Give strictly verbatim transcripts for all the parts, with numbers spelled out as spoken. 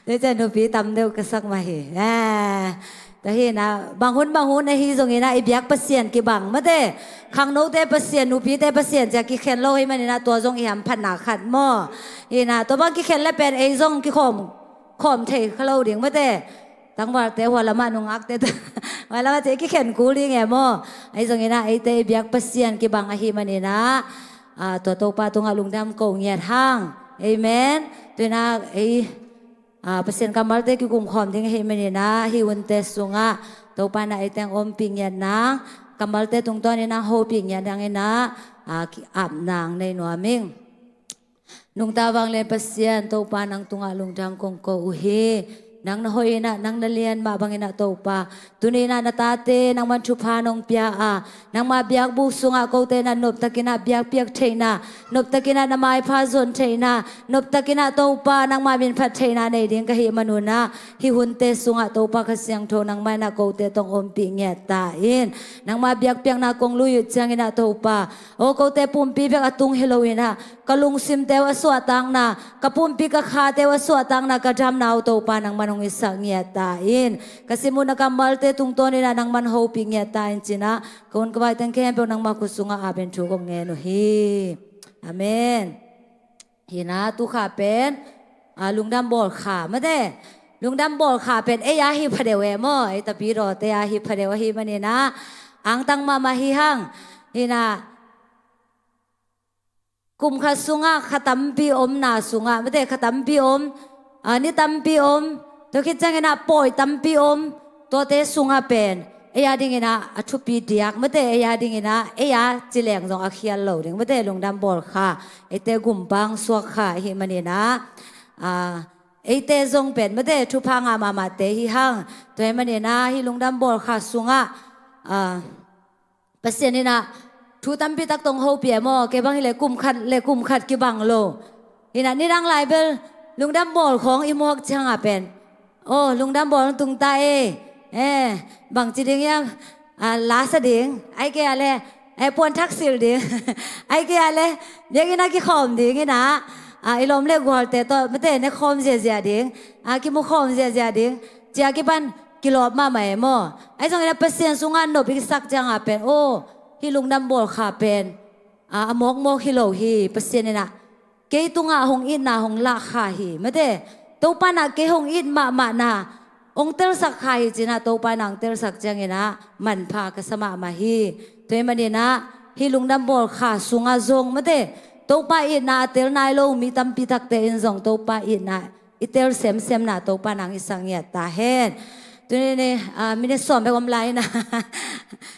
Tua ciang nupi tam deuh ka sak mah hi. Tua hi na, bang hun bang hun ahi zongin ah i biak Pasian kibang mate. Khangnote Pasian, nupite Pasian cia kikhen lo hi manin ah tua zong i hamphatna khat maw. Hi na, tua bang kikhen le pen ei zong kikhawm khawm thei kha lo ding mate. Tangvalte hua lamah nungakte hua lamah cia kikhen kul ding e maw. Ahi zongin ah eite i biak Pasian kibang ahi manin ah, tua Topa tungah lungdam ko ngiat hang. Amen. Tuinah ei Pasian kammalte kikum khawm ding ahi manin ah hih hunte sungah Topa na ei teng ompih ngiat nang, kammalte tungtawnin ah hopih ngiat nang in ah, ap nang nei nuam ing. Nungta vanglian Pasian Topa nang tungah lungdam kong ko uh hi. Nang na hoih in ah, nang na lian mah bangin ah Topa, tuni in ah na tate nangman thupha nong pia a, nangma biakbuk sungah kote in ah noptakin ah biakpiak theihna, noptakin ah na maipha zon theihna, noptakin ah Topa nangma minphat theihna nei ding ka hih manun ah hih hunte sungah Topa Kha Siangtho nangman ah kote tong ompih ngiat ta in. Nangma biakpiakna kong lui uh ciangin ah Topa, aw kote pumpi bek a tung hi lo in ah ka lungsimte uh a suahtakna, ka pumpi ka khate uh a suahtakna, ka damna uh Topa nangman hong hisak ngiat ta in. Ka sim uh na kammalte tungtawnin ah nangman hopih ngiat ta in ci-in ah ka hun ka vai teng khempeuh nangma khut sungah ap in thu kong ngen uh hi. Amen. Hi na, tu kha pen lungdam bawl kha mate. Lungdam bawl kha pen ei a hi phadeuh e maw, ei tapidawte a hi phadeuh ahi manin ah angtang mahmah hi hang. Hi na, kum khat sungah kha tampi omna sungah mate, kha tampi om, ni tampi om, tua khit ciangin ah pawi tampi om, tuate sungah pen ei a dingin ah a thupi diak mate, ei a dingin ah ei a ci leng zong a khial lo ding mate, lungdam bawl kha, eite gumpang suak kha ahi manin ah eite zong pen mate thupha ngah mahmahte hi hang. Tua ahi manin ah hih lungdam bawl kha sungah Pasian in ah thu tampi tak tong hopih e maw, kei bang hileh kum khat le kum khat kibang lo. Hi na, nidang lai bel lungdam bawl khawng i muak ciangah pen, aw lungdam bawl tung ta e, bangci ding hiam, la sa ding, ai kei a le puan thak silh ding, ai kei a le biakinn ah kikhawm ding in ah, i lawm le gualte tawh mate ne khawm ziazia ding, kimu khawm ziazia ding, cia kipan kilawp mahmah e maw. Ahi zongin ah Pasian sungah nop i sak ciangah pen, aw hih lungdam bawl kha pen a mawkmawk hi lo hi. Pasian in ah kei tungah hong itna hong lah kha hi mate. Topa in ah kei hong it mahmahna hong telsak kha hi ci-in ah Topa in ah hong telsak ciangin ah manpha ka sa mahmah hi. Tua ahi manin ah hih lungdam bawl kha sungah zong mate, Topa itna a tel nai lo mi tampi takte in zong Topa itna i tel semsemna Topa nang i sak ngiat ta hen. Tuni ni minit sawm bek om lai in ah,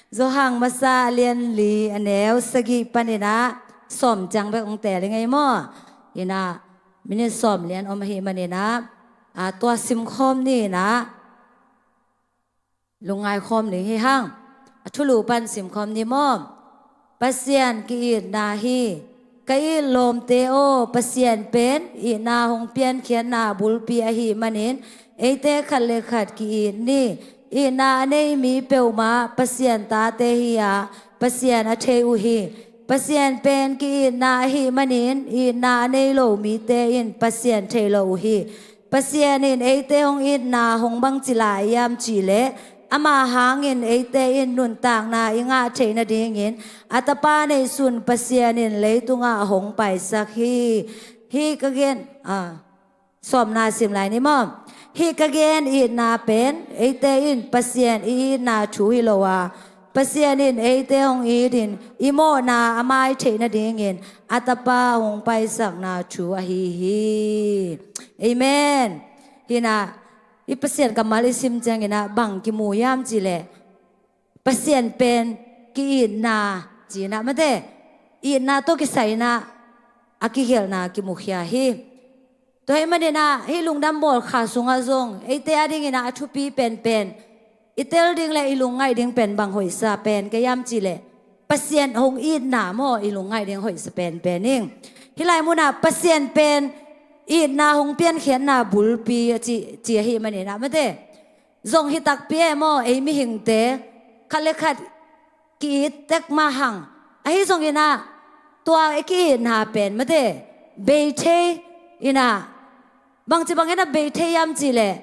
Johan masa a lian li a neu sagih panin ah sawm ciang bek hong teel i ngei maw. In ah minit sawm lian om ahi manin ah tua simkhawm ni in ah lungngai khawm ning hi hang. A thulu pan simkhawm ni maw. Pasian ki-itna hi. Ka it lawmte aw, Pasian pen itna hong piankhiatna bulpi ahi manin eite khat le khat ki-it ni. Itna a nei mi peuhmah Pasian tate hi-a Pasian a thei uh hi. Pasian pen ki-itna ahi manin itna a nei lo mite in Pasian thei lo uh hi. Pasian in eite hong itna hong bangci lai hiam cihleh, ama hangin eite in nuntakna i ngah theih nadingin a Tapa neihsun Pasian in leitungah hong paisak hi. Hih ka gen, sawmna sim lai ni maw. Hih ka gen itna pen eite in Pasian i itna thu hi lo a, Pasian in eite hong itin i mawhna a mai theih nadingin a Tapa hong paisakna thu ahi hi. Amen. Hi na, i Pasian kammal i sim ciangin ah bang kimu hiam cihleh, Pasian pen ki-itna ci-in ah mate, itna tawh kisai in ah a kigelhna kimukhia hi. Tua ahi manin ah hih lungdam bawl kha sungah zong eite a dingin ah a thupi penpen, i tel ding le i lungngaih ding pen bang hoihsa pen ka hiam cihleh, Pasian hong itna maw i lungngaih ding hoihsa penpen ing. Hih lai munah Pasian pen itna hong piankhiatna bulpi a ci, ci ahi manin ah mate, zong hi takpi e maw, ei mihingte khat le khat ki-it tek mah hang. Ahi zongin ah tua i ki-itna pen mate, bei thei in ah Bangci bangin a bei thei hiam cih leh,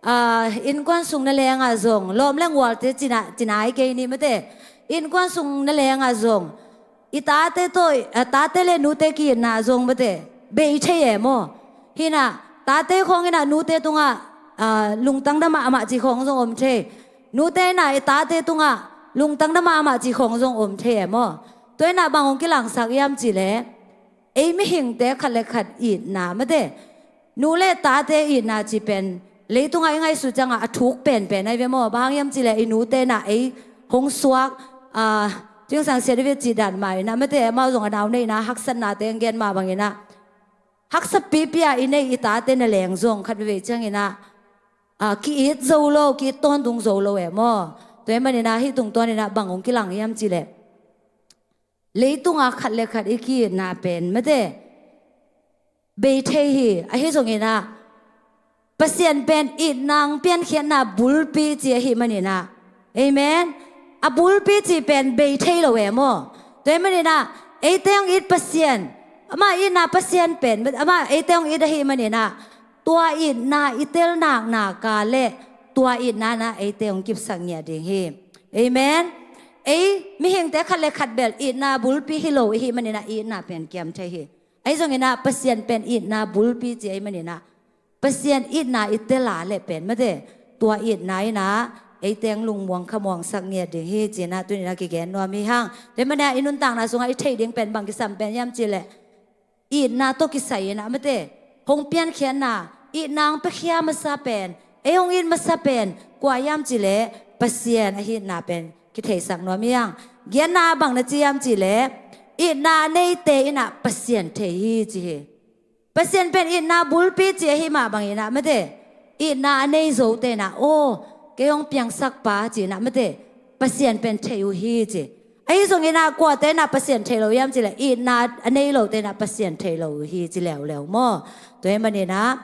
ah, innkuan sung na lengah zong, lawm le ngualte cina, cina i kei ni mate. Innkuan sung na lengah zong, i tate tawh, ah, tate le nute ki-itna zong mate, bei thei e maw. Hi-in ah, tate khawng in ah nute tungah, ah, lungtang dam mahmah cih khawng zong om thei. Nute in ah i tate tungah lungtang dam mahmah cih khawng zong om thei e maw. Tua in ah bang hong kilangsak hiam cih leh, ei mihingte khat le khat itna mate. Nu le tate itna cih pen leitungah i ngaihsut ciangah a thuk penpen ahi ve maw. Bang hang hiam cih leh i nute in ah ei hong suak, ah, cingsang siat i ve cih dan mah in ah mate, amau zong a nau neihna haksatnate hong gen mah bangin ah, haksa pipi a i neih i tate na leng zong khat veivei ciangin ah, ah, ki-it zo lo, ki-it tawntung zo lo e maw. Tua ahih manin ah hih tungtawnin ah bang hong kilang hiam cih leh, leitungah khat le khat i ki-itna pen mate, bei thei hi. Ahi zongin ah, Pasian pen itna, piankhiatna bulpi ci ahih manin ah. Amen. A bulpi cih pen bei thei lo e maw. Tua ahih manin ah, eite hong it Pasian, amah itna Pasian pen, amah eite hong it ahih manin ah, tua itna i tel naknak a leh tua itna in ah eite hong kipsak ngiat ding hi. Amen. Ei mihingte khat le khat bel itna bulpi hi lo i hih manin ah itna pen kiam thei hi. Ahi zongin ah Pasian pen itna bulpi ci ahih manin ah, Pasian itna i tel a leh pen mate, tua itna in ah eite hong lungmuang khamuangsak ngiat ding hi ci-in ah tuni-in ah kigen nuam hi hang. Tua ahih manin ah i nuntakna sungah i theih ding pen bang kisam pen hiam cih leh, itna tawh kisai in ah mate, hong piankhiatna, itna hong piakhia masa pen, ei hong it masa pen kua hiam cih leh, Pasian ahihna pen kitheisak nuam hi hang. Giatna bang na ci hiam cih leh, itna a neite in ah Pasian thei hi ci hi. Pasian pen itna bulpi ci ahih mah bangin ah mate, itna a nei zote in ah, aw, kei hong piangsak pa ci-in ah mate, Pasian pen thei uh hi ci. Ahi zongin ah kuate in ah Pasian thei lo hiam cih leh, itna a nei lote in ah Pasian thei lo uh hi ci leuleu maw. Tua ahih manin ah,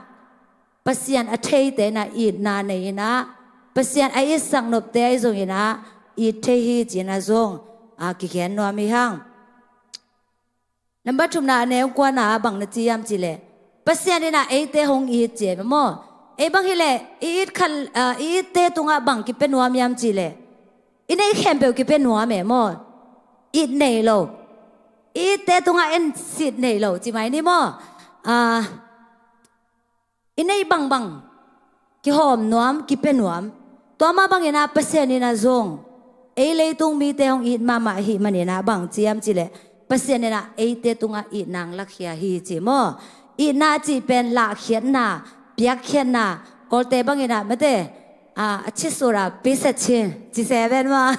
Pasian a theite in ah itna nei in ah, Pasian a itsak nopte ahi zongin ah it thei hi ci-in ah zong, ah, kigen nuam hi hang. Number thumna, a neu kuana bang na ci hiam cih leh, Pasian in ah eite hong it ci e maw. Ei bang hi leh, i it khat, ah, i itte tungah bang kipia nuam hiam cih leh, i neih khempeuh kipia nuam e maw. It nei lo, i itte tungah en sit nei lo ci mai ni maw. Ah, i neih bangbang kihawm nuam, kipia nuam. Tua mah bangin ah Pasian in ah zong ei leitung mite hong it mahmah ahih manin ah bang ci hiam cih leh, Pasian in ah eite tungah itna hong lakhia hi ci maw. Itna cih pen lahkhiatna, piakkhiatna, Kawlte bangin ah mate, ah, a chisura pisachi ci se ven maw.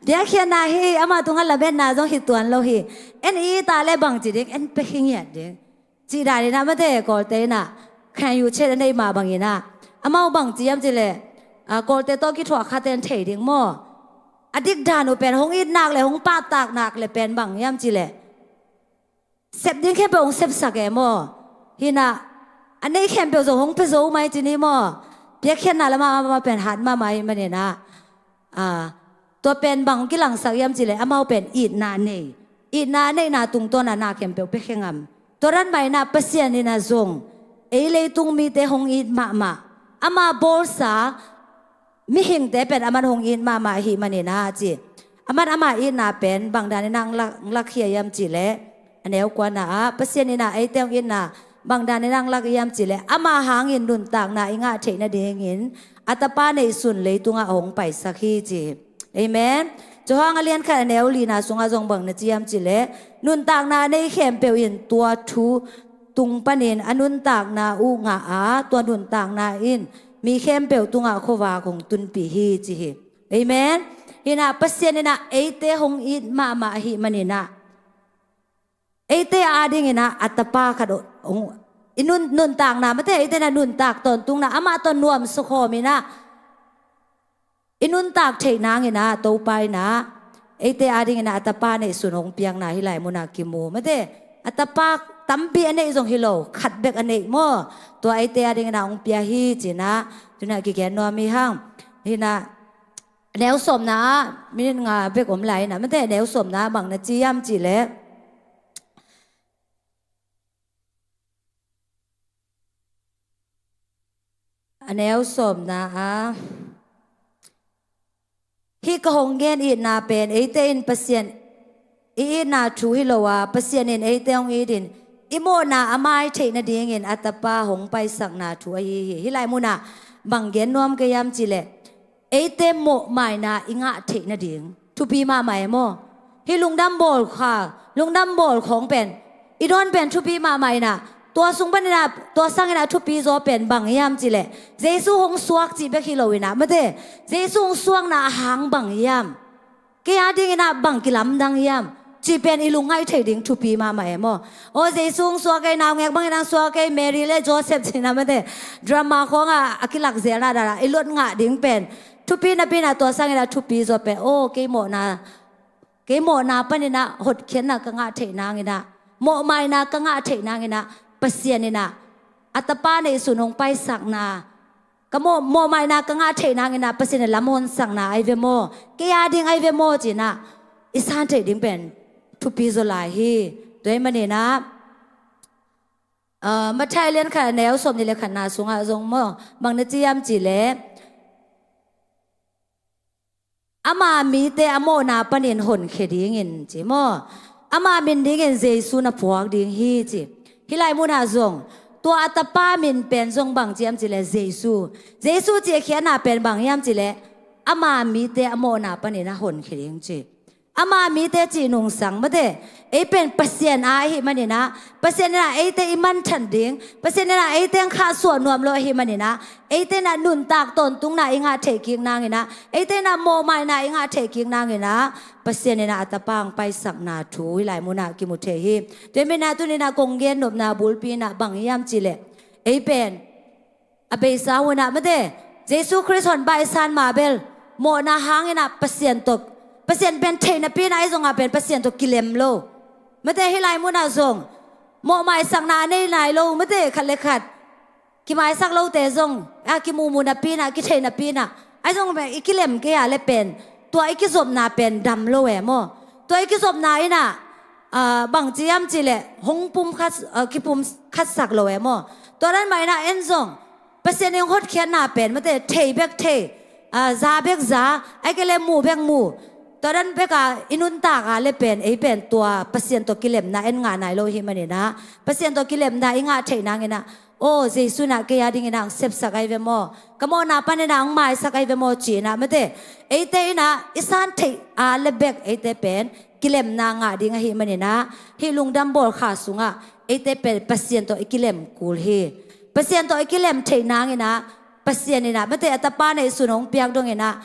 Piakkhiatna hi, amah tungah lametna zong hi tuan lo hi. En it a leh bang ci ding, en pia khin ngiat ding cih dan in ah mate, Kawlte in ah, khen yu chet a neih mah bangin ah, amau bang ci hiam cih leh, ah, Kawlte tawh kithuah khatte in thei ding maw. A dik dan uh pen hong it nak leh, hong pahtak nak leh pen bang hiam cih leh, sep ding khempeuh hong sepsak e maw. Hi-in ah, a neih khempeuh zong hong pia zo mai ci ni maw. Piakkhiatna lamah amah pen hat mahmah ahih manin ah, ah, tua pen bang kilangsak hiam cih leh, amau pen itna nei, itna neihna tungtawn ah na khempeuh pia khin ngam. Tua dan mah in ah Pasian in ah zong ei leitung mite hong it mahmah, ama bawlsa mihingte pen aman hong it mahmah ahih manin ah ci. Aman ama itna pen bang dan in ah hong lak, hong lakhia hiam cih leh, a neu kuana ah, Pasian in ah eite hong itna bang dan in ah hong lak hiam cih leh, ama hangin nuntakna i ngah theih nadingin a Tapa neihsun leitungah a hong paisak hi ci hi. Amen. Johan a lian khat a neu lina sungah zong bang na ci hiam cih leh, nuntakna a nei khempeuh in tua thu tung panin a nuntakna uh ngah a, tua nuntakna in mi khempeuh tungah khuavak hong tunpih hi ci hi. Amen. Hi-in ah Pasian in ah eite hong it mahmah ahih manin ah, eite adingin ah a Tapa khat hong, i nun, nuntakna mate, eite in ah nuntak tawntungna, amah tawh nuamsa khawm in ah i nuntak theih nangin ah Topa in ah eite adingin ah a Tapa neihsun hong piakna hih lai munah kimu mate. A Tapa tampi a neih zong hi lo, khat bek a neih maw. Tua eite adingin ah hong pia hi ci-in ah tuni-in ah kigen nuam hi hang. Hi-in ah, a neu sawmna ah, minit nga bek om lai in ah mate, a neu sawmna ah bang na ci hiam cih leh, A neu sawmna ah, hih ka hong gen itna pen eite in Pasian i itna thu hi lo a, Pasian in eite hong itin i mawhna a mai theih nadingin a Tapa hong paisakna thu ahi hi. Hih lai munah bang gen nuam ka hiam cih leh, eite mawhmaina i ngah theih nading thupi mahmah e maw? Hih lungdam bawl kha, lungdam bawl khawng pen i dawn pen thupi mahmah inah, tua sung paninah, tua sanginah thupi zaw pen bang hiam cih leh, Jesu hong suak cih bek hi lo inah, mate, Jesu hong suakna a hang bang hiam? Kei a dinginah bang kilamdang hiam? Cih pen i lungngaih theih ding thupi mahmah e maw? Aw, Jesu hong suak ei, naungek bangin hong suak ei, Mary le Joseph cinah, mate, drama khawngah a kilak zelna danah i lot ngah ding pen thupi napi inah, tua sanginah thupi zaw pen, aw, kei mawhna, kei mawhna paninah hotkhiatna ka ngah theih nanginah, mawhmaina ka ngah theih nanginah, Pasian inah a Tapa neihsun hong paisakna, ka mawh, mawhmaina ka ngah theih nanginah Pasian in lam honsakna ahi ve maw? Kei a ding ahi ve maw? Cinah i san theih ding pen thupi zaw lai hi. Tua ahih maninah, ah, Matthai lian khat a neu sawmnih le khatna sungah zong maw, bang na ci hiam cih leh, ama mite a mawhna panin honkhia dingin ci maw? Ama min dingin Jesu na phuak ding hi ci. Hih lai munah zong tua a Tapa min pen zong bang ci hiam cih leh Jesu. Jesu cih a khiatna pen bang hiam cih leh, ama mite a mawhna panin a honkhia ding ci. Ama mite cih nungsang, mate, ei pen Pasian a ahih maninah, Pasian inah eite i manthan ding, Pasian inah eite hong khahsuah nuam lo ahih maninah, eite inah nuntak tawntungna i ngah theih kik nanginah, eite inah mawhmaina i ngah theih kik nanginah, Pasian inah a Tapa hong paisakna thu hih lai munah kimu thei hi. Tua ahih maninah tuninah kong gen nopna bulpi inah bang hiam cih leh, ei pen a beisa hunah, mate, Jesu Khrist hong pai san ma bel mawhna hanginah Pasian tawh, Pasian pen theih napi inah ahi zongah pen Pasian tawh kilem lo. Mate, hih lai munah zong mawhmaisakna a nei nai lo, mate, khat le khat kimaisak lote zong a kimuhmuh napi inah, kitheih napi inah, ahi zong pen i kilem kei a le pen tua i kizopna pen dam lo e maw? Tua i kizopna inah, ah, bang ci hiam cih leh hong pum khat, ah, kipum khatsak lo e maw? Tua dan mah inah en zong Pasian in hotkhiatna pen, mate, thei bek thei, ah, za bek za, ahih kei leh mu bek mu, tua dan bek a i nuntak a le pen, ei pen tua Pasian tawh kilemna en ngah nai lo ahih maninah, Pasian tawh kilemna i ngah theih nanginah, aw, Jesu inah kei a dinginah hong sepsak ahi ve maw? Ka mawhna paninah hong maisak ahi ve maw? Cinah, mate, eite inah i san theih a le bek eite pen kilemna ngah ding ahih maninah, hih lungdam bawl kha sungah eite pen Pasian tawh i kilem kul hi. Pasian tawh i kilem theih nanginah, Pasian inah, mate, a Tapa neihsun hong piak donginah,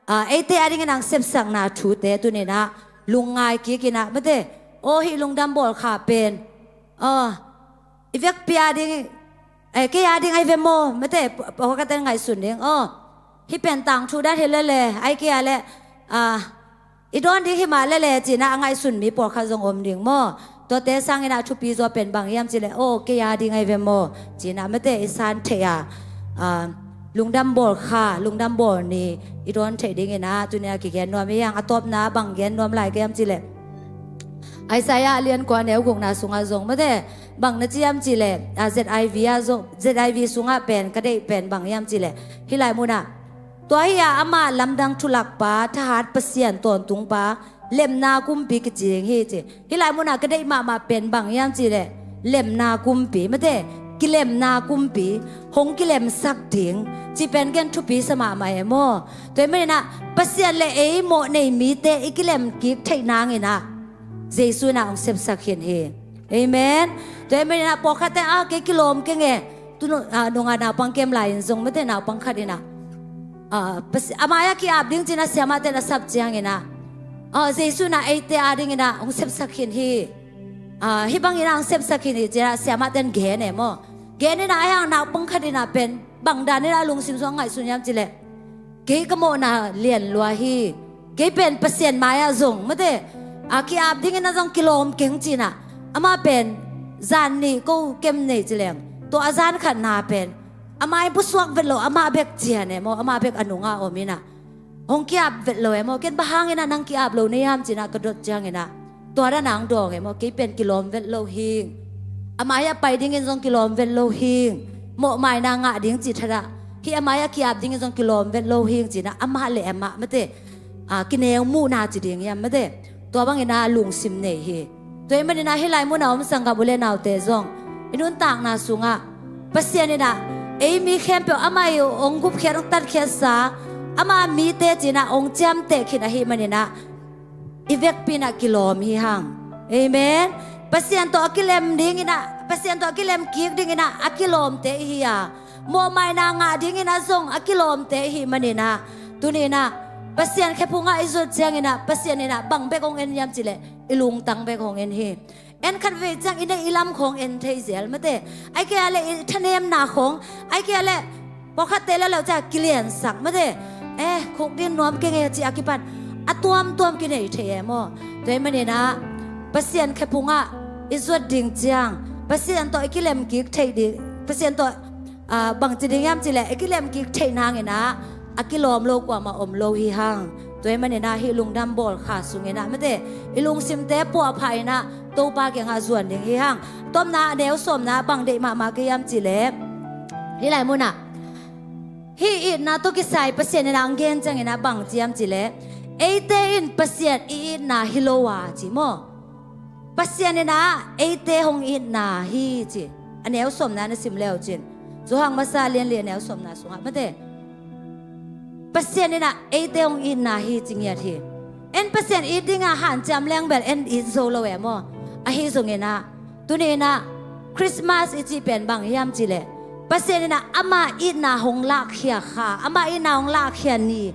ah, eite a dinginah hong sepsakna thute tuninah lungngai kikinah, mate, aw, hih lungdam bawl kha pen, aw, i vekpi a ding, eh, kei a ding ahi ve maw? Mate, pawlkhatte in ngaihsun ding, aw, hih pen tangthu dan hi lele, ahih kei a leh, ah, i dawn ding hi mah lele cinah a ngaihsun mi pawlkhat zong om ding maw? Tuate sanginah thupi zaw pen bang hiam cih leh, aw, kei a ding ahi ve maw? Cinah, mate, i san theih a, ah, lungdam bawl kha, lungdam bawl ni i dawn theih dinginah tuninah kigen nuam hi hang. A tawpna bang gen nuam lai ka hiam cih leh, Isaiah lian kua neu gukna sungah zong, mate, bang na ci hiam cih leh, ah, Z I V ah zong, Z I V sungah pen ka deih pen bang hiam cih leh, hih lai munah, tua hi a, amah lamdang thulakpa, thahat Pasian tawntungpa, lemna kumpi kici ding hi ci. Hih lai munah ka deih mahmah pen bang hiam cih leh, lemna kumpi, mate, kilemna kumpi, hong kilemsak ding cih pen gen thupi sa mahmah e maw? Tua ahih maninah Pasian le ei mawh nei mite i kilem kik theih nanginah Jesu inah hong sepsak khin hi. Amen. Tua ahih maninah pawlkhatte, ah, kei kilawm keng e. Tu nung, ah, nungah naupang kem lai-in zong, mate, naupang khat inah, ah, Pasi-, a mai-ah ki-ap ding cinah siamahte in a sap cianginah, ah, Jesu inah eite a dinginah hong sepsak khin hi. Ah, hih banginah hong sepsak khin hi cinah siamahte in gen e maw? Gen inah, ahi hang naupang khat inah pen bang daninah a lungsim sungah ngaihsun hiam cih leh, kei ka mawhna lian lua hi. Kei pen Pasian mai-ah zong, mate, a ki-ap dinginah zong kilawm keng cinah, amah pen zan nih ko kem nei ci leng, tua a zan khatna pen a mai pusuak vet lo, amah bek cian e maw, amah bek a nungah om inah, hong ki-ap vet lo e maw, ken bang hanginah nang ki-ap lo na hiam cinah ka dot cianginah, tua danah hong dawng e maw, kei pen kilawm vet lo hing. A mai-ah pai dingin zong kilawm vet lo hing. Mawhmaina ngah ding cih thadah Hih a mai a ki-ap dingin zong kilawm vet lo hing ci-in ah, amah le amah mate, a, kineu muhna ci ding hiam mate, tua bangin ah lungsim nei hi. Tua ahih manin ah hih lai munah om sanggam u le naute zong i nuntakna sungah Pasian in ah ei mi khempeuh amah i hong gupkhiat, hong tatkhiatsa, ama mite ci-in ah hong ciamteh khin ahih manin ah i vekpi in ah kilawm hi hang. Amen. Pasian tawh a kilem dingin ah, Pasian tawh a kilem kik dingin ah a kilawmte i hi a, mawhmaina ngah dingin ah zong a kilawmte i hih manin ah, tuni-in ah Pasian khephungah i zut ciangin ah Pasian in ah bang bek hong en hiam cih leh i lungtang bek hong en hi. En khatvei ciang i neih i lam khawng en thei zel mate, ahih kei leh i thanemna khawng, ahih kei leh pawlkhatte leh lo ciang kiliansak mate, eh, khuk ding nuam keng e ci a kipan a tuamtuam kinei thei e maw. Tua ahih manin ah Pasian khephungah i zuat ding ciang, Pasian tawh i kilem kik theih ding, Pasian tawh, ah, bangci ding hiam cih leh i kilem kik theih nangin ah a kilawm lo kuamah om lo hi hang. Tua ahih manin ah hih lungdam bawl kha sungin ah mate, i lungsimte puahpha in ah Topa kiangah zuan ding hi hang. Tawpna, a neu sawmna, bang deih mahmah ka hiam cih leh, hih lai munah hih itna tawh kisai Pasian in ah hong gen ciangin ah bang ci hiam cih leh, eite in Pasian i itna hi lo a ci maw. Pasian in ah eite hong itna hi ci. A neu sawmna na sim le uh cin, Johan masa lian li a neu sawmna sungah mate, Pasian in ah eite hong itna hi ci ngiat hi. En Pasian it dingah hanciam leng bel en it zo lo e maw. Ahi zongin ah tuni-in ah Christmas i cih pen bang hiam cih leh, Pasian in ah ama itna hong lahkhia kha, ama itna hong lahkhia ni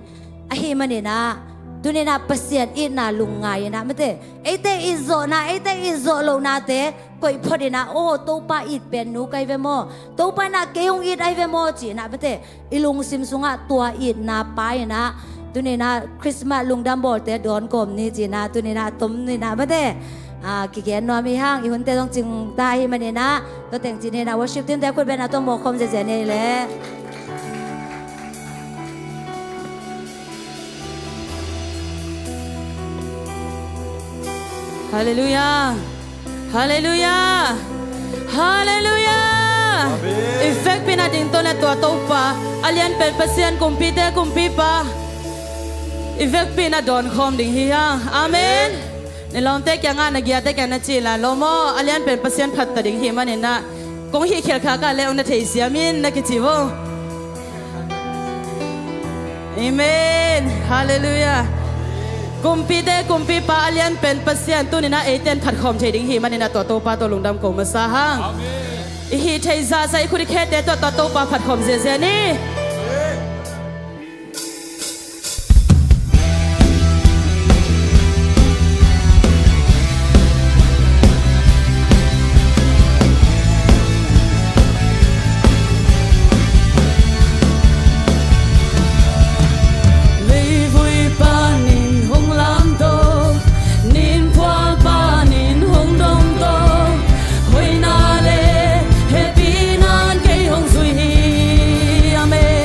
ahih manin ah, tuni-in ah Pasian itna lungngai in ah mate, eite it zawhna, eite it zawh lohnate koih phot in ah, aw, Topa it pen nu ka hi ve maw, Topa in ah kei hong it ahi ve maw ci-in ah mate, i lungsim sungah tua itna pai in ah, tuni-in ah Christmas lungdam bawlte dawn kawm ni ci-in ah, tuni-in ah a tom ni-in ah mate, ah, kigen nuam hi hang. I hunte zong cing ta ahih manin ah, tua teng ci ni-in ah worship teamte khut beng a tawh mawhkhawm ziazia ni leh. Halleluiah. Halleluiah. Halleluiah. Amen. I vekpi in ah dingto leh tua Topa, a lianpen Pasian, kumpite kumpipa, i vekpi in ah dawnkhawm ding hi hang. Amen. Amen. Na lawmte kiangah, na giate kiangah na ci lai lo maw, a lianpen Pasian phat ta ding hi manin ah, kong hih khial khak a leh hong na theisiam in na kici vo. Amen. Halleluiah. Kumpite kumpipa, a lianpen Pasian, tuni-in ah eite in phatkhawm thei ding hi manin ah tua Topa tawh lungdam ko masa hang. Amen. I hih theih zahzah, i khut i khete tawh tua Topa phatkhawm ziazia ni. Leivui panin hong lamto, nimphual panin hong dongto, hoihna le hehpihna in kei hong zui hi. Amen.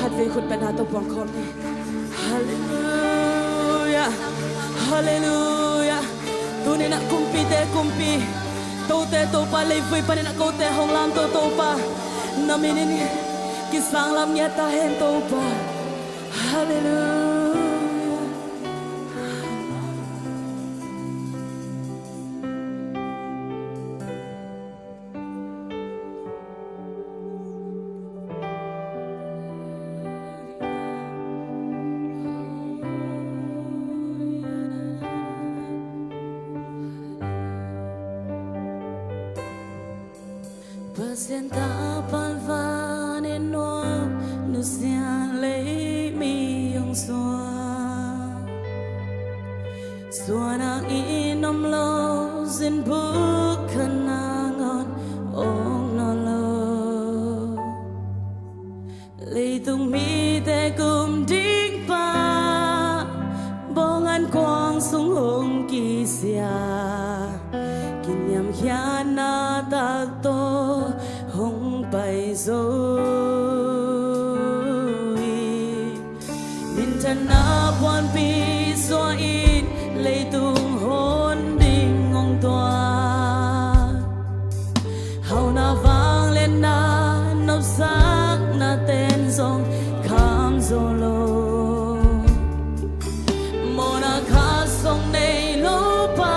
Khatvei khut beng a, Topa phuang khawm ni. Halleluia. Halleluia. Tuni-in ah kumpite kumpi, tote Topa, leivui panin ah kote hong lamto Topa, na min in kisanglam ngiat ta hen Topa. Halleluia. Pasian tapa, van in nuam, nusia lei mi hong suak, suahna in om lo, zinbuk khat nangawn om nawn lo. Leitung mite kum ding pa, bawng an kuang sung hong kisia, kiniamkhiatna tak tawh hong pai zo hi. Minthanna puanpi suah in leitung hon ding hong tuak. Hauhna, vangliatna, nopsakna ten zong kham zo lo. Mawhna khat zong nei lo pa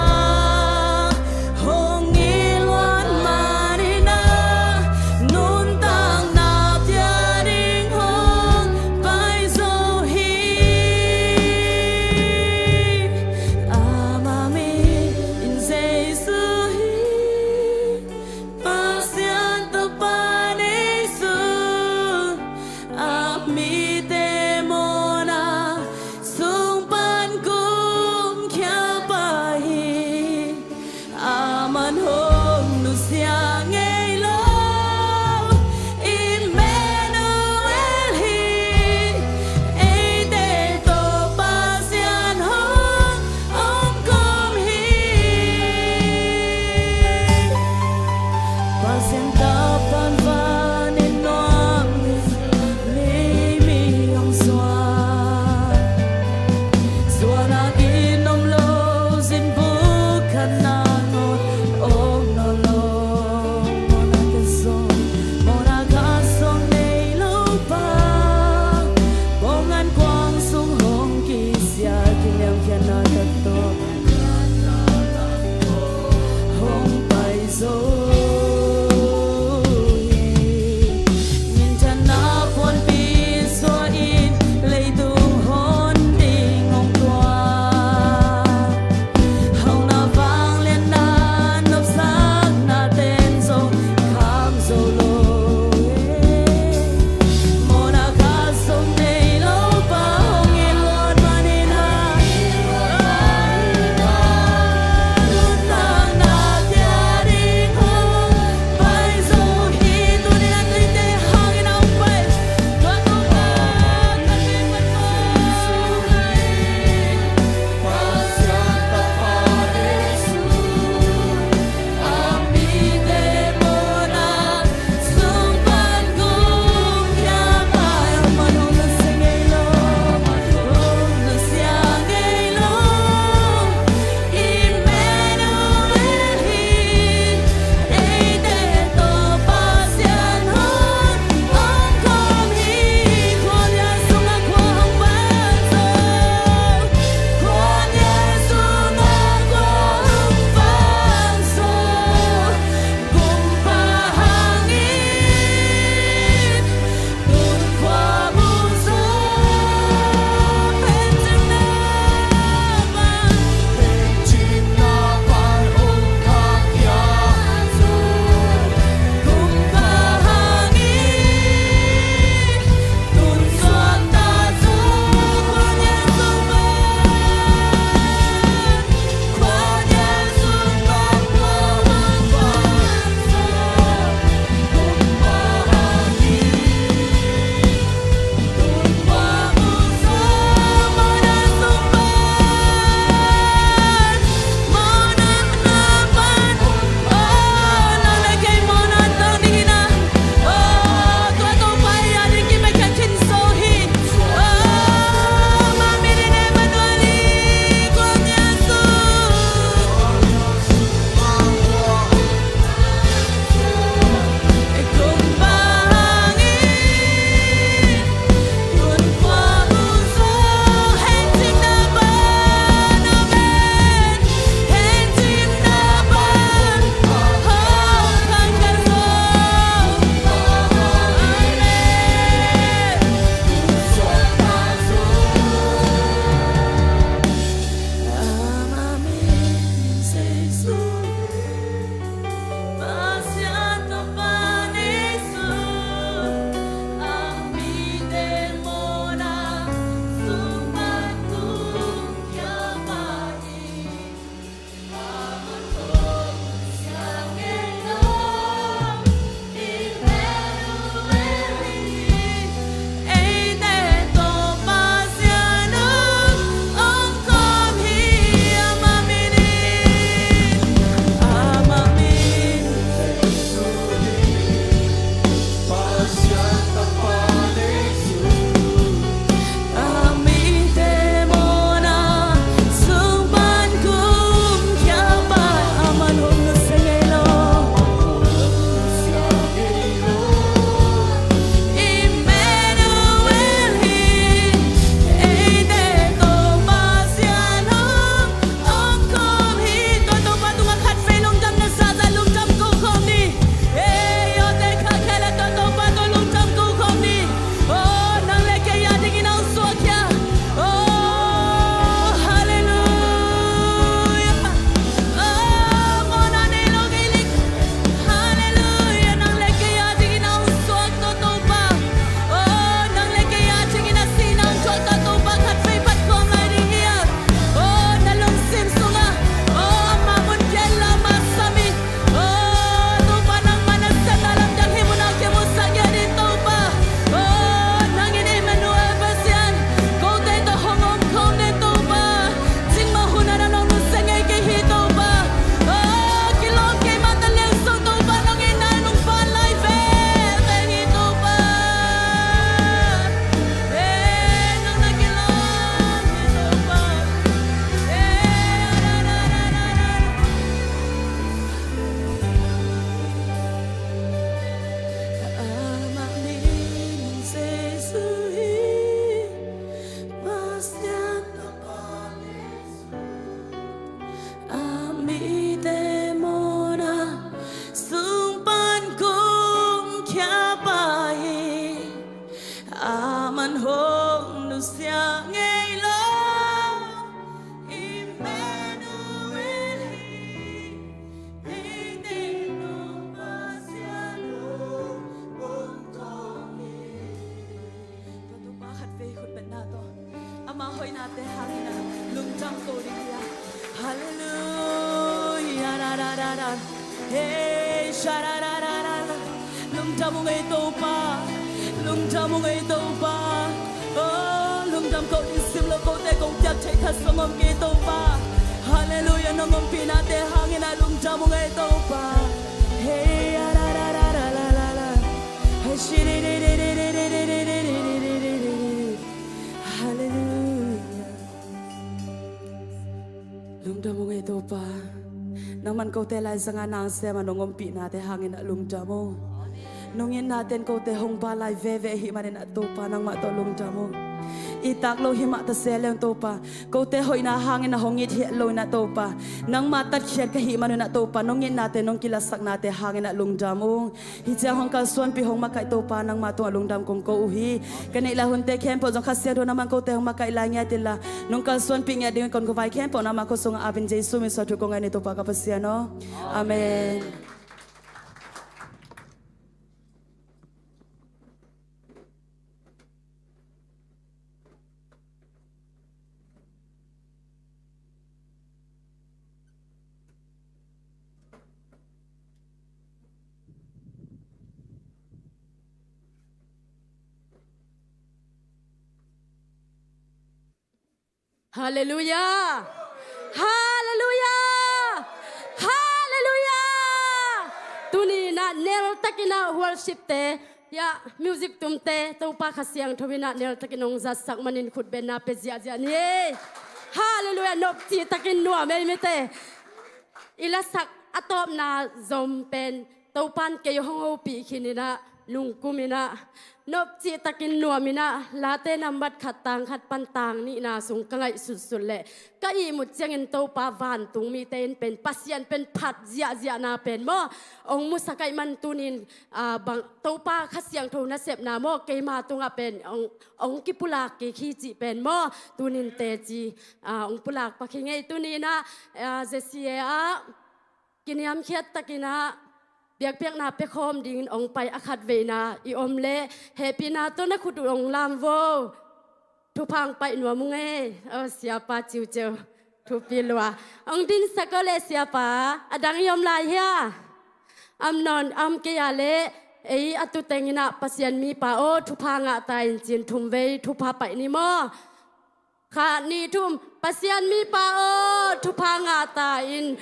hong it luat man in ah, nuntakna Halleluia, ra, ra, ra, ra. Hey, sha, ra, ra, ra, ra, ra. Lungdam ung ei Topa. Lungdam ung ei Topa. Oh, lungdam ko ding sim lo kote kong piak thei khat zong om kei Topa. Halleluia, nong ompihnate hangin ah lungdam ung ei Topa. Hey, a, ra, ra, ra, ra, ra, ra, ra. Hey, shi, ri, ri, ri. Halleluia. Lungdam ung ei Topa. Nangman kote laizanga nang sem a nong ompihnate hangin ah lungdam ung. Nong itnate in kote hong ba lai veve ahih manin ah Topa nangmah tawh lungdam ung. It tak lo hi mah ta se leng Topa, kote hoihna hangin ah hong it het lo in ah Topa, nangmah tatkhiat ka hih manun ah Topa, nong itnate nong kilasaknate hangin ah lungdam ung. Hih ciang hong kalsuanpih hong makaih Topa nangmah tungah lungdam kong ko uh hi. Ka neih lai hunte khempeuh zong Kha Siangtho nangman kote hong makaih lai ngiat inla, nong kalsuanpih ngiat dingin kon khuavai khempeuh nangmah khuasungah ap in Jesu min suang thu kong ngen hi Topa ka Pasian aw. Amen. Halleluia. Halleluia. Halleluia. Tuni in ah nel takin ah worship te, ya, music tumte, Topa Kha Siangtho in ah nel takin hong zatsak manin khutbetna pia ziahziah ni. Halleluia. Nopci takin nuam ei mite. I lasak a tawpna zom pen Topan kei hong hopih khin in ah, nungkum in ah, nopci takin nuam in ah, Late nambat khat tang khat pan tang nihna sung ka ngaihsutsut leh ka ihmut ciangin Topa vantung mite in pen Pasian pen phat ziahziahna pen maw, hong musak ahih man tunin, ah, bang Topa Kha Siangtho nasepna maw, keima tungah pen hong, hong kipulak kik hi cih pen maw, tunin teci, ah, hong pulak pak hi ngei. Tuni in ah, ah, Z C A ah kiniamkhiat takin ah biakpiakna pia khawm dingin hong pai a khatveina i om leh hehpihna tawh na khut uh hong lam vo. Thupha hong paih nuam ung ei. Aw, siapa ciuciu thupi lua. Hong dinsak aw leh siapa. A dang i om lai hia? Amnon, a om kei a leh ei a tuteng in ah Pasian mipa aw thupha ngah ta in ci-in thumvei thupha paih ni maw. Khat, nih, thum. Pasian mipa aw thupha ngah ta in.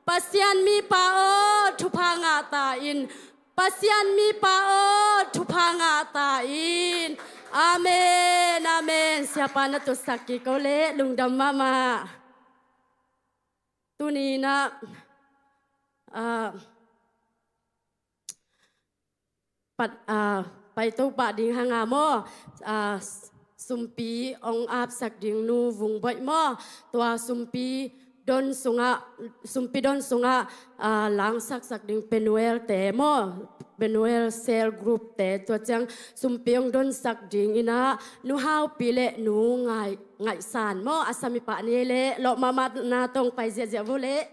Pasian mipa aw thupha ngah ta in. Pasian mipa aw thupha ngah ta in. Amen, amen. Siapa na tutsak kik o leh lungdam mahmah. Tuni in ah, ah, pat, ah, paito pah ding hanga maw, ah, sumpi hong apsak ding nu Vung Boih maw, tua sumpi don sungah, sumpi don sungah, ah, langsaksak ding Penuel te maw, Penuel cell group te, tua ciang sumpi hong donsak ding in ah nu Haupi le nu Ngai, Ngaihsan maw, a samipa ni leh lawh mahmah na tawh hong pai ziahziah vo leh.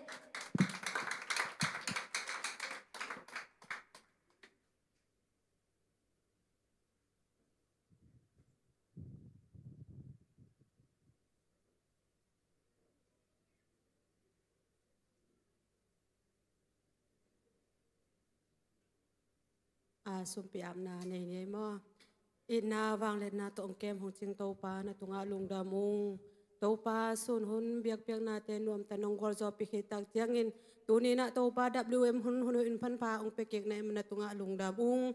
A, sumpi apna nei ni ei maw. Itna vangliatna tawh hong kem hong cing Topa na tungah lungdam ung. Topa sun hun biakpiaknate nuamta nong gualzawhpih khit tak ciangin tuni in ah Topa W M hun hun uh in phanpha hong pia kik na hih manin na tungah lungdam ung.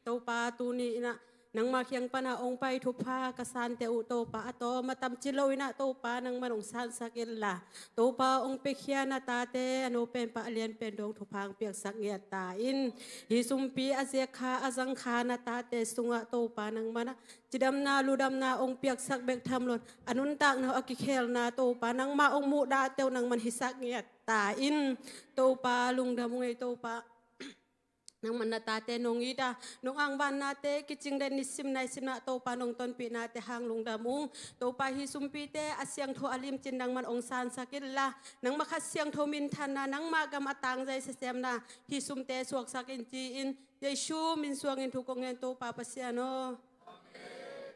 Topa tuni in ah nangma kiang pana hong pai thupha ka sante uh Topa a tawm a tam ci lo in ah Topa nangman hong sansak inla, Topa hong piakhia na tate a no pen pa a lian pen dong thupha hong piaksak ngiat ta in. Hih sumpi a ziak kha a zang kha na tate sungah Topa nangman ah cidamna ludamna hong piaksak bek tham lo in a nuntakna uh a kikhelna Topa nangmah hong muhdahte uh nangman hisak ngiat ta in. Topa lungdam ung ei Topa. Nangman na tate nong it a, nong angvannate kicing den nisim naisim ah Topa nong tonpihnate hang lungdam ung. Topa hih sumpite a siangtho a limcin nangman hong sansak inla, nangma kha siangtho minthanna, nangma gam a tangzai siasemna hih sumte suaksak in ci-in Jesu min suangin thu kong ngen Topa Pasian aw. Amen.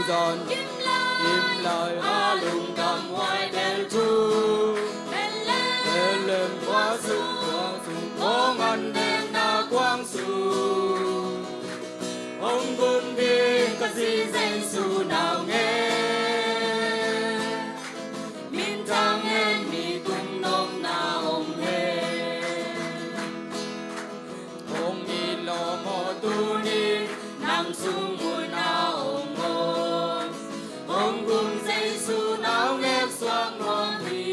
Zan kim lai a lungdam huai bel thu. Bethlehem khua sung, khua sung kong an nekna kuang sung. Hong gum ding ka zi Jesu naungek. Minthang hen, mi tung nopna om hen. Hong it lawm aw tuni, nang sung mun a om aw. Hong gum Jesu naungek suak nuam hi.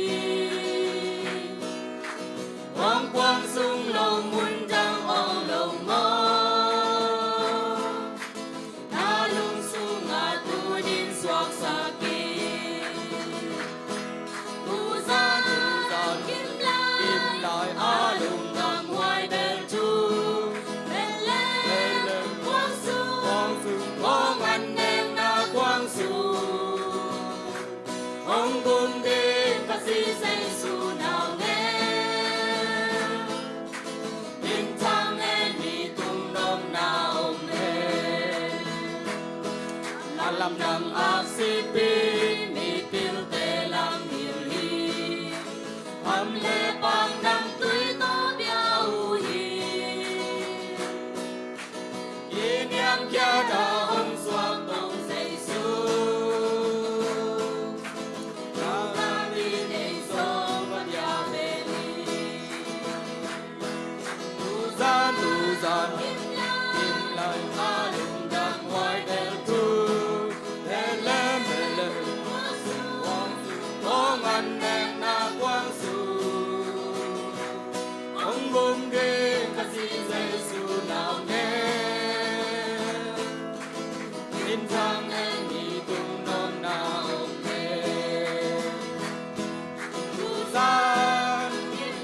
Hong kuang sung lo mun dang om lo maw? Na lung sungah tunin suaksak in. Tuzan, tuzan kim lai, kim lai a lungdam huai bel thu. Bethlehem khua sung, khua sung kong an nekna kuang sung. Hong gum ding ka zi Jesu naungek. Minthang hen, mi tung nopna om hen. A lamdang aksik pi, mipilte lam hilh hi. Ham le pang namtui tawh bia uh hi. Kiniamkhiat a hong suak Topa Jesu. Kalvari nei sawm a bia ve hi. Tuzan, tuzan kim lai a lungdam huai bel thu. Bethlehem, Bethlehem kong an nekna kuang sung. Hong gum ding ka zi Jesu naungek. Minthang hen, mi tung nopna om hen. Tuzan kim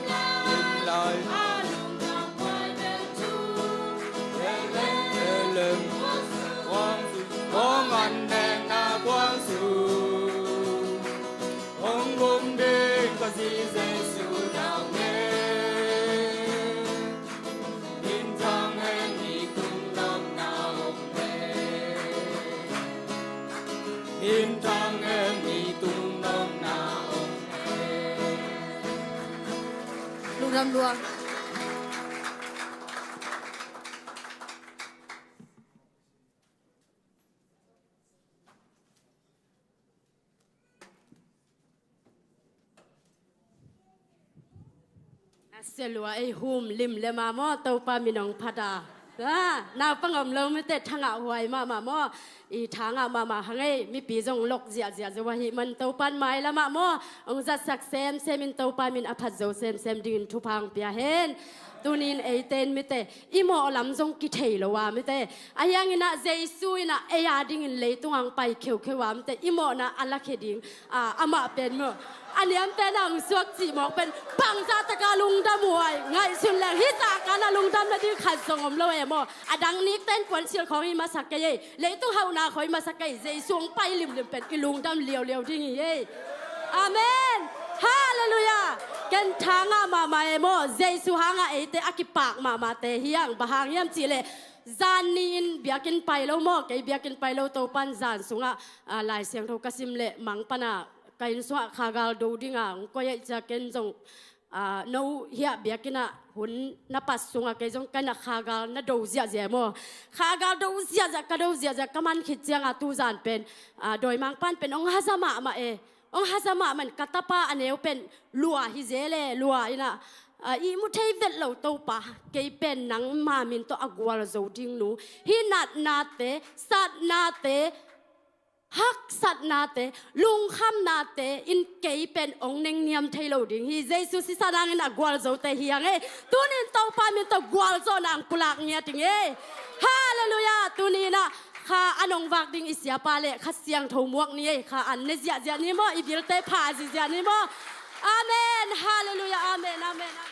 lai a lungdam huai bel thu. Bethlehem, Bethlehem kuang sung, kong an nekna kuang sung. Hong gum ding ka zi Jesu naungek. Minthang hen, mi tung nopna om hen. Minthang hen, mi tung nopna om hen. Lungdam lua. Na sia lua ei hum limlim a maw, Topa min hong phat a. Ah, naupang om lo mite thangah huai mahmah maw. I thangah mahmah hang ei, mipi zong lok ziahziah zo ahih man Topa in mailam ah maw, hong zatsak semsem in Topa min a phat zo semsem dingin thupha hong pia hen. Tunin eite in mite i mawh lam zong kithei lo a mite. Ahi hangin ah Jesu in ah ei a dingin leitung ah hong pai kheukheu a mite, i mawhna a lakhia ding, ah, amah pen maw. A niamte in ah hong suak cih mawk pen bangzah tak a lungdam huai ngaihsun leng hih zah kan ah lungdam nading khat zong om lo e maw. A dang nikte in puansilh khawng hi masa kei ei. Leitung hauhna khawng hi masa kei. Jesu hong pai limlim pen i lungdam liauliau ding hi ei. Amen. Halleluiah. Ken thangah mahmah e maw. Jesu hangah eite a kipak mahmahte hi hang. Bang hang hiam cih leh zan ni-in biakinn pai lo maw. Kei biakinn pai lo, Topa in zan sungah, ah, Lai Siangtho ka sim leh mang pan ah ka inn sungah khagal do ding a hong koih ahih ciang ken zong, ah, no hiah biakinn ah hun na pat sungah kei zong ka inn ah khagal na do ziahziah maw. Khagal do ziahziah, ka do ziahziah ka man khit ciangah tuzan pen, ah, dawimangpa in pen hong haza mahmah e. Hong haza mahmah in ka tapa a neu pen lua hi zel e, lua in ah, ah, ihmu thei vet lo Topa, kei pen nangma min tawh a gualzo ding nu. Hih natnate, satnate, haksatnate, lungkhamnate in kei pen hong nengniam thei lo ding hi. Jesu sisan hangin a gualzote hi hang e. Tunin Topa min tawh gualzawhna hong pulak ngiat ding e. Halleluiah. Tunin ah kha a nong vak ding i siapa le Kha Siangtho muak ni e. Kha an ne ziahziah ni maw, i bilte pha ziahziah ni maw. Amen. Halleluiah. Amen. Amen. Amen.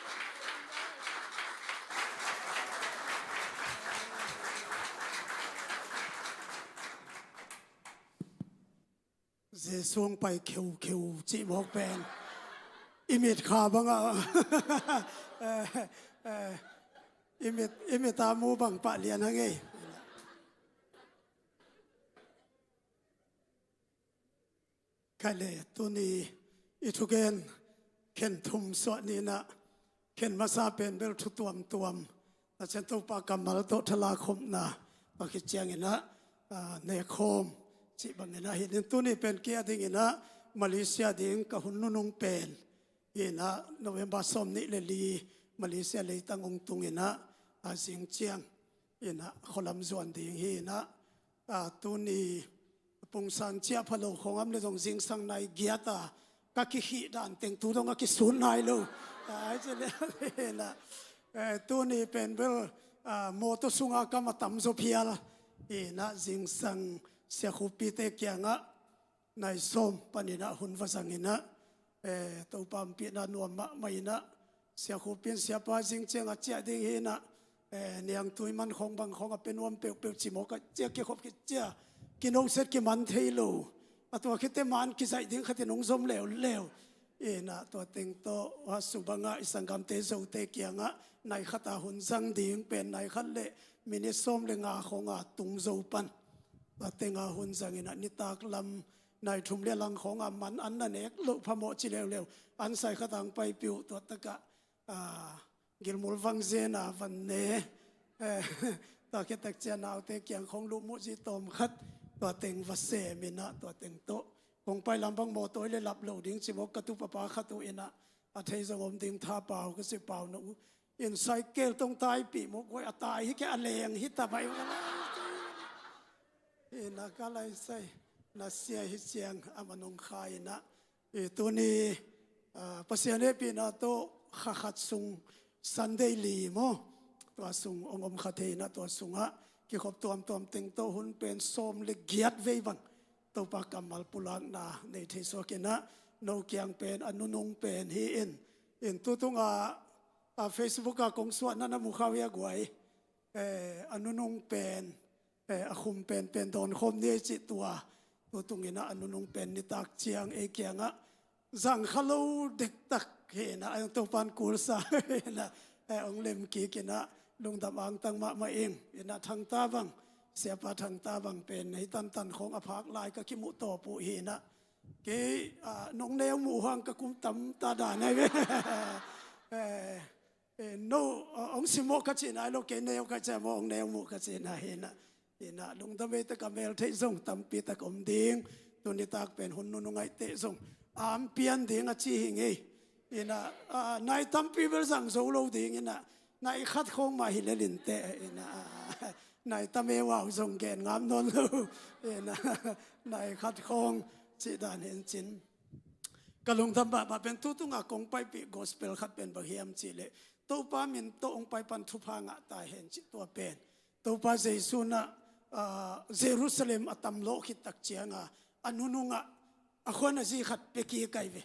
Jesu hong pai kheukheu cih mawk pen i mit kha bangah, eh, eh, i mit, i mit a mu bang pah lian hang ei. Khaile, tuni i thugen khen thum suah ni-in ah, khen masa pen bel thu tuamtuam, a ciang Topa kammal tawh thalak khopna a khit ciangin ah, aa, nekhawm cih bangin ah hi in, tuni pen kei a dingin ah Malaysia ding ka hun nunung pen hi in ah, November sawm nih le li Malaysia leitang hong tung in ah, a zing ciang in ah khualam zuan ding hi in ah, aa, tuni pungsan ciah pha lo khawng om le zong zingsang nai giat a ka kikhih dan teng tu dong a kisut nai lo. Ai ci le in ah, eh, tuni pen bel, aa, mawtaw sunga kam a tamzaw phial in ah zingsang Sia Khup Pi te kiangah nai sawm panin ah hun va zang in ah, eh, Topa ompihna nuam mahmah in ah, Sia Khup Pi in, Siapa, zing ciang a ciah ding hi in ah, eh, niangtui man khawng bang khawng a pia nuam peuhpeuh ci mawk a, ciah kikhop khit ciang kinoset kiman thei lo. A tua khit teh man kizaih ding khatin hong zom leuleu. In ah tua teng tawh, a, Subang ah i sanggamte Zote kiangah nai khat a hun zang ding pen nai khat le minit sawm le nga khawng a tung zo pan. Tua teng a hun zang in ah nitak lam nai thum le lang khawng a man an na nek loh phamawh ci leuleu. An sai khat a hong paipih uh, tua tak ah, a, gilmul vang zen a van ne. Eh, tua khit tak ciang naute kiang khawng luhmuh zi tawm khat tua teng va sem in ah, tua teng tawh kong pai lam bang mawtaw le lap lo ding ci mawk, ka tu papa khat uh in ah, a thei zong om ding, Tha Pau ka ci, Pau no uh in, cycle tawh taipih mawk guai, a tai hi kei, a leng hi ta mai uh. In ah ka lai sai, na sia hi ciang a man hong khai in ah, i tuni, ah, Pasian hehpihna tawh kha khat sung, Sunday li maw, tua sung hong om kha thei in ah, tua sungah kikhop tuamtuam teng tawh hun pen sawm le giat vei bang Topa kammal pulakna nei thei suak in ah, no kiang pen a nunung pen hi in, in tu tungah, a, Facebook ah kong suahna na mu kha uh hia guai, eh, a nunung pen, eh, a khum penpen dawn khawm ni ei cih tua. Tu tung in ah a nunung pen nitak ciang ei kiangah zang kha lo dektak hi in ah, a, Topa'n kul sa hi in ah, eh, hong lem kik in ah, lungdam angtang mahmah ing. In ah Thang Ta bang, Siapa Thang Ta bang pen hih tantan khawng a phak lai ka kimuh tawp uh hi in ah, kei, ah, nong neu muh uh hang ka kum tam ta dan ahi ve. Eh, eh, no, ah, hong si mawh ka cihna hi lo, kei neu ka cih a maw, hong neu muh ka cihna hi in ah. In ah lungdam ei, tak a mel theih zong tampi tak om ding. Tuni tak pen hun nunung ahih teh zong a hong pian ding a ci hi ing ei. In ah, ah, nai tampi bel zang zo lo ding in ah, nai khat khawng mah hi lel in teh, in ah, nai tam e vau zong gen ngam nawn lo. In ah, nai khat khawng cih dan hi in cin. Ka lungdam mahmah pen tu tungah kong paipih gospel khat pen bang hiam cih leh, Topa min tawh hong pai pan thupha ngah ta hen cih tua pen. Topa Jesu in ah, ah, Jerusalem a tam lawh khit tak ciangah, a nunungah a khuan a zi khat pia kik ahi ve.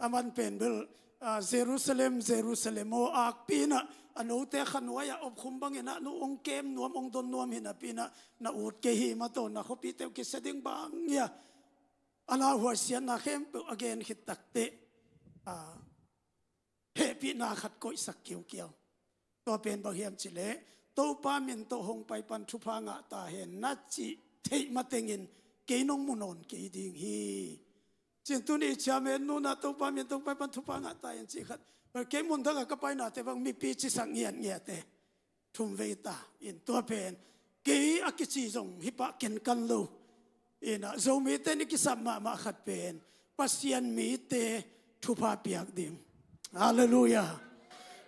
A man pen bel, ah, Jerusalem, Jerusalem aw, akpi in ah a note kha nuai-ah op khum bang in ah, no hong kem nuam, hong don nuam hi napi in ah, na ut kei hi mah, tua na khuapite uh kisia ding bang hia, a lauhuaisiatna khempeuh a gen khit tak teh, ah, hehpihna khat koihsak kiukiau. Tua pen bang hiam cih leh, Topa min tawh hong pai pan thupha ngah ta hen na cih theih matengin kei nong mu nawn kei ding hi. Cin tuni chairman nu in ah Topa min tawh hong pai pan thupha ngah ta hen cih khat, kei mun dangah ka painate bang mipi cisak ngiatngiat e. Thum vei ta in, tua pen kei a kici zong hi pah kenkan lo. In ah Zomite in i kisap mahmah khat pen Pasian mite thupha piak ding. Halleluiah.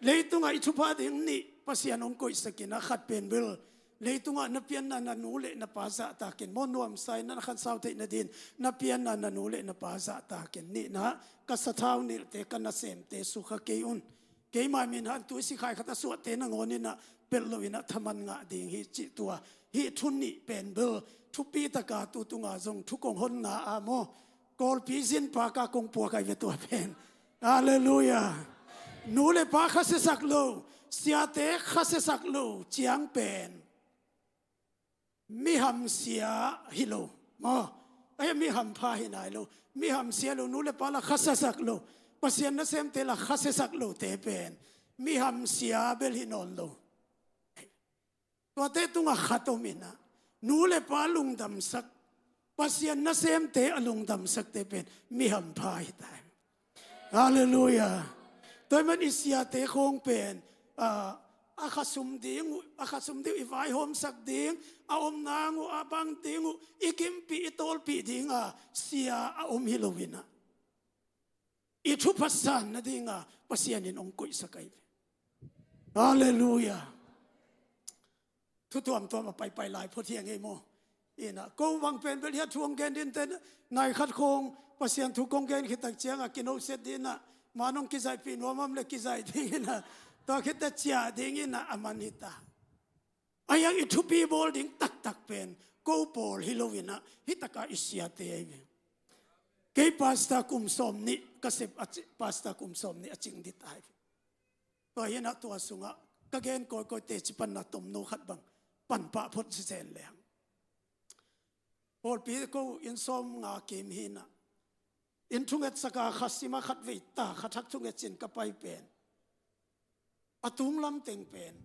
Leitungah i thupha ding nih Pasian hong koihsak in ah, khat pen bel leitungah na pianna na nu le na pa zahtak in, maw, nuamsa in na khansau theih nadin na pianna na nu le na pa zahtak in. Nihna, ka sathau nilhte, ka nasemte sukha kei un. Keimah min han tui sikhai khat a suahte nangawn in ah pelh lo in ah thaman ngah ding hi cih tua. Hih thu nih pen bel thupi taka tu tunga zong thu kong honna ah, maw, Kawlpi zin pa ka kong puak ahi ve tua pen. Halleluiah. Nu le pa khasiasak lo, siate khasiasak lo ciang pen mi hamsia hi lo, maw. Ahi, mi hampha hi nai lo, mi hamsia lo, nu le pa la khasiasak lo, Pasian nasemte la khasiasak lote pen mi hamsia bel hi nawn lo. Tuate tungah khat om in ah, nu le pa lungdamsak, Pasian nasemte a lungdamsakte pen mi hampha hi ta hi. Halleluiah. Tua ahih man i siate khawng pen, ah, a khasum ding uh, a khasum ding uh, i vaihawmsak ding, a om nang uh, a bang ding uh, i kimpih, i tawlpih dinga sia a om hi lo in ah, i thupha san nadinga Pasian in hong koihsak ahi ve. Halleluiah. Thu tuamtuam a paipai lai phot hi ing ei maw. Ina, ko bang pen bel hi a thu hong gen ding te, nai khat khawng Pasian thu kong gen khit tak cianga kinoset ding ina, man hong kizaihpih nuam om le kizaih ding ina, tua khit teh ciah ding ina a man hi ta. A hiang i thupi bawl ding taktak pen ko pawl hi lo ina, hi taka i siate ahi ve. Kei pastor kum sawm nih ka sep a ci-, pastor kum sawm nih a cing dit ahi ve. Tua hi ina tua sungah ka gen kawikawi teci panna tomno khat bang pan pah phot zenzen leng. Pawlpi ko inn sawmnga kim hi ina, inn thungetsak a kha sima khatvei ta, kha thak thunget cin ka pai pen, a tung lam teng pen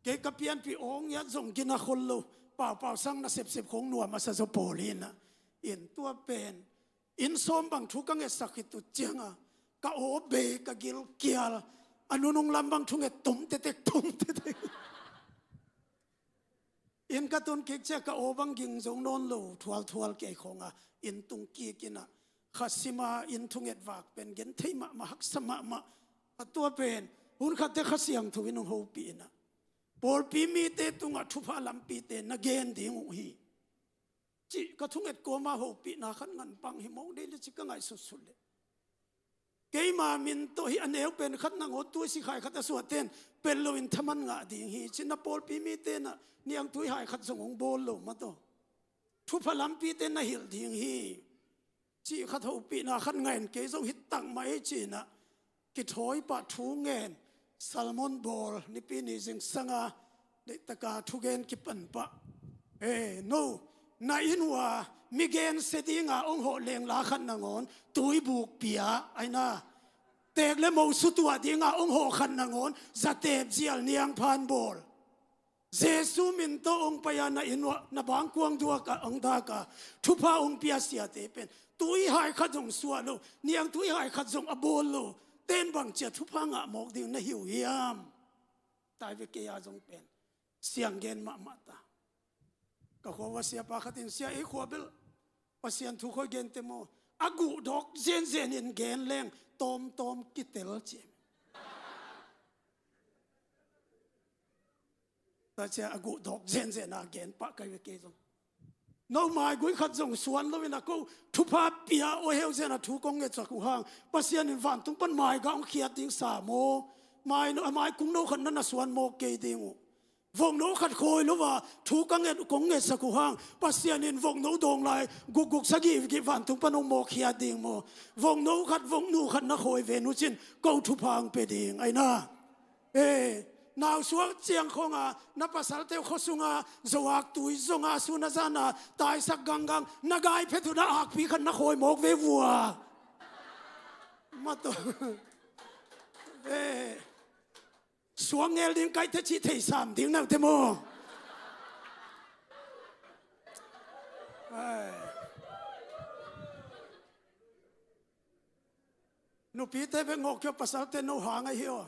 kei ka pianpih awng iat zong gina khol lo, paupau sang nasepsep khawng nuam a sa zaw pawl hi ina, inn tua pen inn sawm bang thu ka ngetsak khit uh cianga ka aw bei, ka gil kial, a nunung lam bang thunget tom tetek, tom tetek. Inn ka tun kik ciang ka aw bang ging zo nawn lo, thualthual kei khawnga inn tung kik ina, kha sima inn thunget vak pen gen thei mahmah, haksa mahmah. A tua pen hun khatte Kha Siangtho in hong hopih ina, pawlpi mite tungah thupha lampite na gen ding uh hi, cih ka thunget kawma hopihna khat ngan pang hi mawk dei le ci ka ngaihsutsut leh, keima min tawh hi a neu pen khat nangawn tuisik hai khat a suahten pel loin thaman ngah ding hi, ci ina pawlpi mite ina niangtui hai khat zong hong bawl lo mataw, thupha lampite na hilh ding hi, cih khat hopihna khat ngen, kei zong hi tak mah ei ci ina kithawi pah thu ngen, sermon bawl, Nipi ni zingsanga deihtaka thugen kipan pah. He, no, na inn uh a mi gensia dinga hong hawh lengla khat nangawn tuibuk pia, aina, teek le mo sutuah dinga hong hawh khat nangawn zatep zial niangphan bawl. Jesu min tawh hong pai a na inn uh a, na bangkuang duak a hong dak a, thupha hong pia siate pen tui hai khat zong suah lo, niangtui hai khat zong a bawl lo ten bangci a thupha ngah mawk ding na hi uh hiam? Tua hi ve, kei a zong pen siang gen mahmah ta. Ka khua uh a siapa khat in, sia, ei khua bel Pasian thu khawi gen te maw, a guh dawk zenzen in gen leng tawmtawm kitel ci. Tua ciang a guh dawk zenzen a gen pah ka hi ve kei zong. No maigui khat zong suan lo ina ko thupha pia aw heu zen a thu kong ngetsak uh hang, Pasian in vantung pan maiga hong khiat ding sa maw? Mai no, a maikung no khat na na suan mawk kei ding uh. Vokno khat khawi lo a thu ka nget, kong ngetsak uh hang, Pasian in vokno dawng lai gukguk sagih vantung pan hong mawk khiat ding maw? Vokno khat, voknu khat na khawi ve nu cin ko thupha hong pia ding, aina. Eh, nau suak ciang khawnga na pasalte uh khua sunga zo aktui zonga sun a zana taisak ganggang, na gai phet uh na akpi khat na khawi mawk ve vua. Mataw. Eh, suang ngel ding kaite cih thei sam ding na uh te maw? Ai. Nupite bek ngawk kio, pasalte no hang ahi aw.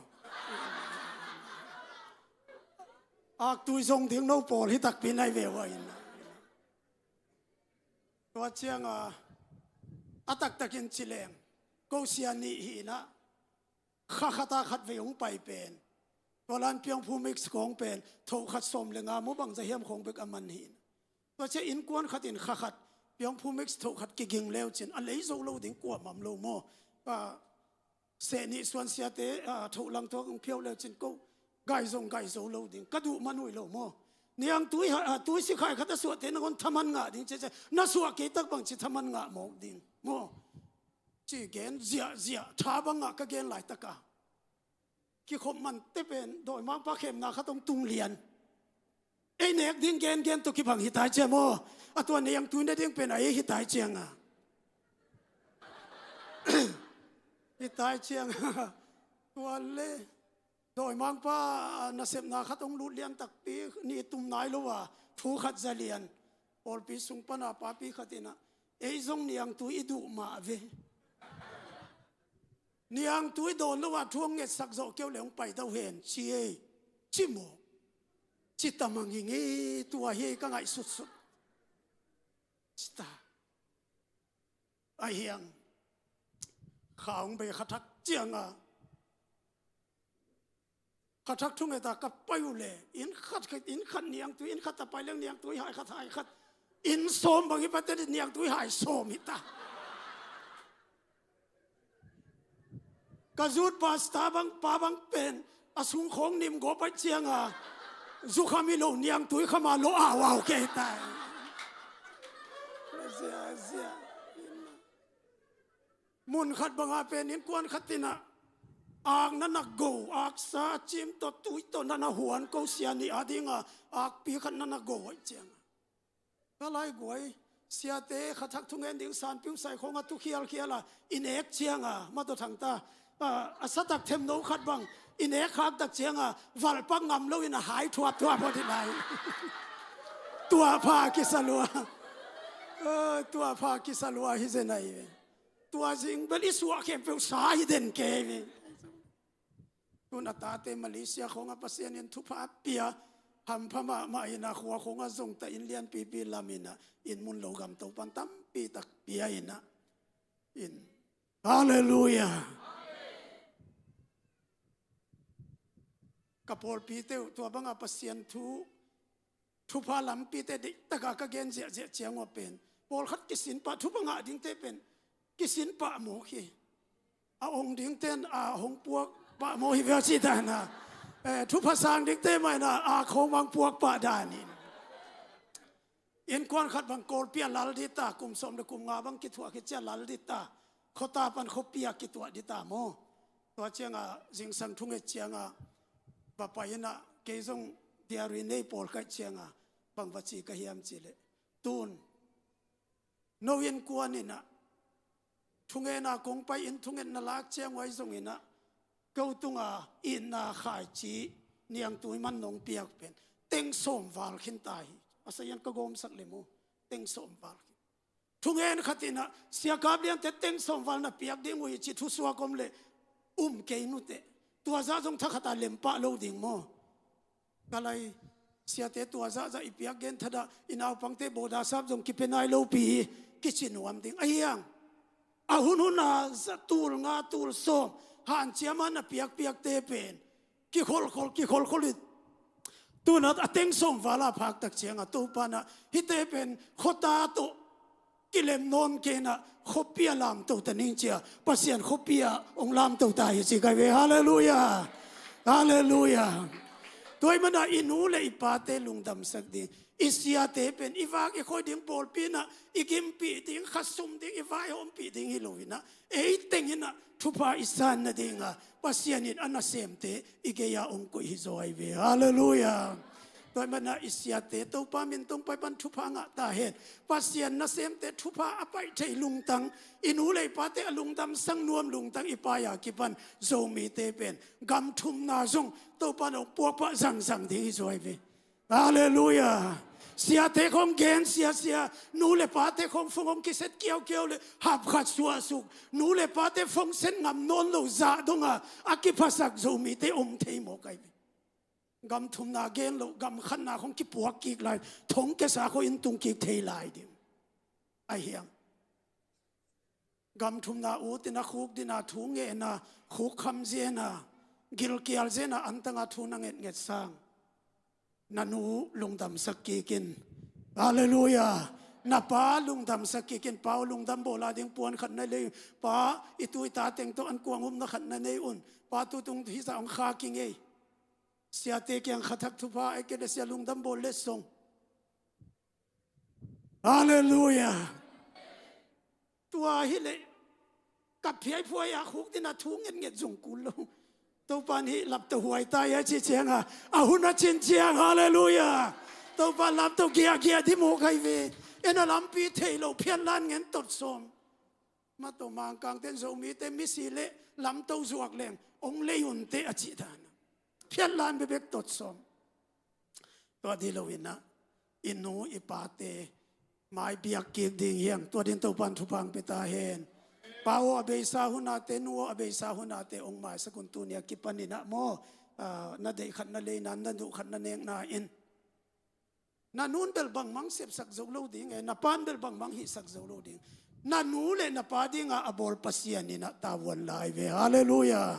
Aktui zong ding no pawl hi takpi nai ve uh a ina. Tua cianga a taktakin ci leng, ko sia nih hi ina, kha khata khatvei hong pai pen, tua lan Piangphu mix kong pen thoh khat sawm le nga maw bangza hiam khong bek a man hi ina. Tua ciang innkuan khatin kha khat Piangphu mix thoh khat kiging leu cin a lei zo lo ding kuamah om lo maw? Ah, seh nih suan siate, ah, thoh lang tua kong phiau leu cin ko gai zong gai zo lo ding, ka duh man uh hi lo maw? Niangtui ha, ah, tuisik hai khat a suahte nangawn thaman ngah ding ci ciang na suah kei tak bangci thaman ngah mawk ding maw? Ci gen ziahziah, tha bangah ka gen laitaka kikhop mante pen dawimangpa khemna khat hong tung lian. Ei nek ding gengen tawh kibang hi tai ciang maw? A tua niangtui na ding pen a ei hi tai cianga. Hi tai cianga. Tua le dawimangpa nasepna khat hong lut lian takpi, ni tum nai lo a thu khat za lian. Pawlpi sung pana papi khat in ah, "Ei zong niangtui i duh mah ve. Niangtui dawn lo a thu hong ngetsak zawh kei uh leh hong pai do hen," ci ei. Ci maw? Ci ta mang hi ngei, tua hi ka ngaihsutsut. Ci ta. Ahi hang, kha hong bei kha thak ciang a, kha thak thunget a ka pai uh leh, inn khat, inn khat niangtui, inn khat a pai leng niangtui hai khat, hai khat. Inn sawm bang hi pah teh niangtui hai sawm hi ta. Ka zut pastor bang, pa bang pen a sung khawng nim gawp ahih ciang a, zu kham hi lo niangtui kham a lo au au kei ta. Zia, zia. Mun khat bang a pen innkuan khat in ah, ak na na go, aksa cim tawh tui tawh na na huan ko, sia nih a ding a akpi khat na na go ahih ciang a, ka laiguai, siate kha thak thungen ding sanpiu sai khawng a tu khialkhial a i nek ciang a, Mataw Thangta, a, a satak themno khat bang i nek khak tak ciang a, valhpak ngam lo in a hai thuapthuap phot hi lai. Tua pha kisa lua. A, tua pha kisa lua hi zen ahi ve. Tua zing bel i suah khempeuh sa hi den kei ve. Tun a tate Malaysia khawng a Pasian in thupha pia, hampha mahmah in a, khua khawng a zong ta, inn lianpipi lam in a, inn mun lo gam Topan tampi tak pia in a, in. Halleluiah. Ka pawlpite uh tua bang a Pasian thu, thupha lampite deihtak a ka gen ziahziah ciang uh a pen, pawlkhat kisin pah, thupha ngah dingte pen kisin pah mawk hi. A ong dingte in a hong puak pah mawk hi ve, a cih dan a, eh, thupha sang dingte mah in a, a khawng bang puak pah dan in. Innkuan khat bang Kawlpi ah lal ding ta, kum sawm le kum nga bang kithuah khit ciang lal ding ta, khuata pan khuapi ah kituah ding ta maw. Tua ciang a zingsang thunget ciang a va pai in a, kei zong diary nei pawl ka hih ciang a bang va ci ka hiam cih leh, tun no innkuan in a, thungen a kong pai in thungetna lak ciang uh ahi zongin a, ko tung a itna khaici niangtui man nong piak pen teng sawm val khin ta hi. A sayan ka gawmsak le maw, teng sawm val khin. Thungen khat in a, sia Kap Lian te teng sawm val na piak ding uh hi ci thusuak om leh um kei nuteh. Tua zah zong thakhat a lem pah lo ding maw. Ka lai, siate tua zahzah i piak gen thadah, i naupangte bawda sap zong kipia nai lopi hi, kici nuam ding. Ahi hang, a hunhun a za tul nga tul sawm hanciam a na piakpiakte pen kikholkhol, kikholkhol in, tun a teng sawm val a phak tak ciang a Topa in a, hihte pen khuata tawh kilem nawn kei in a, khuapi ah lamto ta ning ci a, Pasian khuapi ah hong lamto ta hi ci kai ve. Halleluiah. Halleluiah. Tua ahih man a i nu le i pate lungdamsak ding, i siate pen i vak i khoi ding pawlpi in a, i gimpih ding, kha sum ding, i vaihawmpih ding hi lo in a, ei teng in a thupha i san nading a Pasian in a nasemte i gei ah hong koih hi zaw ahi ve. Halleluiah. Tua ahih man a i siate Topa min tung pai pan thupha ngah ta hen. Pasian nasemte thupha a pai thei lungtang, i nu le i pate a lungdamsak nuam lungtang i pai a kipan Zomite pen gam thumna zong Topa in hong puak pah zangzang ding hi zaw ahi ve. Halleluiah. Siate khawng gen siasia, nu le pate khawng fung hong kiset kiaukiau le hap khat suahsuk, nu le pate fung set ngam nawn lo zah dong a, a kiphasak Zomite om thei mawk ahi ve. Gam thumna gen loh, gam khatna khawng kipuak kik lai, thong kesa khawng in tung kik thei lai ding. Ahi hang, gam thumna ut in a khuk ding a thu ngen a, khuk kham zen a, gilkial zen a, antang a thu na ngetnget sang, na nu lungdamsak kik in. Halleluiah. Na pa lungdamsak kik in. Pa aw, lungdam bawl a ding puan khat na nei un. Pa, i tu i ta teng tawh an kuang upna khat na nei un. Pa, tu tung hih zah hong khak ing ei. Siate kiang kha thak thupha, ei kei le sia lungdam bawl letsong. Halleluiah. Tua hi leh ka phiaiphuai a khuk ding a thu ngetnget zong kul lo. Topa in hih laptoh huai ta hi a cih ciang a, a hun a cin ciang, halleluiah. Topa laptoh giahgiah ding mawk ahi ve. En a lampi thei lo, phiatlan ngen tot sawm. Mataw Mangkangte in Zomite misi le lamtoh zuak leng hong lei un teh a cih dan a, phiatlan bekbek tot sawm. Tua ding lo in a, i nu i pate Mai biak kik ding hiang, tua din Topan thupha hong pia ta hen. Pa aw, a beisa hunate, nu aw, a beisa hunate hong maisak un, tuni a kipanin ah maw, ah, na deih khat na leina, na duh khat na nekna in. Na nun bel bangmah sepsak zo lo ding e, na pan bel bangmah hihsak zo lo ding. Na nu le na pa dinga a bawl Pasian in ah tavuan lai ve. Halleluiah.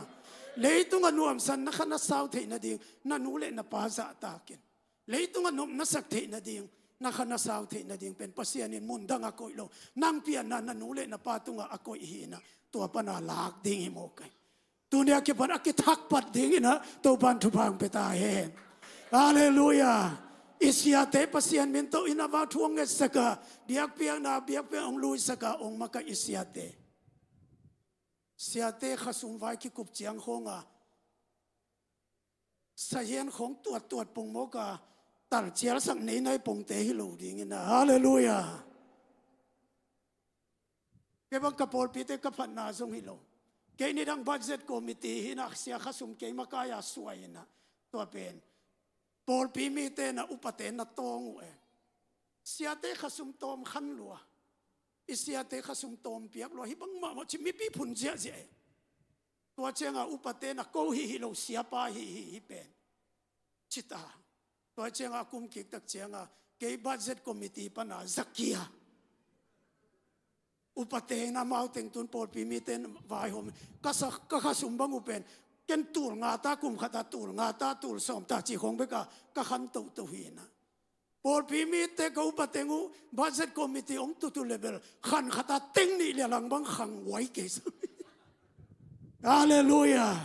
Leitungah nuamsa na kha na sau theih nading, na nu le na pa zahtakin. Leitungah nop na sak theih nading, na kha na sau theih nading pen Pasian in mun dang a koih lo. Nang pianna na nu le na pa tungah a koih hi in ah, tua pana lak ding hi mawk ei. Tuni a kipan a kithak pat ding in ah Topan thupha hong pia ta hen. Halleluiah. I siate Pasian min tawh in a va thu hong ngetsak a, biakpiakna, biakpiak hong luisak a, hong makaih i siate. Siate khasum vai kikup ciang khawng a, sahian khawng tuattuat pongmawk a, talcialsak neinai pongte hi lo ding in ah. Halleluiah. Kei bang ka pawlpite ka phatna zong hi lo. Kei nidang budget committee hi in ah, sia khasum kei makai a suai in ah, tua pen pawlpi mite na upate na tawng uh e. Siate khasum tawm khan lua, i siate khasum tawm piak lua, hih bang mahmah ci mipi phun ziahziah e. Tua cianga upate na ko hi hi lo, siapa hi hi hi pen ci ta. Tua cianga kum kik tak cianga kei budget committee pana zakia. Upate in amau teng tun pawlpi mite in vaihawm. Ka sa, ka khasum bang uh pen ken tul nga ta, kum khat a tul nga ta, tul sawm ta ci khawng bek a ka khan toto hi in ah. Pawlpi mite ka upa teng uh budget committee hong tutu le bel khan khat a teng nih le lang bang khang huai kei sa. Halleluiah.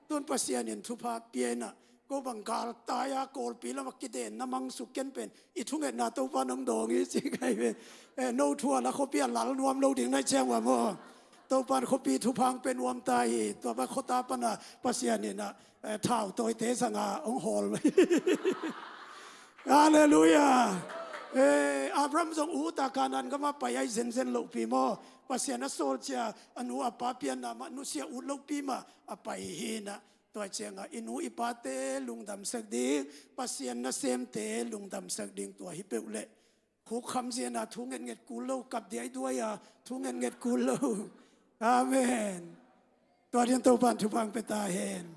Tun Pasian in thupha pia in ah, ko bang galtai a Kawlpi lamah kiden na mang suk ken pen i thungetna Topa nong dawng hi ci kai ve. Eh, no thu a la khuapi a lal nuam lo ding nai ciang ua maw. Topan khuapi thupha hong pia nuam ta hi. Tua bang khuata pana Pasian in ah, eh, thau tawite zanga hong hawl. Halleluiah. Eh, Abraham zong u ta Kanaan gama pai ai zenzen lohpi maw. Pasian a sawlcia a nu a pa pianna mah nusia ut lohpi mah a pai hi in ah. Tua cianga i nu i pate lungdamsak ding, Pasian nasemte lungdamsak ding, tua hi peuh leh khuk kham ziana thu ngetnget kul lo, kap diaiduai a thu ngetnget kul lo. Amen. Tua din Topan thupha hong pia ta hen.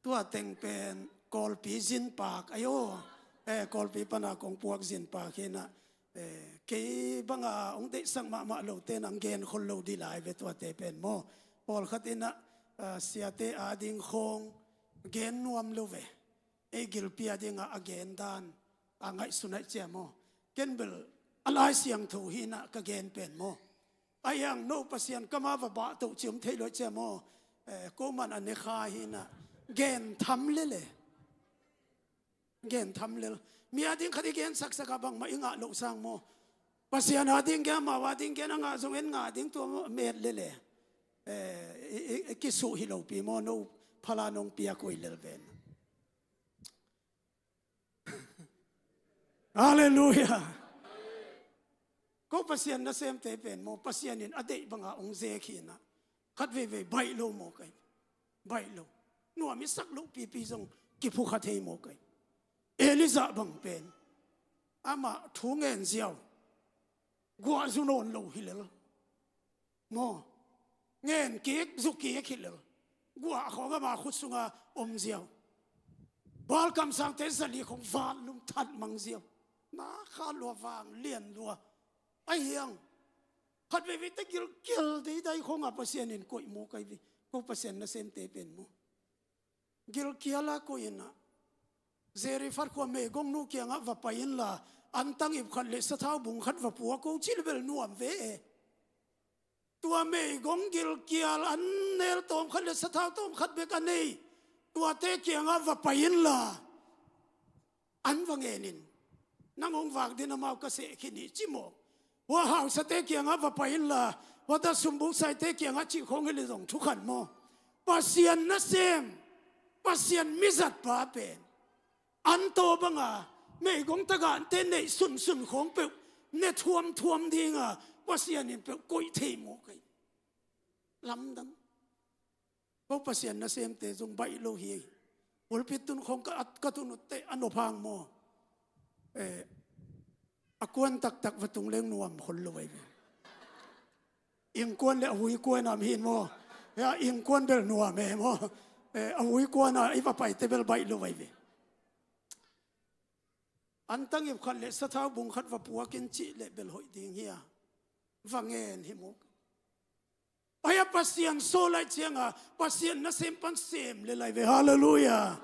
Tua teng pen Kawlpi zinpak ayo. Eh, Kawlpi pana kong puak zinpak hi in ah, eh, kei banga hong deihsak mahmah lote nang gen khol lo di lai ve tuate pen maw. Pawlkhat in ah, ah, siate ading khawng gen nuam lo ve. Ei gilpi a dinga a gen dan a ngaihsun aih cia maw. Ken bel a Lai Siangtho hi in ah ka gen pen maw. A hiang no Pasian kama va bah toh ci om thei lo aih cia maw. Eh, ko man a ne kha hi in ah gen tham lele. Gen tham lel. Mi ading khat i gen saksak a bangmah i ngah loh sang maw. Pasian ading gen, amau ading gen, a ngah zong en ngah ding tua met lele. Eh, i, i, i kisuh hi lopi maw, no phala nong piak uh hi lel ven. Halleluiah. Ko Pasian nasemte pen maw, Pasian in a deih banga hong zek hi in ah. Khat veivei baih lo maw kai. Baih lo. Nuam i sak loh pipi zong kiphukha thei maw kai. Elijah bang pen amah thu ngen ziau. Guah zu nawn lo hi lel. Maw. Ngen kik, zu kik hi lel. Guah khawng ama khut sunga om ziau. Baal kamsangte zali khawng vanlum that mang ziau. Na kha lua, vang lian lua. A hiang. Khat veivei te gilkial deidai khawnga Pasian in koih maw kai ve. Ko Pasian nasemte pen maw. Gilkial a koih in ah. Zarephath khua meigongnu kiangah va pai inla, antang ip khat le sathau bung khat va pua ko cih le bel nuam ve e. Tua meigong gilkial an nel tawm khat le sathau tawm khat bek a nei. Tuate kiangah va pai inla. An va ngen in. Nang hong vak din amau ka seh khin hi ci maw. Hua hausate kiangah va pai inla. Hua ta sumbuksaite kiangah cih khawng hi le zong thukhan maw. Pasian nasem. Pasian mizatpa pen. An taw banga. Meigong tagahte neih sunsun khawng peuh. Ne thuamthuam dinga. Pasian in peuh koih thei maw kai. Lamdang. Ko Pasian nasemte zong baih lo hi. Pulpit tun khawng ka, ka tun utte a nop hang maw. Eh, A kuan taktak va tung leng nuam khol lo ai ve. Innkuan le a vui kuan am hin maw? Ya, innkuan bel nuam e maw? Eh, a vui kuan a i va paite bel baih lo ai ve. Antang ip khat le sathau bung khat va puakin cih le bel hoih ding hi a. Va ngen hi maw? Ai a Pasian sawl lai cianga Pasian nasem pan sem le lai ve. Halleluiah.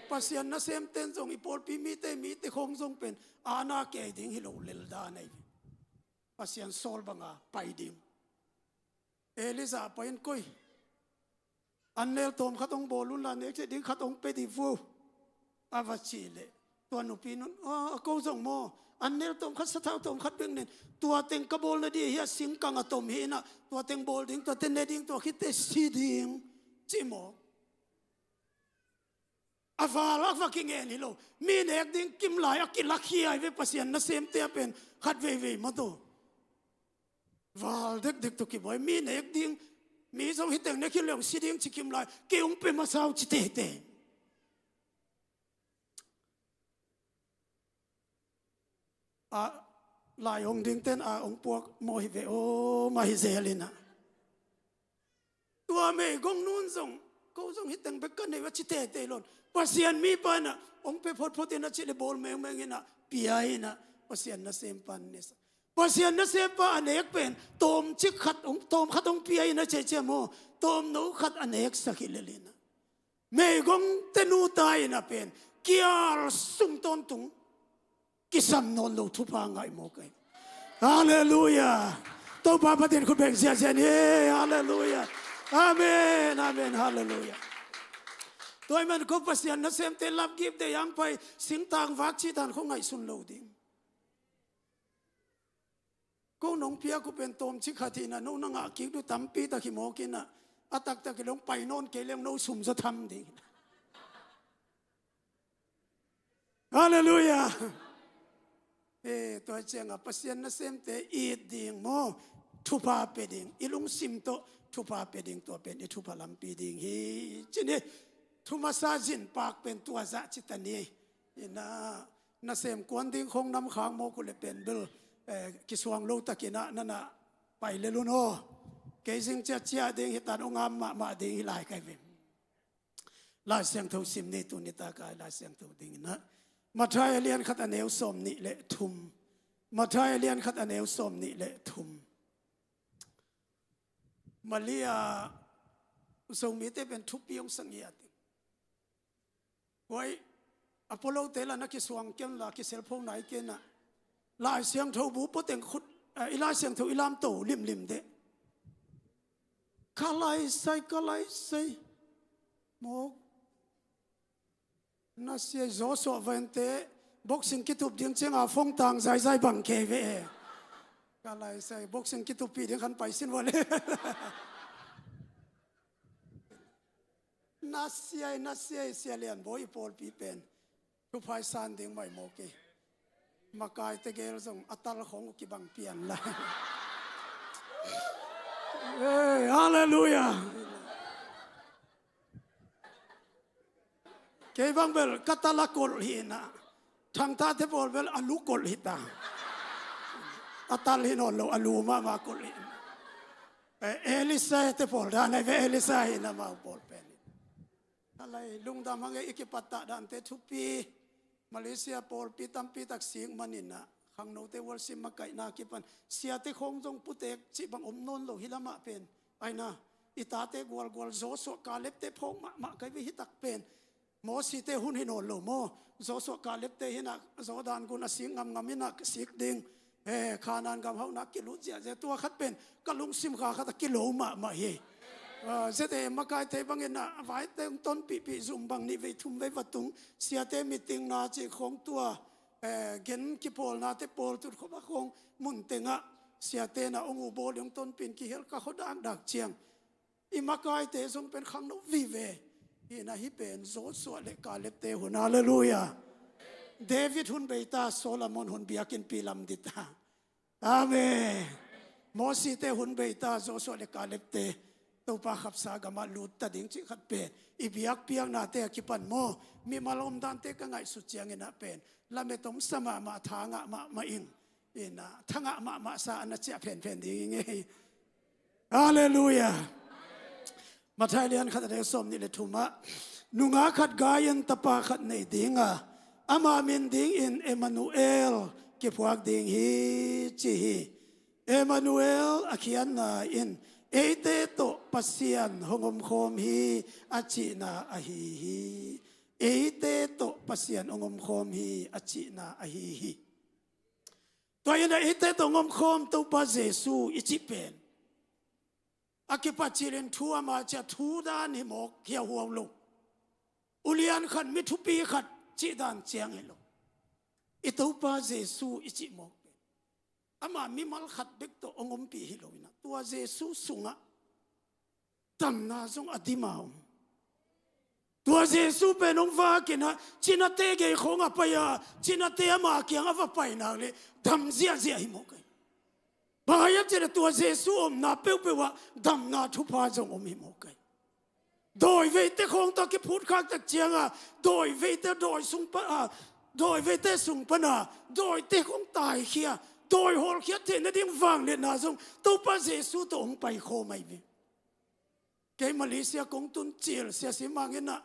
Pasian nasem ten zong i pawlpi mite mite khong zong pen ana kei ding hi lo lel dan ai ve. Pasian sawl banga pai ding. Elijah pai in koi. An nel tawm khat hong bawl un la nek ding khat hong pe dih vo. A va ci leh tua nupi nun a ko zong maw. An nel tawm khat sathau tawm khat bek nen tua teng ka bawl na dih hi a singkang a tom hi inah tua teng bawl ding tua teng ne ding tua khit teh si ding. Ci maw. A val a va kingen hi lo. Mi nek ding kim lai a kilak hi ai ve Pasian nasemte a pen khat veivei maw tawh. Val dekdek tawh kibawi mi nek ding. Mi zong hi teng nek hi leong si ding ci kim lai. Kei hong pe masa uh ci teitei. A lai hong ding ten a hong puak maw hi ve aw mah hi zel inah. Tua meigong nun zong ko zong hi teng bek ka nei va ci teitei lon. Pasian mi pa inah hong pe photphot inah ci le bawl mengmeng inah pia inah Pasian nasem pa an nesa. Pasian nasem pa a nek pen tawm cik khat hong tawm khat hong pia inah cece maw tawm no khat a nek sak hi lel inah. Meigong tenu ta inah pen kial sung tawntung. Kisam nawn lo thupha ngaih mawk ai. Halleluiah. Topa patin khut beng ziahziah ni. Halleluiah. Amen. Amen. Halleluiah. Tua ahih man ko Pasian nasemte lapgip dei ang pai singtang vak cih dan kho ngaihsun lo ding. Ko nong piak uh pen tawm cik khat hi inah no na ngah kik duh tampi tak hi mawk inah a taktak hi long pai nawn kei leng no sum zaw tham ding. Halleluiah. Eh, tua cianga Pasian nasemte it ding maw thupha pe ding i lungsim tawh thupha pe ding tua pen i thupha lampi ding hi. Cin hi thu masa zin pak pen tua zah ci ta ni. Inah nasem kuan ding khong nam khak mawk uh le pen bel eh, kisuang lo takinah nanah pai lel un aw. Kei zing ciatciah ding hi tan ong am mahmah ding hi lai kai ve. Lai Siangtho sim ni tuni taka Lai Siangtho dingin ah Matthai a lian khat a neu sawm nih le thum. Matthai a lian khat a neu sawm nih le thum. Malia Zomite pen thupi hong sang hi a ti. Huai Apollo te la na kisuang ken la kiselpho nai ken ah Lai Siangtho bu poteng khut eh, i Lai Siangtho i lamto limlim deh. Ka lai sai ka lai sai. Mawk. Na sia Joshua vente boxing kitup ding cianga fongtang zaizai bang kei ve e. Ka lai sai boxing kitup pi ding khan pai sin vale. Na sia na sia sia lian bo i pawlpi pen. Thuphai san ding mai mawk i. Makai tegel zong a tal khong uh kibang pian lai. Hey, halleluiah. Kei bang bel ka tal a kolh hi inah thangtate pawl bel a lu kolh hi ta. A tal hi nawn lo a lu mahmah kolh hi inah. Eh, Elisha te pawl dan ai ve Elisha hi inah mau pawl pen hi. Halai lungdam hang e i kipattah dante thupi. Malaysia pawlpi tampi tak sik maninah khangnote worship makaihna kipan siate khawng zong putek cih bang om nawn lo hi lamah pen. Aina i tate gualgual Joshua Kalebte phawk mahmah kai ve hi tak pen. Mosite hun hi nawn lo maw? Joshua Kalebte hinah Jordan gun a sik ngamngam hinah sik ding. Eh, Khanaan gam hauhna kilut ziahziah tua khat pen ka lungsim kha khat a kilo mahmah hi. Ah, zete makaite bangin a vaite hong tonpihpih zum bang nih vei thum vei va tung siate meeting na cih khawng tua, eh, gen kipawlnate pawl tut khawp a khawng mun tengah siate na hong uh bawl hong tonpih in kihel ka khaw dakdak ciang. I makaite zong pen khangno vive. Hina hih pen Joshua le Kalebte hun. Halleluiah. David hun beita, Solomon hun biakinnpi lam dita. Amen. Mosite hun beita, Joshua le Kalebte Topa khapsa gamah lutta ding cih khat pen i biakpiaknate a kipan maw? Mimal omdante ka ngaihsut cianginah pen lamet omsa mahmah, tha ngah mahmah ing. Ina thangah mahmah sa a na ciah phenphen ding i ngei. Halleluiah. Matthai lian khat a deng sawm nih le thumah, nungak khat gai in tapa khat nei dinga, ama min dingin Emmanuel kiphuak ding hi, ci hi. Emmanuel a khiatna in eite tawh Pasian hong omkhawm hi a cihna ahi hi. Eite tawh Pasian hong omkhawm hi a cihna ahi hi. Tua in a eite tawh hong omkhawm Topa Jesu i cih pen a kipat cilin thu ama ciah thu dan hi mawk hiahuau lo. Ulian khat mi thupi khat cih dan ciang hi lo. I Topa Jesu i cih mawk pen ama mimal khat bek tawh hong ompih hi lo inah tua Jesu sungah damna zong a dima om. Tua Jesu pen hong vakinah cinate gei khawng a pai a, cinate ama kiang a va painak le dam ziahziah hi mawk ai. Bang hiam cih leh tua Jesu omna peuhpeuh ah damna thupha zong om hi mawk ai. Dawi veite khawng tawh kiphutkhak tak cianga dawi veite dawi sung pan a, dawi veite sung pana dawite khawng taikhia, dawi hawlkhiat theih nading vangliatna zong Topa Jesu tawh hong paikhawm ai ve. Kei Malaysia kong tun cil Sia Sim Mang inah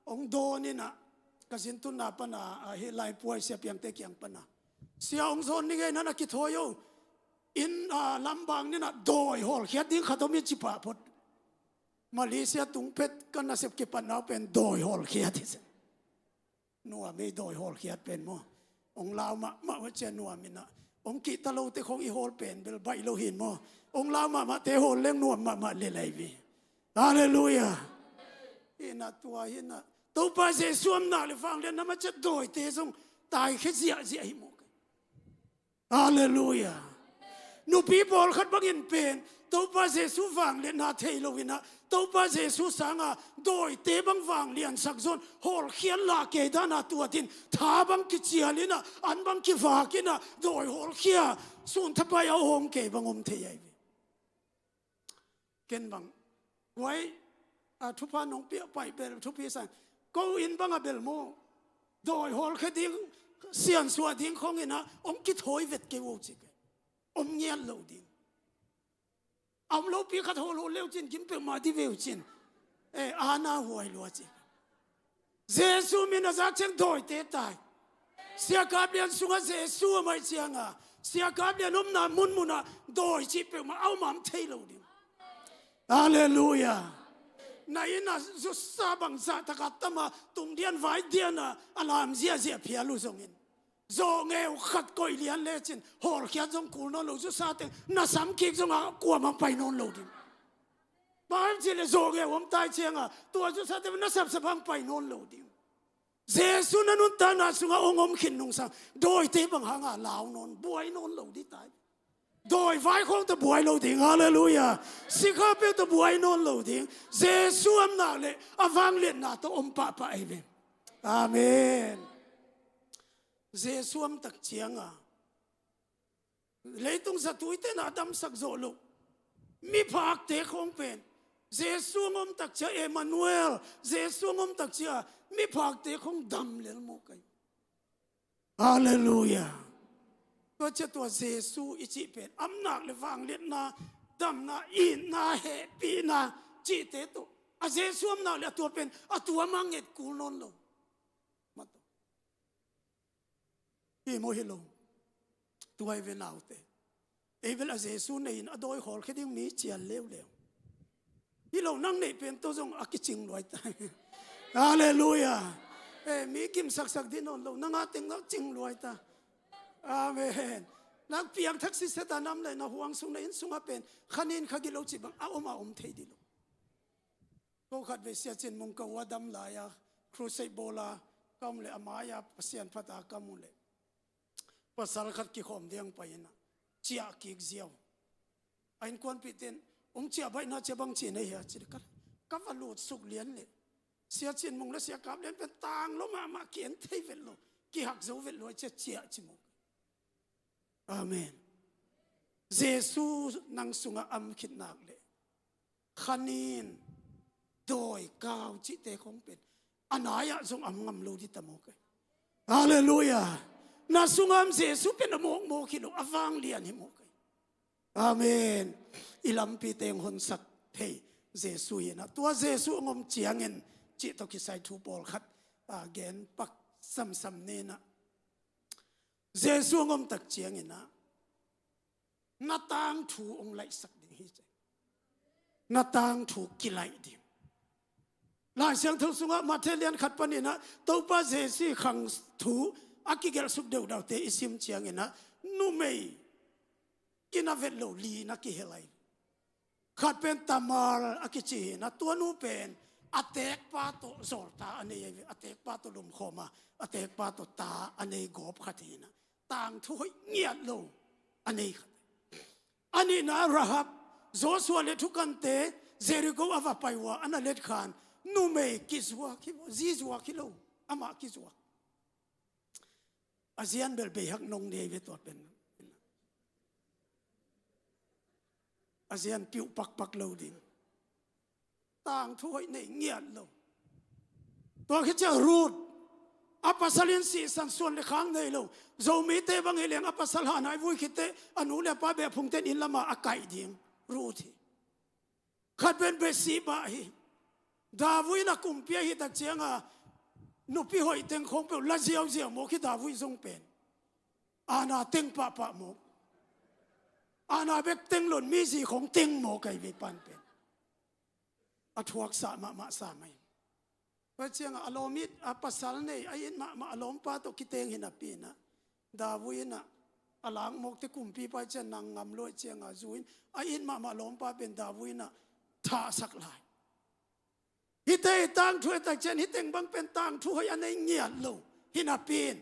hong dawn inah ka zin tunna pana ahi laipuai Sia Piangte kiang pana Sia hong zawn ni ngei nan a kithawi o. Inn a lambang ninah dawi hawlkhiat ding khat om in ci pah phot. Malaysia tung phet ka nasep kipatna uh pen dawi hawlkhiat hi. Nuam ei dawi hawlkhiat pen maw? Hong lau mahmah uh cia nuam inah hong kihta lote khawng i hawl pen bel baih lo hin maw? Hong lau mahmahte hawl leng nuam mahmah lel ai ve. Halleluiah. Hinah tua hinah Topa Jesu omna le vangliatna ma cia dawite zong taikhia ziahziah hi mawk ai. Halleluiah. Nupi pawlkhat bangin pen Topa Jesu vangliatna thei lo inah Topa Jesu sanga dawite bang vangliansak zawn hawlkhiat lah kei dana tuatin tha bang kicial inah an bang kivak inah dawi hawlkhia sunthapai a hawm kei bang om thei ai ve. Ken bang guai a thupha nong piah paih bel thupi sang ko in bang a bel maw? Dawi hawlkhia ding siansuah ding khawng inah hong kithawi vet kei uh ci kei. Om ngiat lo ding. A om lopi khat hawlhawl leucin gim peuhmah di veucin. E, ana huai lua ci. Jesu min a zak ciang dawite tai. Sia Kap Lian sungah Jesu a maih cianga Sia Kap Lian omna munmunah dawi cih peuhmah a om a om thei lo ding. Halleluiah. Na inn a zusa bangzah taka tama tungdian vaidiana a lam ziahziah phial uh zongin zawngeu khat koih lian lecin hawlkhiat zong kul nawn lo, zusa teng na samkik zonga kuamah pai nawn lo ding. Bang hiam cihleh zawngeu om tai cianga tua zusate na sapsap hang pai nawn lo ding. Jesu na nuntakna sungah hong om khin nungsang dawite bang hanga lau nawn buai nawn lo ding tai. Dawi vai khawng tawh buai lo ding. Halleluiah. Sikha peuh tawh buai nawn lo ding. Jesu omna le a vangliatna tawh om pahpah ei ve. Amen. Jesu om tak cianga leitung zatuite na damsak zawh loh miphakte khawng pen Jesu hong om tak cia Emmanuel, Jesu hong om tak cia miphakte khawng dam lel mawk ai. Halleluiah. Tua cia tua Jesu i cih pen amnak le vangliatna, damna, itna, hehpihna cihte tawh a Jesu amnak le a tua pen a tua mah nget kul nawn lo. Hi maw hi lo? Tua hi ve naute. Ei bel a Jesu nei-in a dawi hawlkhia ding mi cial leuleu. Hi lo nang neih pen tawh zong a kicing luai ta. Halleluiah. E, mi kimsaksak dih nawn lo nanga teng a cing luai ta. Amen. Nang piangthak siseta nam le na huang sung na inn sungah pen khanin kha gilo cih bang a om a om thei dih lo. Ko khat vei Sia Cin Mung ka ua dam lai-a crusade bawla ka om leh a mai-a Pasian phata ka mu leh pasal khat kikhawm diang pai inah ciah kik ziau. A innkuanpihte in hong ciah baihna cia bang ci na hia ci leh ka, ka va lut suk lian leh Sia Cin Mung le Sia Kap Lian pen tang lo mahmah ki-en thei vet lo, kihak zo vet lo a cia ciah ci mawk. Amen. Jesu nang sungah am khit nak leh khanin dawi kau cihte khong pen a nai-ah zong am ngam lo dih ta mawk ai. Halleluiah. Na sungah Jesu pen a mawkmawk hi lo, a vanglian hi mawk hi. Amen. I lampi teng honsak thei Jesu hi na. Tua Jesu hong om ciangin cih tawh kisai thu pawlkhat, a, gen pak samsam ni na. Jesu hong om tak ciangin ah na tangthu hong laihsak ding hi ci. Na tangthu kilaih ding. Lai Siangtho sungah Matthai lian khat panin ah Topa Jesu khang thu a kigelh suk deudaute i sim ciangin ah numei kina vet lo li na kihel lai. Khat pen Tamar a kici hi na, tua nu pen a tekpa tawh zawlta a nei ahi ve, a tekpa tawh lumkhawm a, a tekpa tawh ta a nei gawp khat hi na. Tangthu hoih ngiat lo a nei khat. A nihna Rahab, Joshua le thukante Jericho a va pai uh a, a na letkhan numei kizuak hi, zi zuak hi lo, amah kizuak. A zian bel beihak nong nei ve tua pen. A zian piuh pakpak lo ding. Tangthu hoih nei ngiat lo. Tua khit ciang Ruth, a pasal in sihsan, suan le khak nei lo. Zomite bang hi leng a pasal hanah i vui khit teh a nu le a pa beh phungten inn lamah a kaih ding Ruth hi. Khat pen Bathsheba hi. David in a kumpi ahih tak ciangin nupi hoih teng khawng peuh la ziauziau mawk hi, David zong pen. Ana teng pahpah mawk. Ana bek teng lo in mi zi khawng teng mawk ahi ve, pan pen. A thuaksa mahmah sa mai. Tua ciangin a lawm it, a pasal nei, a it mahmah a lawmpa tawh kiteng hi napi in ah David in ah a langmawkte kumpipa i ciang nang ngam lo ahih ciangin zu in a it mahmah a lawmpa pen David in ah thahsak lai. Hihte i tangthu i et tak ciang hih teng bang pen tangthu hoih a nei ngiat lo hi napi in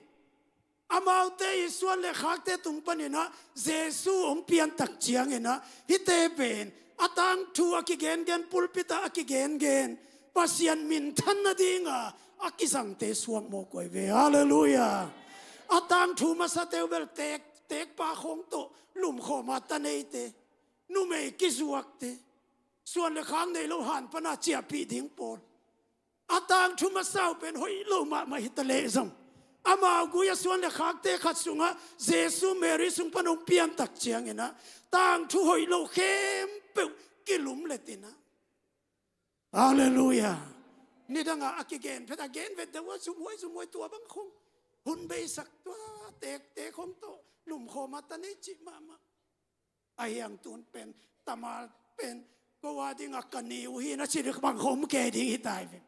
amaute i suan le khakte tung panin ah Jesu hong pian tak ciangin ah hihte pen a tangthu a kigengen, pulpit ah a kigengen, Pasian minthan nadingin a kizangte suak mawk uh ahi ve. Halleluiah. A tangthu masate uh bel tek, tekpa khawng tawh lumkhawm a ta neite, numei kizuakte, suan le khak nei lo han pana ciahpih ding pawl. A tangthu masa uh pen hoih lo mahmah hi ta leh zong, amau gui a suan le khakte khat sungah Jesu Mary sung pan hong pian tak ciangin ah tangthu hoih lo khempeuh kilumlet in ah. Halleluiah. Nidangah a kigen phet a gen vet deuh a zumhuai zumhuai tua bang khawng hun beisak, tua tekte khawng tawh lumkhawm a ta nei cih mahmah. A hiang tun pen, Tamar pen ko a dingin ka ni uh hi na ci ding bang khawng om kei ding hi ta hi ve.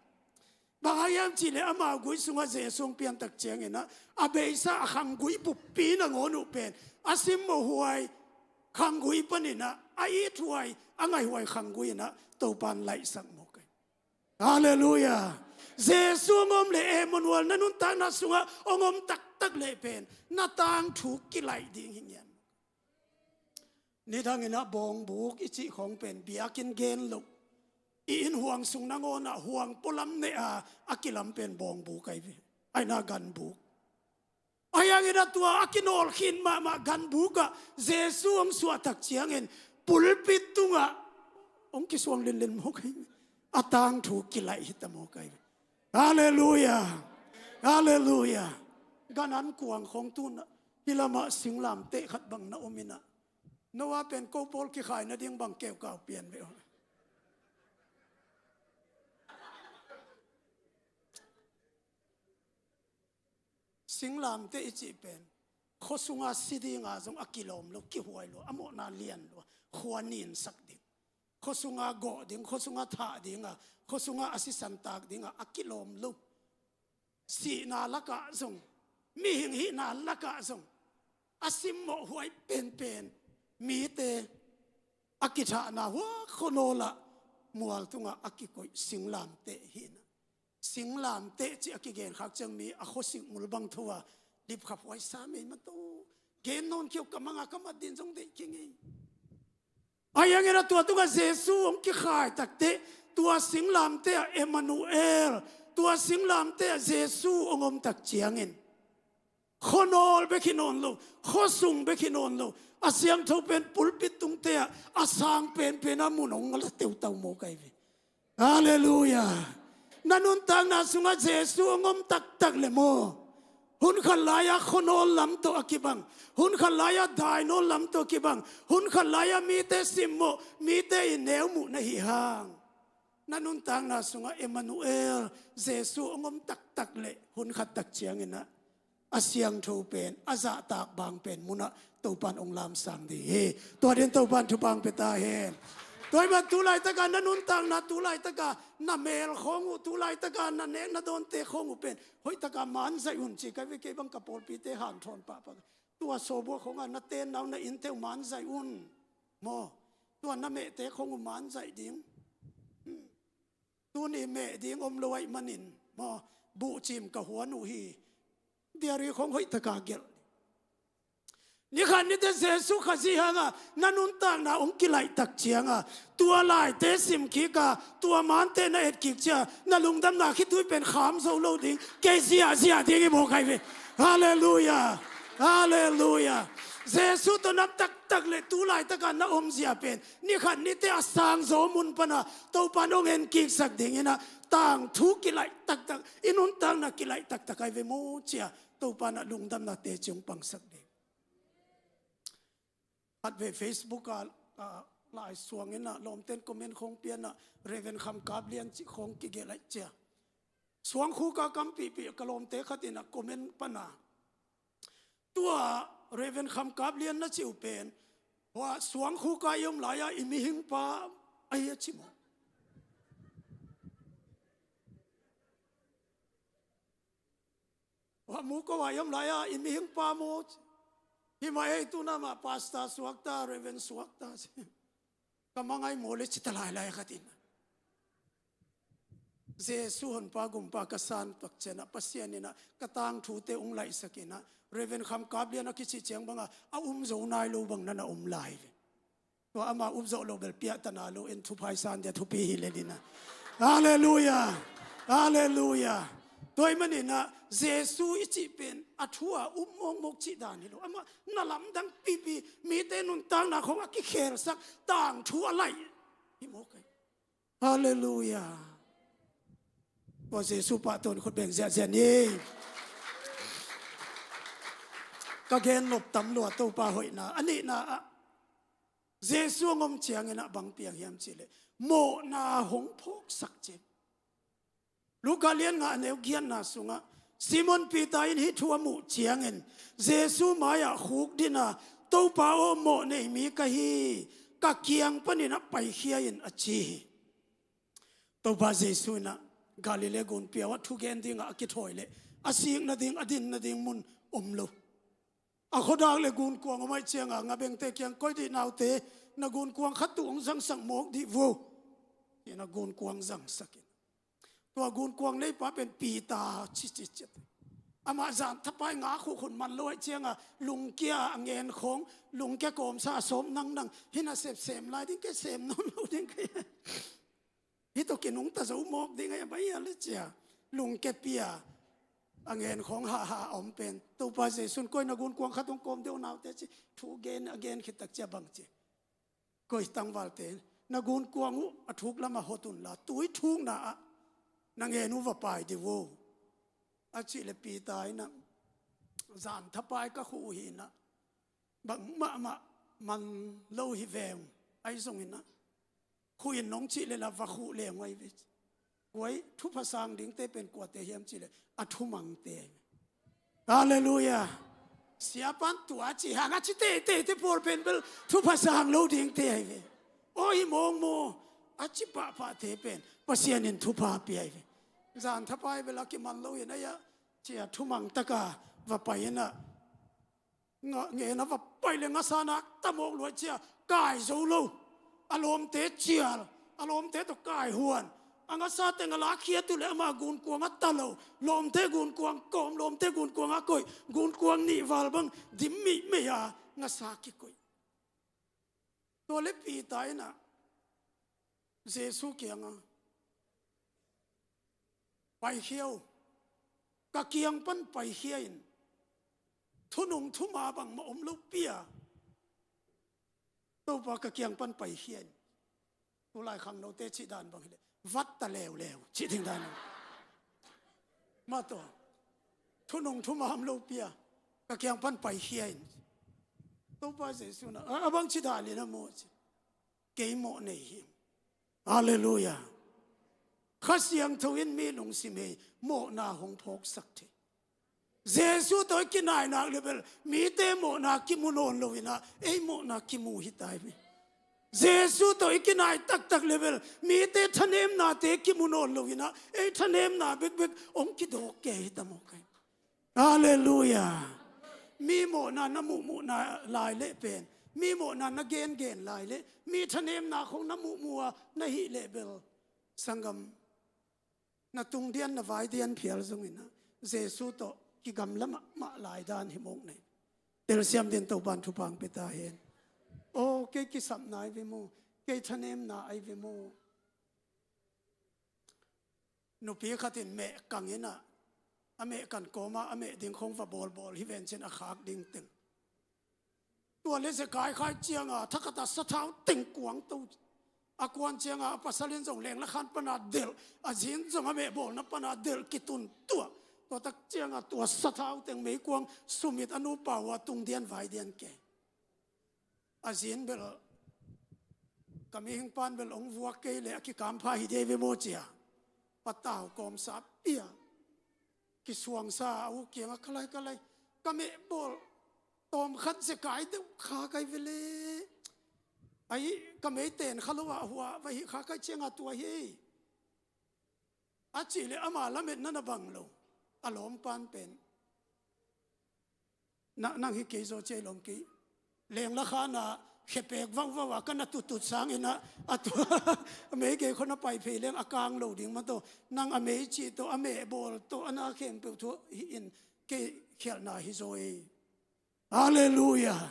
Bang hang hiam cih leh amau gui sungah Jesu hong pian tak ciangin ah a beisa a khanggui buppi nangawn uh pen a simmawhhuai khanggui panin ah a ithuai a ngaihhuai khanggui in ah Topa in laihsak mawk hi. Halleluiah. Jesu hong om leh, Emmanuel, na nuntakna sungah hong om taktak leh pen na tangthu kilaih ding hi ngian. Nidangin ah bawngbuk i cih khawng pen biakinn gen lo, i inn huang sung nangawn ah huang pualam ne a a kilam pen bawngbuk ahi ve. Ahi na ganbuk. Ahi hangin ah tua a kinawl khin mahmah ganbuk ah Jesu hong suah tak ciangin pulpit tungah hong kisuang linlin mawk hi. A tangthu kilaih hi ta mawk ahi ve. Halleluiah. Halleluiah. Gan an kuang khawng tun ah hih lamah singlamteh khat bang na om in ah Noah pen ko pawl kikhai nading bang keukau pian ve uh. Singlamteh i cih pen khua sunga si dinga zong a kilawm lo, kihuai lo, a mawhna lian lo, khua ninsak ding, khua sunga gawh ding, khua sunga thah dinga, khua sunga a sisan tak dinga a kilawm lo. Sihna lakah zong, mihing hihna lakah zong a simmawhhuai penpen mite a kithahna hua khuanawl ah mual tungah a kikoih singlamteh hi na. Singlamteh cih a kigen khak ciang mi a khuasik mul bang tho a lipkhaphuai sa mei mataw. Gen nawn khiau ka manga ka mat din zong deih kingei. Ahi hangin ah tua tungah Jesu hong kikhai takteh tua singlamteh ah Emmanuel, tua singlamteh ah Jesu hong om tak ciangin khuanawl bek hi nawn lo, khuasung bek hi nawn lo, a siangtho pen pulpit tungte ah a sang penpen a mun hong la teutau mawk ahi ve. Halleluiah. Na nuntakna sungah Jesu hong om taktak le maw, Hun khat lai-ah khuanawl lam tawh a kibang, hun khat lai-ah dainawl lam tawh a kibang, hun khat lai-ah mite simmawh, mite i neu muh na hi hang, na nuntakna sungah Emmanuel, Jesu hong om taktak leh hun khat tak ciangin ah a siangtho pen, a zahtak bang pen munah Topan hong lamsang ding hi. Tua dingin Topan thupha hong pia ta hen. Tua ahih manin tu laitakah na nuntakna, tu laitakah na mel khawng uh, tu laitakah na nek na dawnte khawng uh pen hoih takah manzaih un ci ka hi ve. Kei bang ka pawlpite hanthawn pahpah. Tua sawbua khawngah na tenna uh, na innte uh manzaih un maw. Tua na mehte khawng uh manzaih ding. Tuni meh ding om lo ahih manin maw, buhcim ka huan uh hi. Diary khawng hoih takah gelh. Ni khat ni teh Jesu Khazih hangah na nuntakna hong kilaih tak ciangah, tua laite sim kik a, tua mante na et kik ciang, na lungdamna khitui pen kham zo lo ding, kei ziahziah ding hi maw, ka hi ve. Halleluiah. Halleluiah. Jesu tawh nam taktak leh tu laitakah na omzia pen ni khat ni teh a sangzaw mun panah Topan hong en kiksak dingin ah, tangthu kilaih taktak, i nuntakna kilaih taktak ahi ve maw ci-a, Topan ah lungdamna teci hong pangsak ding. Khatvei Facebook ah, ah, lai suangin ah lawmten comment khawng pia-in ah, Reverend Kham Kap Lian cih khawng kigelh ahih ciang, suangkhuk a kampihpih ka lawmte khat in ah comment pan a, tua Reverend Kham Kap Lian na cih uh pen, hua suangkhuk a i om lai-a i mihingpa ahi a ci maw. Hua muko a i om lai-a i mihingpa maw. Hi mah ei, tu-in amah pastor suak ta, Reverend suak ta ci. Ka mangai maw leh ci ta lailai khat in. Jesu Honpa Gumpa ka san tak ciangah Pasian in ah ka tangthute hong laihsak in ah, Reverend Kham Kap Lian a kici ciang bangah a um zo nai lo bang na na om lai ve. Tua ama um zawh lo bel piahtana lo in, thupha i san dia thupi hi lel in ah. Halleluiah. Halleluiah. Tua ahih manin ah Jesu i cih pen a thu a um mawkmawk cih dan hi lo. Amah na lamdang pipi, mite nuntakna khawng a kikhelsak, tangthu a laih hi mawk hi. Halleluiah. Tua Jesu pahtawi-in khut beng ziahziah ni. Ka gen nop tam lua, Topa hoihna. A nihna ah, Jesu hong om ciangin ah bang piang hiam cih leh, mawhna hong phawksak ci. Luka lian nga, a neu giatna sungah, Simon Peter in hih thu a muh ciangin Jesu mai-ah khukdin a, Topa aw, mawh nei mi ka hi, ka kiang panin ah paikhia in, a ci hi. Topa Jesu in ah Galilee gunpi ah thugen dingah a kithawi leh, a sik nading, a din nading mun om lo. A khuadak leh gunkuang om ahih ciangah, ngabengte kiang, "Koi dih naute, na gunkuang khat tuh hong zangsak mawk dih vo," ci-in ah gunkuang zangsak in. Tua gunkuang neipa pen Peter ci ci ci. Amah zan thapai nga khuk hun man lo ahih ciangah, lungkia a ngen khawng, lungkia kawmsa a sawm nangnang, hih nasep sem lai ding, kei sem nawn lo ding kei. Hih tawh kinungta zo mawk ding ahi a, bai a le cia. Lungkia pia a ngen khawng hahha a om pen, Topa Jesu in, "Koi, na gunkuang khat hong kawm dih vo naute," ci. Thu gen, a gen khit tak cia bang ci. "Koi, tangvalte, na gunkuang uh a thuk lamah hot unla, tui thukna ah na ngen uh va pai dih vo," a cih leh Peter in ah, "Zan thapai ka khuh uh hi-in ah, bangmah mah man lo hi veng, ahi zongin ah, khuh in nong cih leh lah va khuh leng uh ahi ve." Kua thupha sang dingte pen kuate hiam cih leh, a thumangte ahi ve. Halleluiah. Siapan tua ci hang a ci teitei te pawl pen bel thupha sang lo dingte ahi ve. Aw, hi mawng maw, a ci pahpahte pen Pasian in thupha pia ahi ve. Zan thapai bel a kiman lo in, ahi a, cia thumang taka va pai in ah, nga, ngen a va pai leh ngasa nak ta mawk lua cia, kai zo lo. A lawmte cial, a lawmte tawh kaihuan. A ngasa teng a lakkhiat uh leh amah gunkuang ah ta lo. Lawmte gunkuang kawm, lawmte gunkuang ah koih. Gunkuang nih val bang dim meimei a, ngasa kikoih. Tua leh Peter in ah Jesu kiangah, "Paikhia o, ka kiang pan paikhia in, thunung thuma bangmah om lo pi-a, Topa, ka kiang pan paikhia in." Tulai khangnote cih dan bang hi leh, "Vat ta leuleu," cih ding dan. Mah tawh. thunung thumam lo pia, ka kiang pan paikhia in. Topa Jesu in a, a bangci dan in a maw ci. Kei mawh nei hi. Halleluiah. Kha Siangtho in mi lungsim hei mawhna hong phawksak thei. Jesu tawh i kinai nak le bel mite mawhna kimu nawn lo in a, ei mawhna kimu hi ta hi. Jesu tawh i kinai taktak le bel mite thanemnate kimu nawn lo in a, ei thanemna bekbek hong kidawk kei hi ta maw kai. Halleluiah. Mi mawhna na muhmuh na lai leh pen, mi mawhna na gengen lai leh, mi thanemna khong na muhmuh a na hih leh bel, sanggam, na tungdian na vaidian phial zong in a, Jesu tawh kigamla mahmah lai dan hi mawk nei. Telsiam dingin Topa'n thupha hong pia ta hen. Aw, kei kisapna ahi ve maw, kei thanemna ahi ve maw. Nupi khat in meh kang in a, a meh kan kawm a, a meh ding khong va bawlbawl hi ven ci-in a khak ding teng. Tua leh zekai khai ciang a, thakhat a sathau teng kuang to. A kuan ciang a, a pasal in zong lenglakhan pan a delh, a zi in zong a meh bawlna pan a delh kitun tuah. Tua tak ciang a, tua sathau teng meikuang sumit a nupa uh a tungdian vaidian kei. A zi in bel, ka mihing pa'n bel hong vuak kei leh a kikampha hi ding hi ve maw ci a, patau kawmsa pia, kisuangsa a, a u kiangah, ka lai, ka lai, ka meh bawl tawmkhat zekai deuh kha kai ve leh, ahi, ka mei ten kha lo a hua va hih kha kai ciang a tua hi. A cih leh ama lametna na bang lo. A lawmpa'n pen, na, nang hi kei zaw ci a, i lawm kei. Lenglakhan a khepek vauvau a ka na tuttut sangin a, a tua, a mei gei khong na pai phei leng a kang lo ding mah tawh, nang a mei cih tawh, a meh bawl tawh, a na khempeuh thu hi in, kei khialhna hi zaw ei. Halleluiah.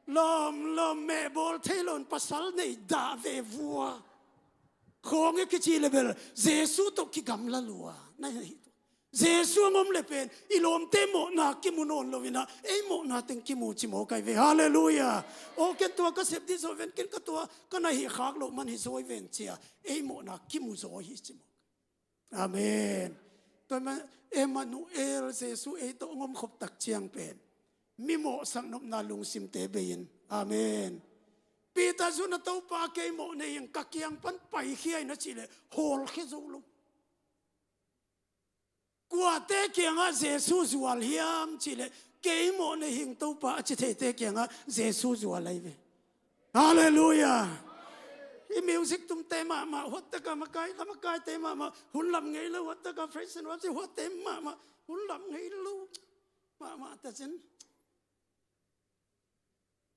Lawm, lawm, meh bawl thei lo in pasal nei dah ve vua. Khawng i kici leh bel, Jesu tawh kigamla lua. Na hi, Jesu hong om leh pen, i lawmte mawhna kimu nawn lo in a, ei mawhna teng kimu ci maw kai ve. Halleluiah. Aw, ken tua ka sep dih zaw ven, ken ka tua, ka na hih khak loh man hi zaw ven ci a, ei mawhna kimu zaw hi ci maw. Amen. Tua man, Emmanuel, Jesu ei tawh hong om khop tak ciang pen, mi mawhsak nopna lungsimte bei in. Amen. Peter zong a, Topa kei mawh nei ing, ka kiang pan paikhia in a cih leh, hawlkhia zo lo. Kuate kiangah Jesu zual hiam cih leh, kei mawh nei ing Topa a ci theite kiangah Jesu zual ahi ve. Halleluiah. I music tumte mahmah, huat tak a makai, la makaite mahmah, hun lam ngei lo, huat tak a praise and worship, huatte mahmah, hun lam ngei lo. Mahmah ta cin.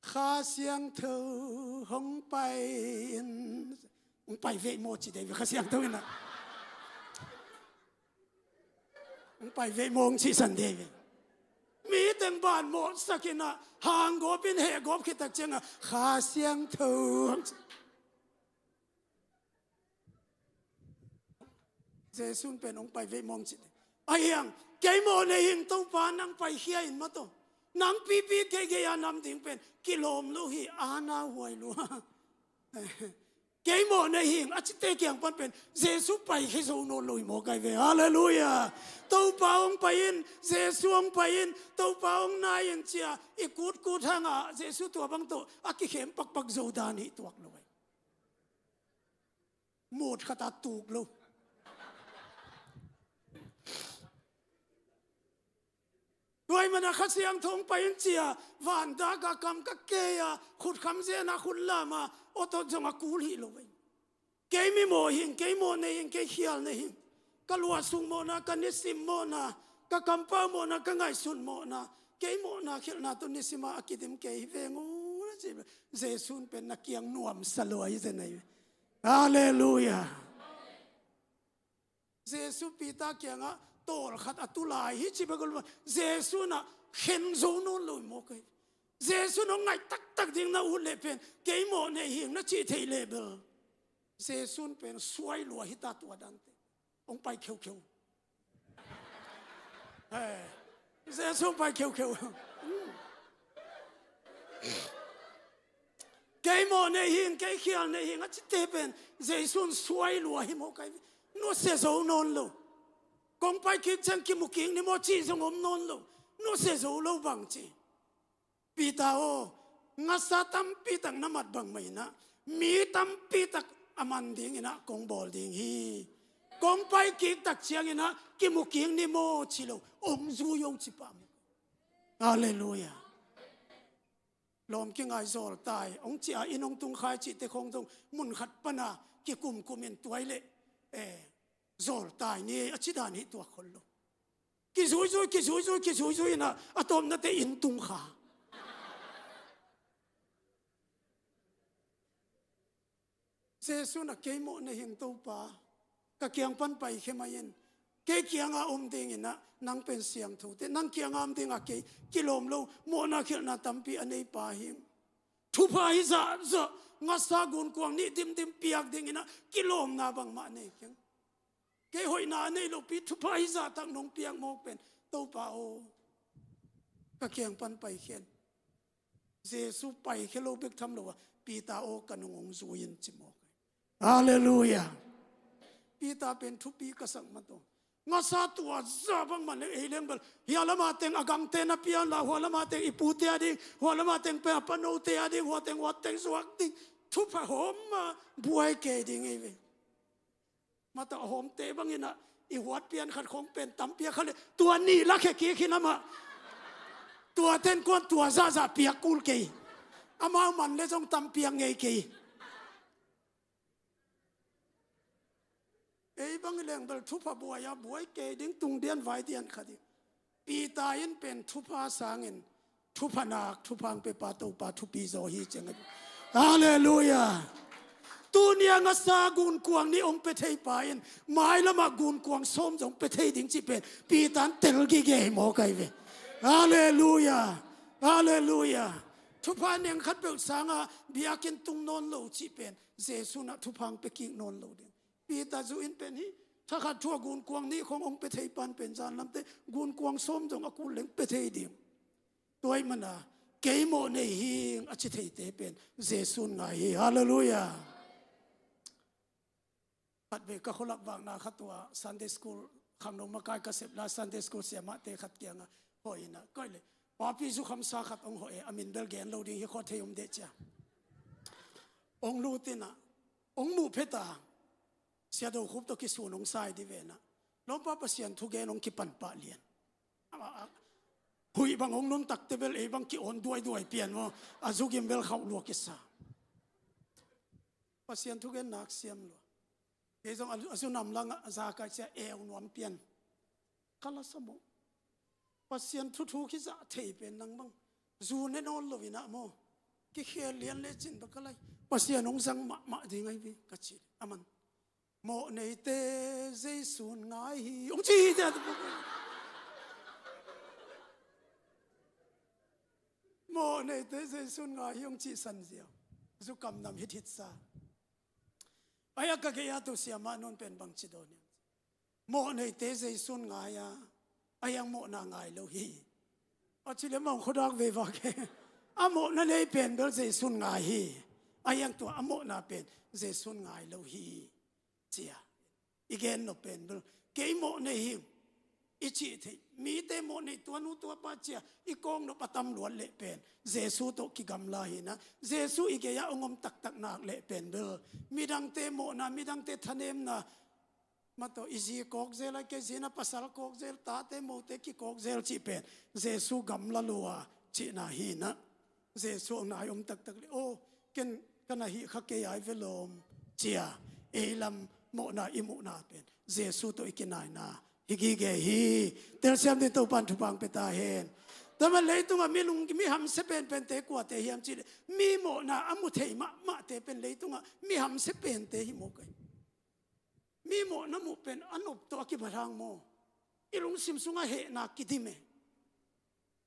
Kha Siangtho hong pai in, hong pai vei maw ci dei ve, Kha Siangtho in a. Hong pai vei maw hong cihsan dei ve. Mi teng ban mawhsak in a, hanggawp in hehgawp khit tak ciang a, Kha Siangtho hong ci. Jesu in pen hong pai vei maw hong ci dei. Ahi hang, kei mawh nei ing Topa, nang paikhia in mah tawh. Nang pipi kei gei a nam ding pen kilawm lo hi, a na huai lua. Kei mawh nei ing a cite kiang pan pen Jesu paikhia zo nawn lo hi maw kai ve. Halleluiah. Topa hong pai in, Jesu hong pai in, Topa hong nai in ci a i kutkut hang a, Jesu tua bang tawh a kikhem pakpak zo dan hi tuak lo hi. Mut khat a tuk lo. Tua ahih manin a Kha Siangtho hong pai in ci a, van dak a kam ka kei a, khut kham zen a, khut lam a, aw tawh zong a kul hi lo ve. Kei mi mawh ing, kei mawh nei ing, kei khial nei ing. Ka luahsuk mawhna, ka nisim mawhna, ka kampau mawhna, ka ngaihsut mawhna, kei mawhna khialhna tawh nisim a a kidim kei hi veng aw, a ci ve. Jesu in pen na kiang nuamsa lua hi zen ahi ve. Halleluiah. Jesu Peter kiangah tawlkhat a tu lai hi ci bek a lua. Jesu in a khen zo nawn lo hi maw kai. Jesu in hong ngaih taktak ding na ut leh pen, kei mawh nei ing na cih theih leh bel, Jesu in pen suai lua hi ta tua dante. Hong pai kheukheu. Eh, Jesu hong pai kheukheu. Hmm. Kei mawh nei ing, kei khial nei ing a cite pen Jesu in suai lua hi maw kai. Nusia zo nawn lo. Kong pai kik ciang kimu kik ni maw cih zong om nawn lo. Nusia zo lo bang ci. Peter aw, ngasa tampi tak na mat bang mah in ah, mi tampi tak a man ding in ah kong bawl ding hi. Kong pai kik tak ciangin ah kimu kik ni maw ci lo, ong zui o ci pah maw. Halleluiah. Lawm kingai, zawltai ong ci a, inn ong tungkhai cihte khong zong mun khat pana kikumkum in tuai leh, eh, zawltai ni a ci dan hi tuak khol lo. Kizuizui, kizuizui, kizuizui in ah a tawpnate inn tungkha. Jesu in ah, kei mawh nei hing Topa, ka kiang pan paikhia mai in. Kei kianga om dingin ah nang pen siangthote, nang kianga om dinga kei kilawm lo, mawhna khialhna tampi a nei pa hi. Thupha hi zahzah, ngasa gunkuang nih dimdim piak dingin ah kilawmna bangmah nei keng. Kei hoihna a nei lopi thupha hi zahtak nong piak mawk pen, Topa aw, ka kiang pan paikhia in. Jesu paikhia lo bek tham lo a, Peter aw, ka nung ong zui in ci mawk. Halleluiah. Peter pen thupi ka sak mah tawh. Ngasa tua zah bangmah le ei leng bel, hia lama teng a gangte na pian la, hua lama teng i pute a ding, hua lama teng pen a panote a ding, hua teng hua teng zuak ding. Thupha hawm a buai kei ding ei ve. Mata hawmte bangin ah i huat pian khat khong pen tampiak kha le, tua nih la khe kik hi na mah. Tua ten kuan tua zahzah piak kul kei. Amau man le zong tampiak ngei kei. Ei bang i leng bel thupha buai a buai kei ding, tung dian vai dian kha ding. Peter in pen thupha sangin thupha nak, thupha ong pia pa Topa thupi zaw hi ciang a. Halleluiah. Tuni a ngasa gunkuang nih ong pia thei pa in mailamah gunkuang sawm zong pia thei ding cih pen Peter in tel gige hi mawk ai ve. Halleluiah. Halleluiah. Thupha neng khat peuh sanga biakinn tung nawn lo cih pen Jesu in ah thupha ong pia kik nawn lo ding. Peter zu in pen hi, thakhat thu a gunkuang nih khong ong pia thei pan pen zanlamte gunkuang sawm zong a kul leng pia thei ding. Tua ahih mana kei mawh nei hing a ci theite pen Jesu in ngai hi. Halleluiah. Khatvei ka khualak vakna khat tua Sunday school, khangno makai ka sep la Sunday school siamahte khat kiangah hawh in ah, koi le, papi zukhamsa khat ong hawh e, a min bel gen lo ding hi, khaw thei om deh cia. Ong lut in ah, ong muh phet a, Sia Do Khup tawh kisun ong sai di ve in ah, lawmpa Pasian thugen ong kipan pah lian. Huih bang ong nuntakte bel ei bang ki-awn duaiduai pian maw, a zugim bel khauh lua kisa. Pasian thugen nak siam lua. Kei zong a, a zu nam langah a za kai cia eu nuam pian. Ka la sa maw. Pasian thuthu kizah thei pen nang bang zu ne nawn lo in ah maw, kikhel lian lecin bek ka lai. Pasian hong zang mahmah ding ai ve ka ci. Aman, mawh neite Jesu in ngai hi hong ci hi tia. Mawh neite Jesu in ngai hi hong cihsan ziau. Zu kam nam hithit sa. Ai a ka gei a tu siamah nun pen bang ci dawn hiam? Mawh neite Jesu in ngai a, a hiang mawhna ngai lo hi. A ci le mawng khuadak vei vak e. A mawhna nei pen bel Jesu in ngai hi. A hiang tua a mawhna pen Jesu in ngai lo hi. Cia i gen nop pen bel, kei mawh nei hing i cih theih, mite mawh nei, tua nu tua pa cia i kawk nop a tam luat leh pen Jesu tawh kigamla hi in ah, Jesu i gei-ah hong om taktak nak leh pen bel midangte mawhna, midangte thanemna, mah tawh i zi kawk zel a, kei zi in ah pasal kawk zel, tate mote kikawk zel cih pen Jesu gamla lua cihna hi in ah. Jesu hong nai om taktak leh, aw, ken ka na hih kha kei ai ve lawm, cia ei lam mawhna i muhna pen Jesu tawh i kinaina hi gige hi. Telsiam ding Topa'n thupha ong pia ta hen. Tua mah leitungah mi lung, mi hamsia penpente kuate hiam cih leh, mi mawhna a mu thei mahmahte pen leitungah mi hamsia pente hi mawk ai. Mi mawhna muh pen a nop tawh a kibat hang maw, i lungsim sungah hehna kidim e.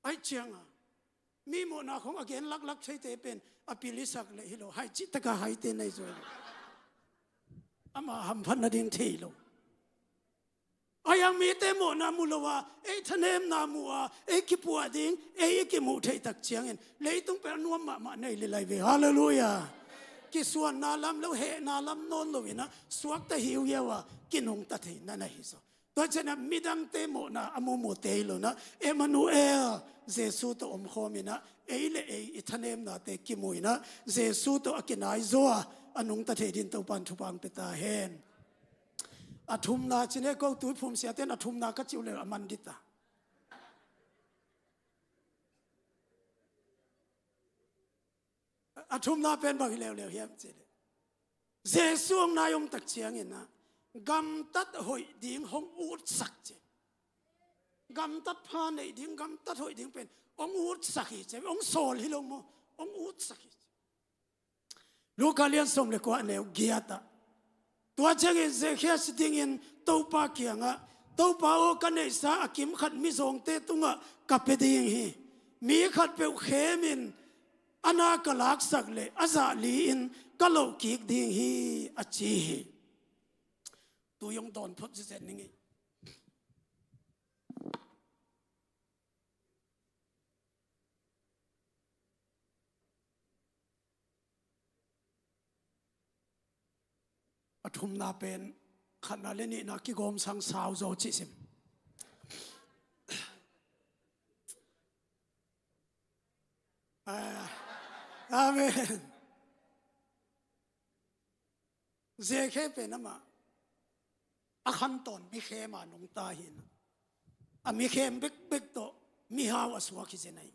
Aih cianga mi mawhna khong a gen laklak theite pen a pil i sak leh hi lo, hai cih taka haite nei zo. Ama hamphat nading thei lo. A hiang mite mawhna mu lo a, ei thanemna mu a, ei kipuah ding, ei i kimuh theih tak ciangin leitung pen a nuam mahmah nei lilai ve. Halleluiah. Kisuanna lam lo, hehna lam nawn lo in ah suakta hiuhiau a kinungta theihna na hi zaw. Tua ciangin ah midangte mawhna a mumute hi lo-in ah, Emmanuel, Jesu tawh omkhawm in ah, ei le ei i thanemnate kimu in ah, Jesu tawh a kinai zaw a, a nungta thei dingin Topa'n thupha hong pia ta hen. A thumna ci-in e, ko tuiphum siate in a thumna ka cih uh leh a man ding ta. A thumna pen bang hi leuleu hiam cih leh, Jesu hong nai om tak ciangin ah gamtat hoih ding hong utsak ci. Gamtat pha neih ding, gamtat hoih ding pen hong utsak hi ci. Hong sawl hi lo maw, hong utsak hi ci. Luka lian sawm le kua, a neu giat ah, tua ciangin Zekhia si dingin Topa kiangah, Topa aw, ka neihsa a kim khat mizawngte tungah ka pia ding hi. Mi khatpeuh khemin a na ka laksak leh a zah li-in ka loh kik ding hi, a ci hi. Tui hong dawn phot zizen ning ei. A thumna pen khatna le nihna kigawm sang sau zaw cih sim. Ah, amen. Zekhe pen amah a khantawn mikhem a nungta hi-in ah, a mikhem bekbek tawh mihau a suak hi zen ahi.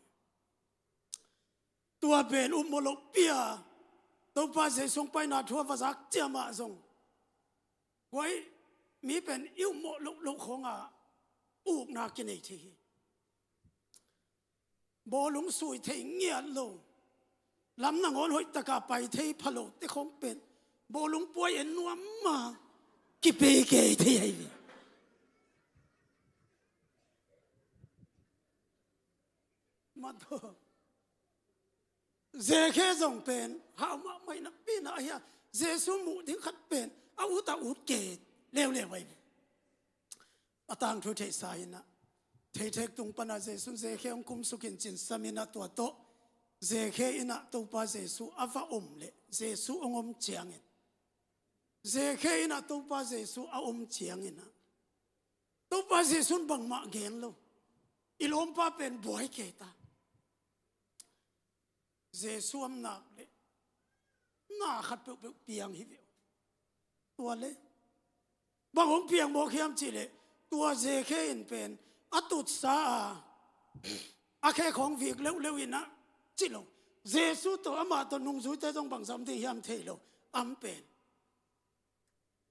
Tua pen upmawh loh pi a, Topa Jesu hong paina thu a va zak ciang mah zong, huai mi pen i upmawh loh loh khawng a ukna kinei thei hi. Bawlung sui thei ngiat lo, lam nangawn hoih taka pai thei pha lote khawng pen bawlung puai en nuam ma, kipei kei thei ahi ve. Mah tawh Zekhe zong pen hau mahmah in a pi-in ah, ahi a, Jesu muh ding khat pen a ut a ut kei leuleu ahi ve. A tangthu theihsa hi-in ah, theithek tung pan ah Jesu'n Zekhe hong kumsuk in cinsam in ah, tua tawh Zekhe inn ah Topa Jesu a va om leh, Jesu hong om ciangin, Zekhe inn ah Topa Jesu a om ciangin ah, Topa Jesu'n bangmah gen lo. I lawmpa pen buai kei ta. Jesu om nak leh na khat peuhpeuh piang hi ve uh. Tua leh bang hong piang mawk hiam cih leh, tua Zekhe in pen a tutsa a, a khe khawng vik leuleu in ah ci lo. Jesu tawh, amah tawh nungzuite zong bangzah om ding hiam thei lo. Am pen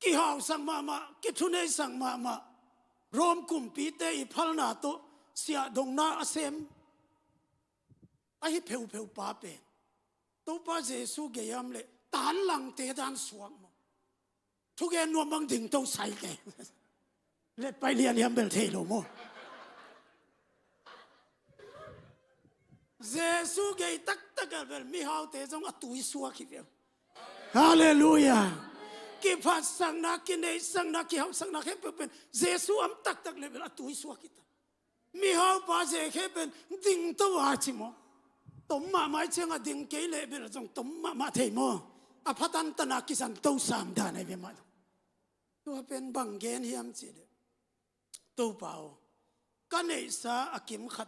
kihausak mahmah, kithuneisak mahmah, Rom kumpite i phalna tawh siahdonna a sem, ahi pheupheu pa pen Topa Jesu gei a om leh tanlangte dan suak maw. Thugen nuam bang dingto sai kei. Letpaih lianlian bel thei lo maw. Jesu gei taktak a bel mihaute zong a tui suak hi ve uh. Halleluiah. Kiphatsakna, kineihsakna, kihausakna khempeuh pen Jesu a om taktak leh bel a tui suak hi ta. Mihaupa Zekhe pen dingto a ci maw. Tom mahmah i ciang a ding kei leh bel zong tom mahmah thei maw. A pha tantan a kizanto sam dan ahi ve mah. Tua pen bang gen hiam cih leh, Topa aw, ka neihsa a kim khat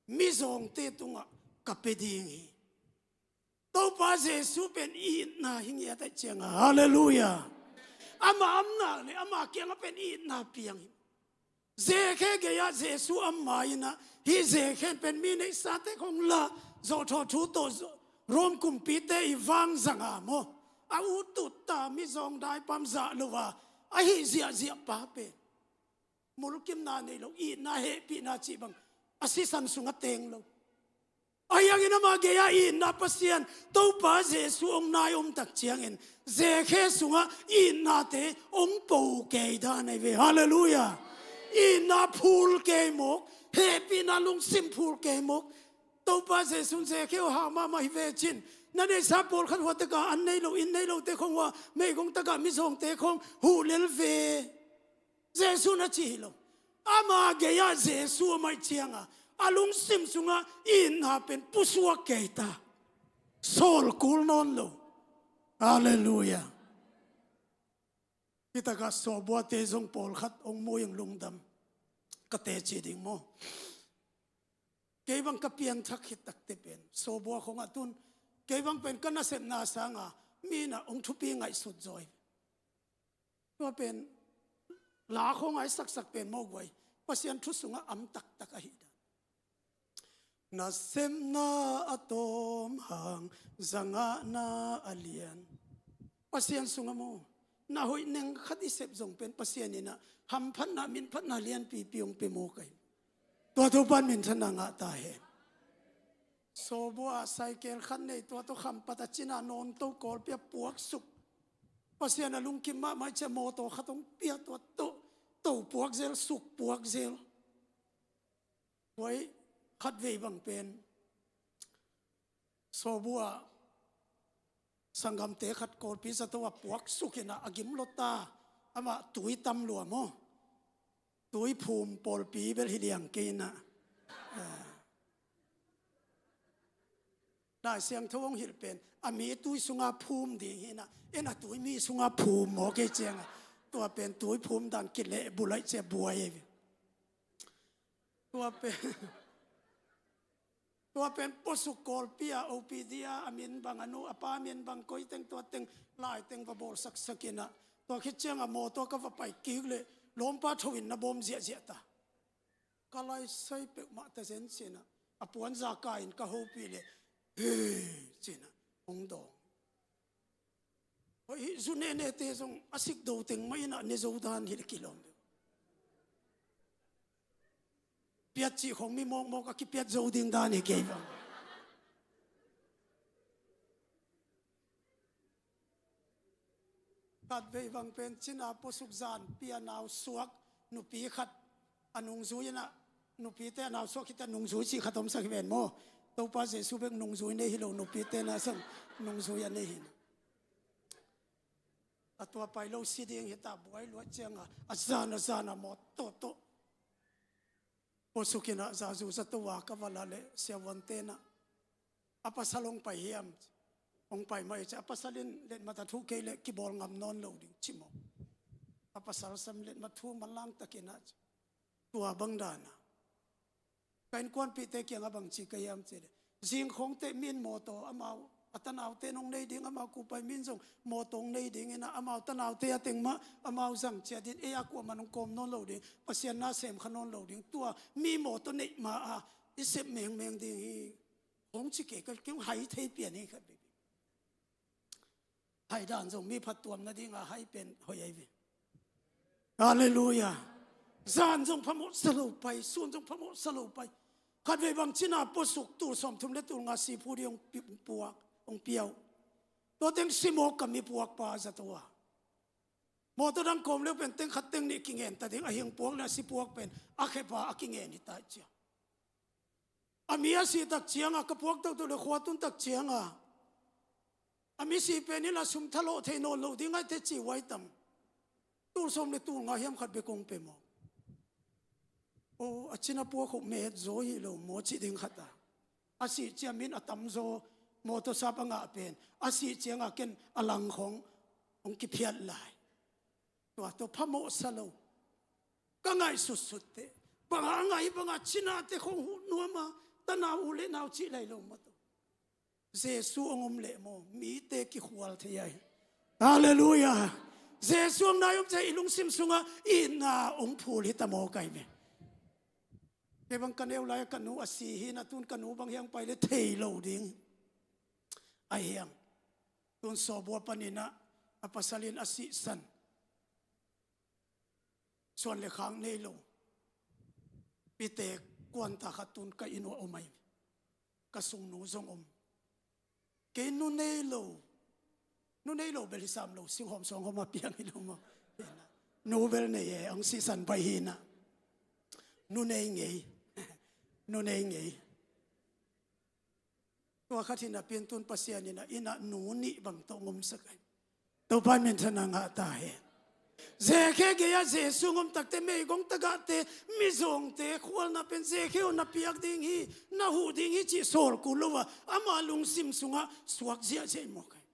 mizawngte tungah ka pia ding hi. Topa Jesu pen itna hi ngiat ahih ciangin, halleluiah. Amah a om nak leh amah kiangah pen itna piang hi. Zekhe gei-ah Jesu a om ma-in ah, hih Zekhe pen mi neihsate khawng la, zawhthawh thu tawh Rom kumpite i vangzang a maw, a ut tutta, mizawng daipa om zah lo a, a hih ziahziah pa pen mulkimna nei lo, itna hehpihna cih bang a sisan sungah teng lo. Ahi hangin amah gei-ah itna Pasian Topa Jesu hong nai om tak ciangin Zekhe sungah itnate hong po kei dan ahi ve. Halleluiah. Itna phul kei mawk, hehpihna lungsim phul kei mawk. Topa Jesu'n Zekhe aw, hau mahmah hi ve cin. Na neihsa pawlkhat huatak ah an nei lo, inn nei lote khawng uh a, meigong tak ah mizawngte khawng huh lel ve. Jesu'n a ci hi lo. Ama gei-ah Jesu a om ahih ciangin a lungsim sungah itna pen pusuak kei ta. Sawl kul nawn lo. Halleluiah. Hitakah sawbuate zong pawlkhat hong mu-in lungdam ka teci ding maw? Kei bang ka pianthak khit takte pen sawbua khong ah tun, kei bang pen ka nasepna sanga mi in ah hong thupi ngaihsut zaw hi. Tua pen la khong a i saksak pen maw guai, Pasian thu sungah am taktak ahi dan. Nasepna a tawm hang, zangahna a lian. Pasian sungah maw, na hoih neng khat i sep zong pen Pasian in ah hamphatna, minphatna lianpipi hong pia maw kai. Tua Topa'n minthanna ngah ta hen. Sawbua cycle khat nei, tua tawh Khampat a cina nawn to Kawlpi ah puaksuk. Pasian a lungkim mahmah i cia mawtaw khat hong pia, tua tawh to puak zel, suk puak zel. Huai khatvei bang pen sawbua sanggamte khat Kawlpi zato ah puaksuk in ah a gim lua ta, amah tui tam lua maw. Tui phum pawlpi bel hi liang kei in ah. Lai Siangtho hong hilh pen a mi tui sunga phum ding hi in ah, en a tui mi sunga phum maw kei ciangah. Tua pen tui phum dan kileh bulaih cia buai. Tua pen, tua pen puasuk Kawlpi a O P D a, a min bang, a nu a pa min bang, koi teng tua teng, lai teng va bawlsaksak in ah. Tua khit ciangah mawtaw ka va pai kik leh lawmpa tho in na bawm ziahziah ta. Ka lai sai peuhmah ta zen ci in ah, a puanza kai in ka hopih leh, hei ci in ah hong dawng. Hoih hi, zu nenete zong a sik do teng mah in ah ne zo dan hi leh kilawm deuh. Piat cih khong mi mawkmawk a kipiat zo ding dan hi kei bang. Khatvei bang pen cina puasuk zanpi a nau suak nupi khat a nungzui in ah, nupite a nau suak khit a nungzui cih khat omsak hi ven maw. Topa Jesu bek nungzui nei hi lo, nupite na sang nungzui a nei hi in ah. A tua pai lo si ding hi ta, buai luat ciangah a zan a zan a mawtaw tawh puasuk in ah zazu zato a ka va la leh siavuante in ah, a pasal hong pai hiam? Hong pai mah hi ci. A pasal in letmat a thuh kei leh kibawl ngam nawn lo ding ci maw. A pasal sam letmat thu manlang takin ah ci. Tua bang dan a ka innkuanpihte kiangah bang ci ka hiam cih leh, zing khawngte mi in mawtaw, amau a tanaute in hong nei ding, amau kupai mi in zong mawtaw hong nei ding in ah, amau tanaute a teng mah amau zang ciat in, ei a kuamah in hong kawm nawn lo ding, Pasian na sem kha nawn lo ding, tua mi mawtaw neih ma a i sep mengmeng ding hi. Hong ci kei, ka kei hong hai thei pian hi khat bebe. Hai dan zong mi phattuam nadinga hai pen hoih ahi ve. Halleluiah. Zan zong phamawh sa lo pai, sun zong phamawh sa lo pai. Khatvei bang cina puasuk tul sawmthum le tul nga si phu ding hong pi-, hong puak, hong pia uh. Tua teng si mawk ka mi puakpa zato a. Mawtaw dang kawm leu pen teng khat teng nih kingen ta ding, a hing puak le a si puak pen a khepa a kingen hi ta hi cia. A mi a sih tak ciangah, ka puak toto le khua tun tak ciangah, a mi sih pen in la sum thalawh thei nawn lo ding ahi teh ci huai tam. Tul sawm le tul nga hiam khat bek hong pe maw. Oh, a cina puak khop met zaw hi lo maw ci ding khat a. A sih ciang mi in a tam zaw, mawtaw sap a ngah pen a sih ciangah ken a lang khawng hong kiphiat lai. Tua tawh phamawh sa lo. Ka ngaihsutsut teh, bang a ngai bangah cinate khong huh nuam a, tanau u le nau cih lai lo mah tawh. Jesu hong om leh maw, mite kikhual thei ahi. Halleluiah. Jesu hong nai om ciang i lungsim sungah itna hong phul hi ta maw kai ve. Kei bang ka neu lai-ah ka nu a si hi in ah, tun ka nu bang hiang pai le thei lo ding. A hiang. Tun sawbua panin ah a pasal in a sihsan. Suan le khak nei lo. Pite kuanta khat tun ka inn uah om ahi. Ka sungnu zong om. Kei nu nei lo. Nu nei lo bel hi sam lo, singhawm suanghawm a piang hi lo maw. Nu bel nei e, hong sihsan pai hi in ah. Nu nei ngei. Nu nei ngei. Tua khat hi napi in tun Pasian in ah, inn ah nu nih bang tawh hong omsak ahi. Topa in minthanna ngah ta hen. Zekhe gei-ah Jesu hong om takte, meigong tagahte, mizawngte khualna pen Zekhe aw na piak ding hi, na huh ding hi cih sawl kul lo a, ama lungsim sungah suak ziahziah hi maw kai.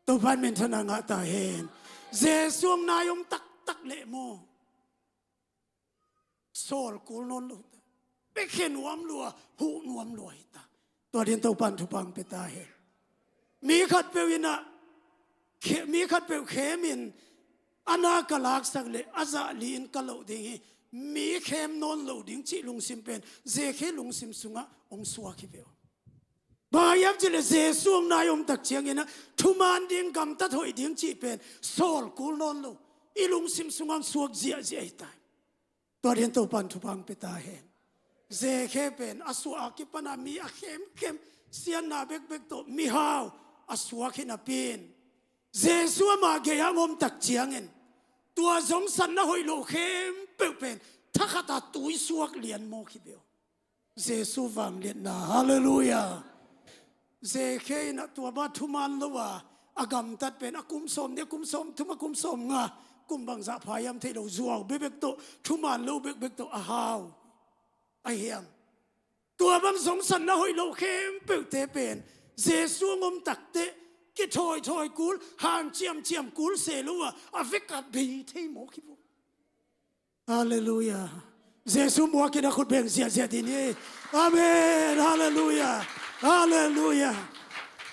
Topa in minthanna ngah ta hen. Jesu hong nai om taktak leh maw, sawl kul nawn lo ta, piakhia nuam lua, huh nuam lua hi ta. Tua dingin Topan thupha hong pia ta hen. Mi khatpeuh in ah, khe-, mi khatpeuh khemin a na ka laksak leh a zah li-in ka loh ding hi. Mi khem nawn lo ding cih lungsim pen Zekhe lungsim sungah hong suak hi ve aw. Bang hiam cih leh Jesu hong nai om tak ciangin ah thuman ding, gamtat hoih ding cih pen sawl kul nawn lo, i lungsim sungah hong suak ziahziah hi ta hi. Tua dingin Topan thupha hong pia ta hen. Zekhe pen a suah a kipan a mi a khemkhem, siatna bekbek tawh mihau a suak hi napi-in, Jesu ama gei-ah hong om tak ciangin tua zongsatna hoih lo khempeuh pen thakhat a tui suak lian mawk hi ve aw. Jesu vangliatna, halleluiah. Zekhe in ah tua bang thuman lo a, a gamtat pen a kum sawm nih, a kum sawm thum, a kum sawm nga, kum bangzah pha hiam thei lo, zuau bekbek tawh, thuman lo bekbek tawh a hau. Ahi hang, tua bang zongsatna hoih lo khempeuhte pen Jesu hong om takteh kithawithawi kul, hanciamciam kul se lo a, a vek a bei thei mawk hi ve aw. Halleluiah. Jesu muakin a khut beng ziahziah ding hi. Amen. Halleluiah. Halleluiah.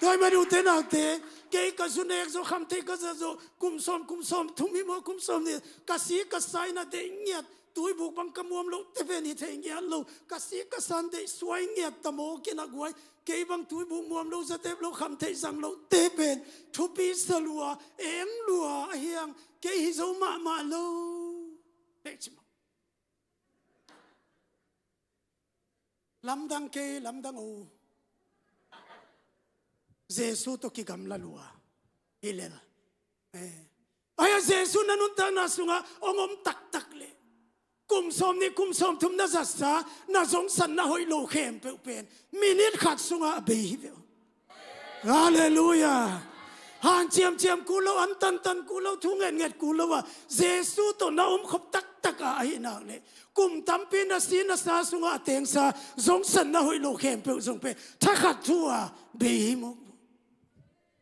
Tua ahih manin ute naute, kei ka zu nek zawh, khamtheih ka zat zawh, kum sawm, kum sawm thum hi maw, kum sawm nih, ka si ka sa in a deih ngiat, tuibuk bang ka muam loh te pen hi thei ngiat lo, ka si ka sa in deih suai ngiat ta mawk in a guai, kei bang tuibuk muam lo, zatep lo, khamtheih zang loh te pen thupi sa lua, eng lua, ahi hang kei hi zo mahmah lo. Hei ci maw. Lamdang kei, lamdang o. Jesu tawh kigamla lua hi lel. Eh. Ahi hang Jesu na nuntakna sungah hong om taktak leh, kum sawm nih, kum sawm thum na zatsa, na zongsatna hoih lo khempeuh pen minit khat sungah a bei hi ve aw. Halleluiah. Hanciamciam kul lo, an tantan kul lo, thu ngetnget kul lo a, Jesu tawh na omkhop taktak a, ahih nak leh kum tampi na si na sa sungah a tengsa zongsatna hoih lo khempeuh zong pen thakhat thu a bei hi maw.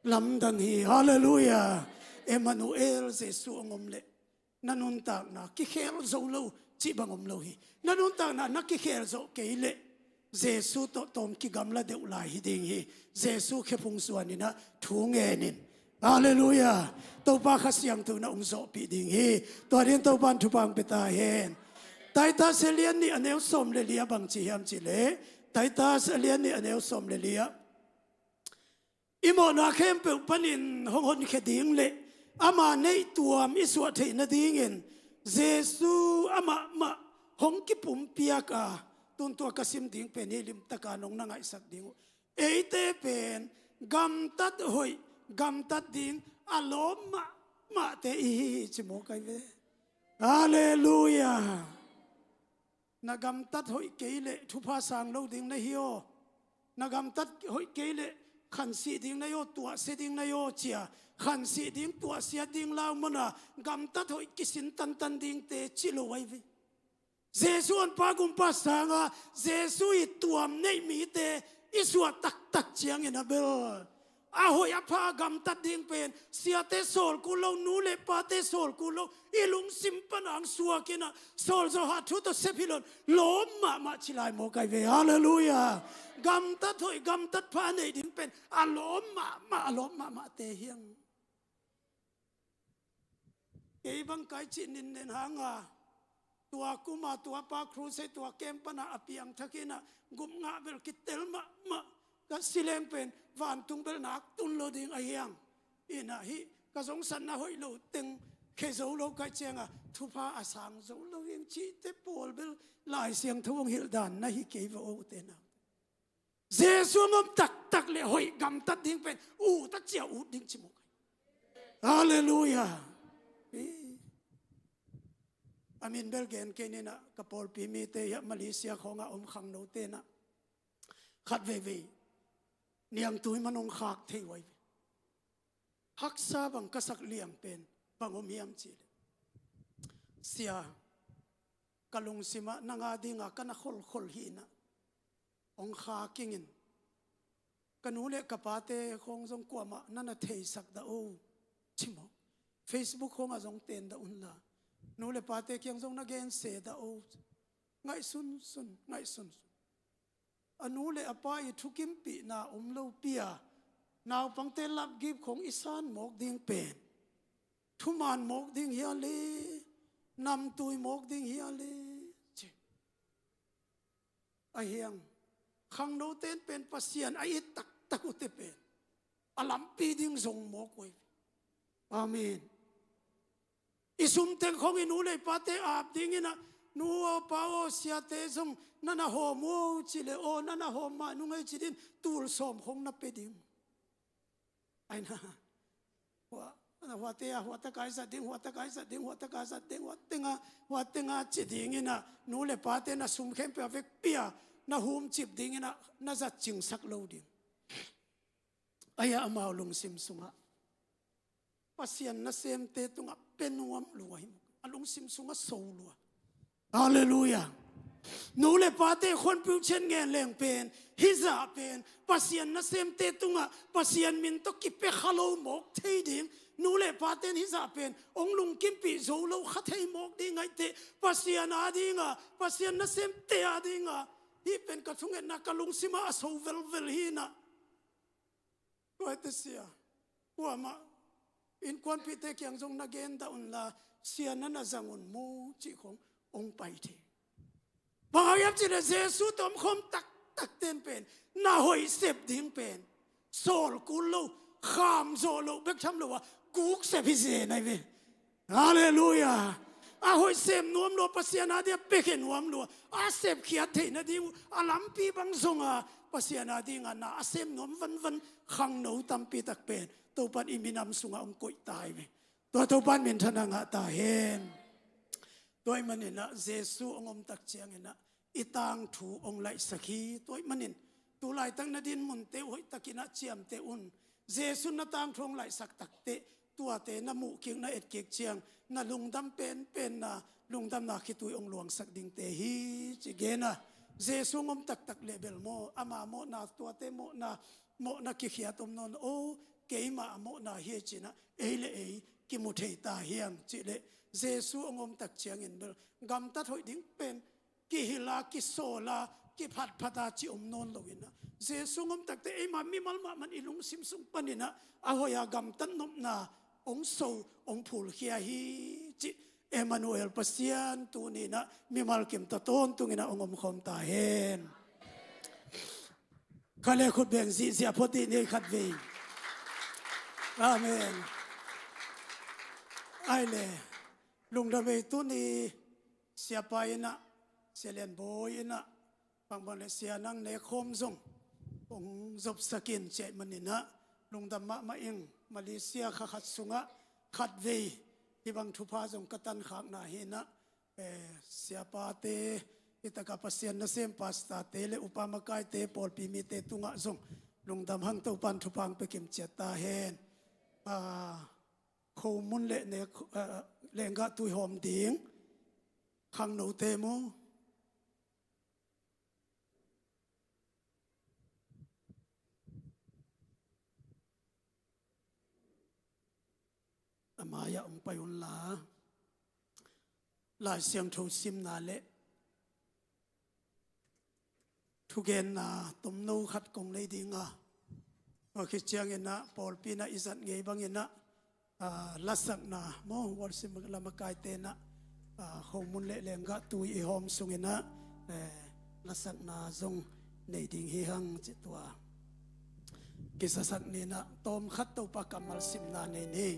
Lamdang hi. Halleluiah. Emmanuel, Jesu hong om leh na nuntakna kikhel zo lo cih bang om lo hi. Na nuntakna na kikhel zawh kei leh Jesu tawh tawm kigamla deuh lai hi ding hi. Jesu khephung zuan in ah thu ngen in. Halleluiah. Topa Kha Siangtho in ah hong zawhpih ding hi. Tua dingin Topan thupha hong pia ta hen. Titus a lian nih a neu sawm le li ah bang ci hiam cih leh, Titus a lian nih a neu sawm le li ah, i mawhna khempeuh panin hong honkhia ding leh ama neih tuam i suah theih nadingin Jesu amah mah hong kipumpiak a, tun tua ka sim ding pen hi, limtaka nong na ngaihsak ding uh. Eite pen gamtat hoih, gamtat ding a lawm mahmahte i hi hi ci maw kai ve. Halleluiah. Na gamtat hoih kei leh thupha sang lo ding na hi aw. Na gamtat hoih kei leh khansih ding na hi aw, tuahsia ding na hi aw ci a, khansih ding, tuahsiat ding lau mana gamtat hoih kisin tantan dingte ci lo ahi ve. Jesu honpa gumpa sanga Jesu i tuam neih mite i suah taktak ciangin a bel a hoih a pha gamtat ding pen siate sawl kul lo, nu le pate sawl kul lo, i lungsim pan hong suak in ah, sawl zawh hah thu tawh sep hi lo in lawm mahmah ci lai maw kai ve. Halleluiah. Gamtat hoih, gamtat pha neih ding pen a lawm mahmah, a lawm mahmahte hi hang. Kei bang kai cih nin nen hanga, tua kuma, tua pa crusade, tua camp pana a piangthak in ah, gupngah bel kitel mahmah, ka sileng pen vantung bel nak tun lo ding ahi hang. In ah hih ka zongsatna hoih lo teng khia zo lo kai cianga, thupha a sang zo lo hi ing cihte pawl bel Lai Siangtho hong hilh dan na hi kei ve aw ute nau. Jesu hong om taktak leh hoih gamtat ding pen ut a cia ut ding ci maw kai. Halleluiah. Eh. A min bel gen kei ning ah, ka pawlpi mite hiah Malaysia khawngah om khangnote in ah khat veivei niangtui man hong khak thei uh ahi ve. Haksa bang ka sak liang pen bang om hiam cih leh, sia, ka lungsimah nang a dinga ka na kholkhol hi in ah, hong kha kingin, ka nu le ka pate khawng zong kuamah na na theisak dah o, ci maw. Facebook khawngah zong ten dah unla, nu le pate kiang zong na gen se dah o. Ngaihsunsun, ngaihsunsun. A nu le a pa i thukimpihna om lopi a, naupangte lapgip khong i san mawk ding pen, thuman mawk ding hia le, namtui mawk ding hia le, ci. A hiang, khangnote in pen Pasian a it taktak uh te pen a lampi ding zong mawk uh hi. Amen. I sum teng khong i nu le i pate ap dingin ah, nu aw pa aw, siate zong na na hawm uh ci le, aw na na hawm mah nung ei ci din, tul sawm khong na pe ding. Ai na, hua, huate a, hua taka i zat ding, hua taka i zat ding, hua taka zat ding, hua tenga, hua tenga ci dingin ah, nu le pate na sum khempeuh a vekpi a na humcip dingin ah, na zat cingsak lo ding. Ai a, amau lungsim sungah Pasian nasemte tungah pe nuam lua hi. A lungsim sungah so lua. Halleluiah. Nu le pate khonpiu cen ngen leng pen, hizah pen Pasian nasemte tungah Pasian min tawh kipia kha lo mawk thei ding. Nu le pate in hizah pen hong lungkimpih zo lo kha thei mawk ding ngaihte, Pasian a dinga, Pasian nasemte a dinga, hih pen ka thungetna ka lungsimah a so velvel hi na. Tua hi te sia, kuamah innkuanpihte kiang zong na gen dah unla, sia na na zang un mu cih khong hong pai thei. Bang hang hiam cih leh Jesu tawh om khawm taktak ten pen na hoih sep ding pen sawl kul lo, kham zawh loh bek tham lo a, guk sep hi zen ahi ve. Halleluiah. A hoih sem nuam lua, Pasian a dia piakhia nuam lua, a sepkhiat theih nading uh a lampi bang zonga Pasian a dinga na a sem nuam vanvan khangno tampi tak pen Topan i minam sungah hong koih ta hi ve. Tua Topan minthanna ngah ta hen. Tua ahih maninah Jesu hong om tak cianginah i tangthu hong laihsak hi. Tua ahih manin tu laitak na dinmunte uh hoihtakinah ciamteh un. Jesu na tangthu hong laihsak takteh tuate na muhkik na etkik ciang na lungdam penpenna, lungdamna khitui hong luangsak dingte hi ci gena. Jesu hong om taktak leh bel maw, ama mawhna, tuate mawhna, mawhna kikhiat om nawn lo, keimah a mawhna hi ei cinah ei le ei kimu thei ta hiang cih leh Jesu hong om tak ciangin bel gamtat hoih ding pen kihila, kisawla, kiphatphata ci om nawn loinah Jesu hong om takte eima mimal mahmah i lungsim sung paninah a hoiha gamtat nopna hong so, hong phulkhia hi cih Emmanuel Pasian tuninah mimal kim tawh tawntunginah hong omkhawm ta hen. Khat le khut beng zihziah phot dih ni khat vei. Amen. Ai le, lungdam ei tuni siapa innah, sia Lianbawi innah, bangbang le sia nang nek khawm zong hong zopsakin ciah maninah lungdam mahmah ing. Malaysia kha khat sungah khat vei hibang thupha zong ka tankhakna hinah, eh, siapate, hitaka Pasian nasem pastorte le upa makaite, pawlpi mite tungah zong lungdam hang, Topan thupha hong pia kim ciat ta hen. Ah, khomun le nek, ah, lenggah tui hawm ding khangnote mu. A mai-ah hong pai unla, Lai Siangtho simna le thugenna tomno khat kong nei dinga, tua khit cianginah pawlpi inah i zat ngei banginah, ah, lasakna maw, worship lamakaite inah, ah, khomun le lenggah tui i hawm sunginah, eh, lasakna zong nei ding hi hang cih tua kisasak ninah tawmkhat Topa kammal simna nei ni.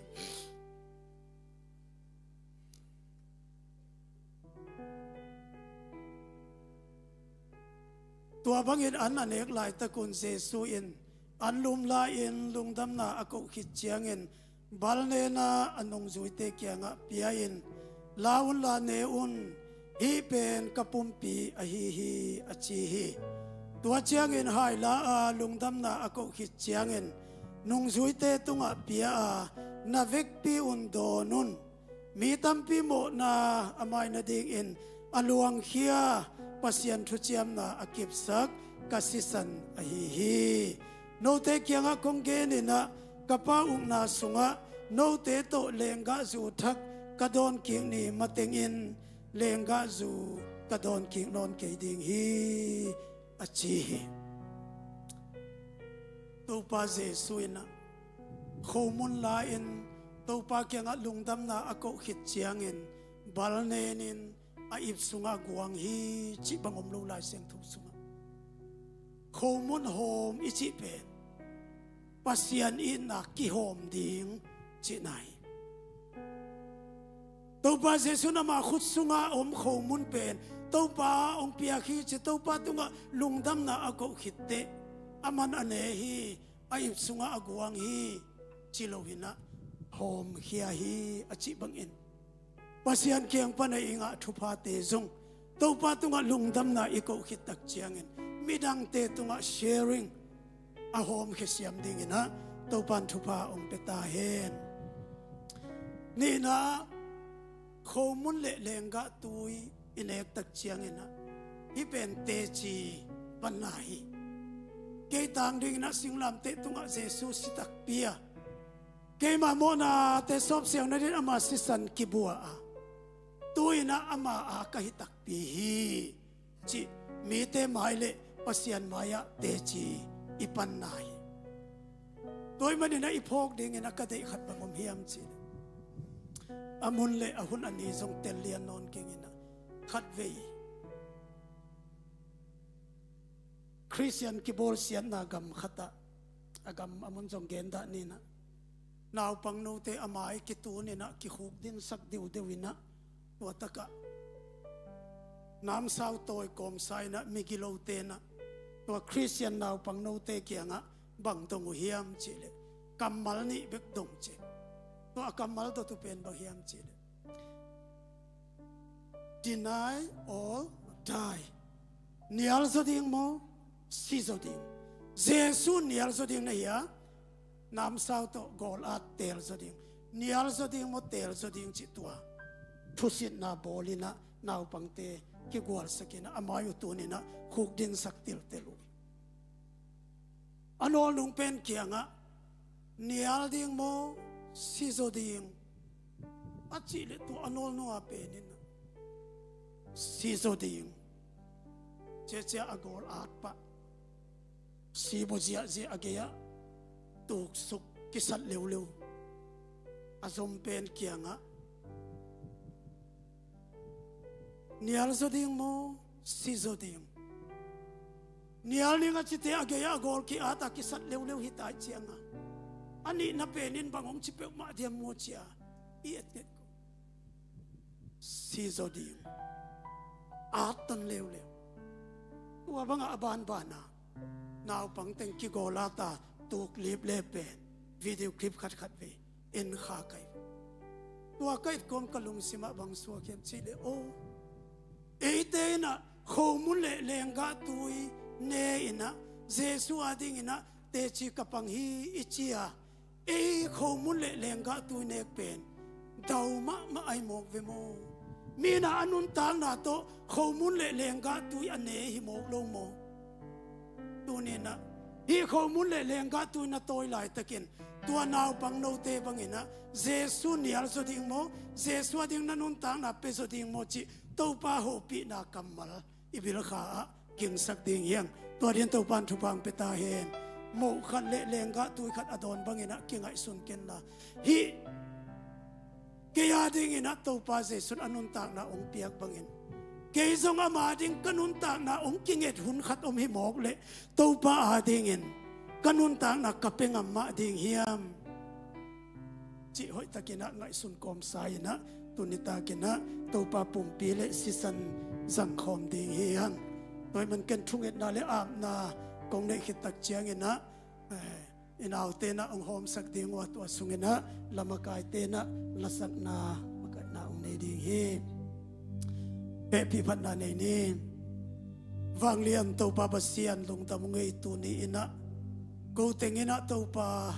Tua bangin an a nek laitakun Jesu in an lum lai-in lungdamna a koh khit ciangin bal nena a nungzuite kiangah pia-in, "La unla ne un, hih pen ka pumpi ahi hi," a ci hi. Tua ciangin haila a lungdamna a koh khit ciangin nungzuite tungah pia a, "Na vekpi un dawn un. Mi tampi mawhna a mai nadingin a luangkhia Pasian thuciamna a kipsak ka sisan ahi hi. Note kiangah kong geninah ka Pa ukna sungah note tawh lenggahzu thak ka dawn kik ni matengin lenggahzu ka dawn kik nawn kei ding hi, a ci hi. Topa Jesuh in ah khomun la-in Topa kiangah lungdamna a koh khit ciangin bal nenin a ip sungah guang hi cih bang om lo Lai Siangtho sungah. Khomun hawm i cih pen Pasian itna kihawm ding cihna hi. Topa Jesuh in ama khut sungah a om khomun pen Topa hong piak hi ci, Topa tungah lungdamna a koh khitteh aman a ne hi, a ip sungah a guang hi ci lo in ah hawmkhia hi a cih bangin Pasian kiang pan a i ngah thuphate zong Topa tungah lungdamna i koh khit tak ciangin midangte tungah sharing a hawmkhia siam dingin ah Topa in thupha hong pia ta hen. Nihna, khomun le lenggah tui i nek tak ciangin ah hih pen teci panna hi. Kei tang dingin ah singlamteh tungah Jesuh si takpi a, keima mawhnate sawpsiang nadin ama sisan kibua a, tu-in ah ama a ka hi takpi hi cih mite mai le Pasian mai-ah teci i panna hi. Tua ahih manin ah i phawk dingin ah ka deih khat bang om hiam cih leh, a mun le a hun a ni zong tel lian nawn keng in ah, khatvei Khristian kibawlsiatna gam khatah, a gam a mun zong gen dah ni in ah, naupang note a mai kitun in ah kikhukdinsak diudeu in ah, tua takah namsau tawi kawmsa in ah migilote in ah tua Khristian naupang note kiangah bang dong uh hiam cih leh, kammal nih bek dong ci. Tua a kammal dot uh pen bang hiam cih leh, deny all, die. Nial zaw ding maw, si zaw ding? Jesuh nial zaw ding na hi a, namsau tawh gawl at teel zaw ding. Nial zaw ding maw, teel zaw ding cih tua thusitna bawl in ah naupangte kigualsak in ah a mai uh tun in ah khukdinsak tiltel uh hi. A nawlnung pen kiangah nial ding maw, si zaw ding a cih leh, tua a nawlnung a pen in ah si zaw ding. Ciacia a gawl at pah, si baw ziahziah a gei-ah tuksuk kisat leuleu. A zom pen kiangah nial zaw ding maw, si zaw ding? Nial ning a cite a gei-ah a gawl ki-at a kisat leuleu hi tai ciangah, a nihna pen in bang hong ci peuhmah diam maw cia i et nget ko. Si zaw ding. At tan leuleu. Tua bangah a banbana naupang teng kigawl at a tuklip le pen video clip khatkhat vei en kha kai. Tua ka et kawm ka lungsimah bang suak hiam cih leh, o, eite in ah khomun le lenggah tui ne in ah Jesuh a ding in ah teci ka pang hi i ci a, ei khomun le lenggah tui nek pen dau mahmah ahi mawk ve maw? Mi in ah a nuntakna tawh khomun le lenggah tui a ne hi mawk lo maw? Tuni in ah hih khomun le lenggah tui na tawi laitakin tua naupang note bang in ah Jesuh nial zaw ding maw, Jesuh a ding na nuntakna pia zaw ding maw cih Topa hopihna kammal i bilkha ah gingsak ding hi hang. Tua dingin Topa in thupha hong pia ta hen. Moh khat le lenggah tui khat a dawn bang in ah kingaihsun kenla, hih kei a ding in ah Topa Jesuh in a nuntakna hong piak bangin kei zong ama ding ka nuntakna hong kinget hun khat om hi mawk leh, Topa a ding in ka nuntakna ka pia ngam mah ding hiam cih hoihtak in ah ngaihsun kawmsa in ah, tuni tak in ah Topa pumpi le sisan zangkhawm ding hi hang. Tua ahih man ken thungetna le apna kong neih khit tak ciangin ah, eh, i naute in ah hong hawmsak ding uh a, tua sung in ah lamakaite in ah lasakna makaihna hong nei ding hi. Hehpihphatna nei ni. Vanglian Topa Pasian, lungdam hong ei tuni in ah, ko teng in ah Topa,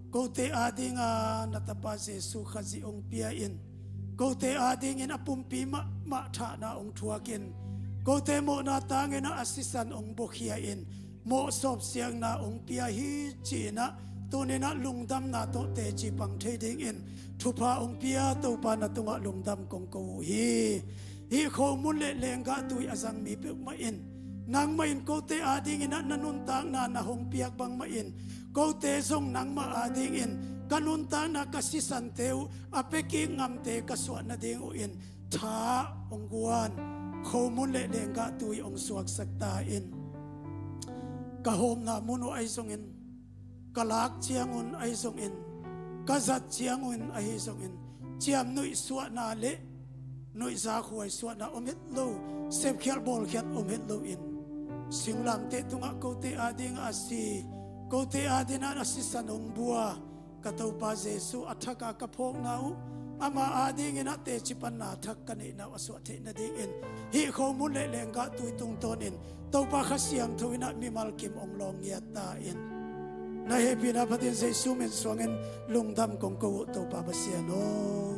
kote a ding a na Tapa Jesuh Khazih hong pia in, kote a ding in a pumpi mahmah thahna hong thuak in, kote mawhna tang in ah a sisan hong buakhia in, mawh sawpsiangna hong pia hi ci in ah Tuninah lungdamna tawh teci pang thei dingin thupha hong pia Topa na tungah lungdam kong ko uh hi. Hih khomun le lenggah tui a zang mi peuhmah in nangmah in kote adinginah na nuntakna na hong piak bangmah in kote zong nangmah adingin ka nuntakna ka sisante uh a pekik ngamte ka suah nading uh in tha hong guan khomun le lenggah tui hong suaksak ta in. Ka hawmna mun uh ahi zongin, ka lak ciangun ahi zongin, ka zat ciangun ahi zongin, ciamnuih suahna le nuihza khuai suahna om het lo, sepkhial bawlkhiat om het loin singlamteh tungah kote adingah a si, kote adingah a sisan hong bua ka Topa Jesuh a thaka ka phawkna uh ama adinginah teci panna thak ka neihna uh a suah theih nadingin hih khomun le lenggah tui tungtawnin Topa Kha Siangtho inah mimal kim hong lawng ngiat ta in. Na hehpihna phatin Jesuh min suangin lungdam kong ko uh Topa Pasian aw.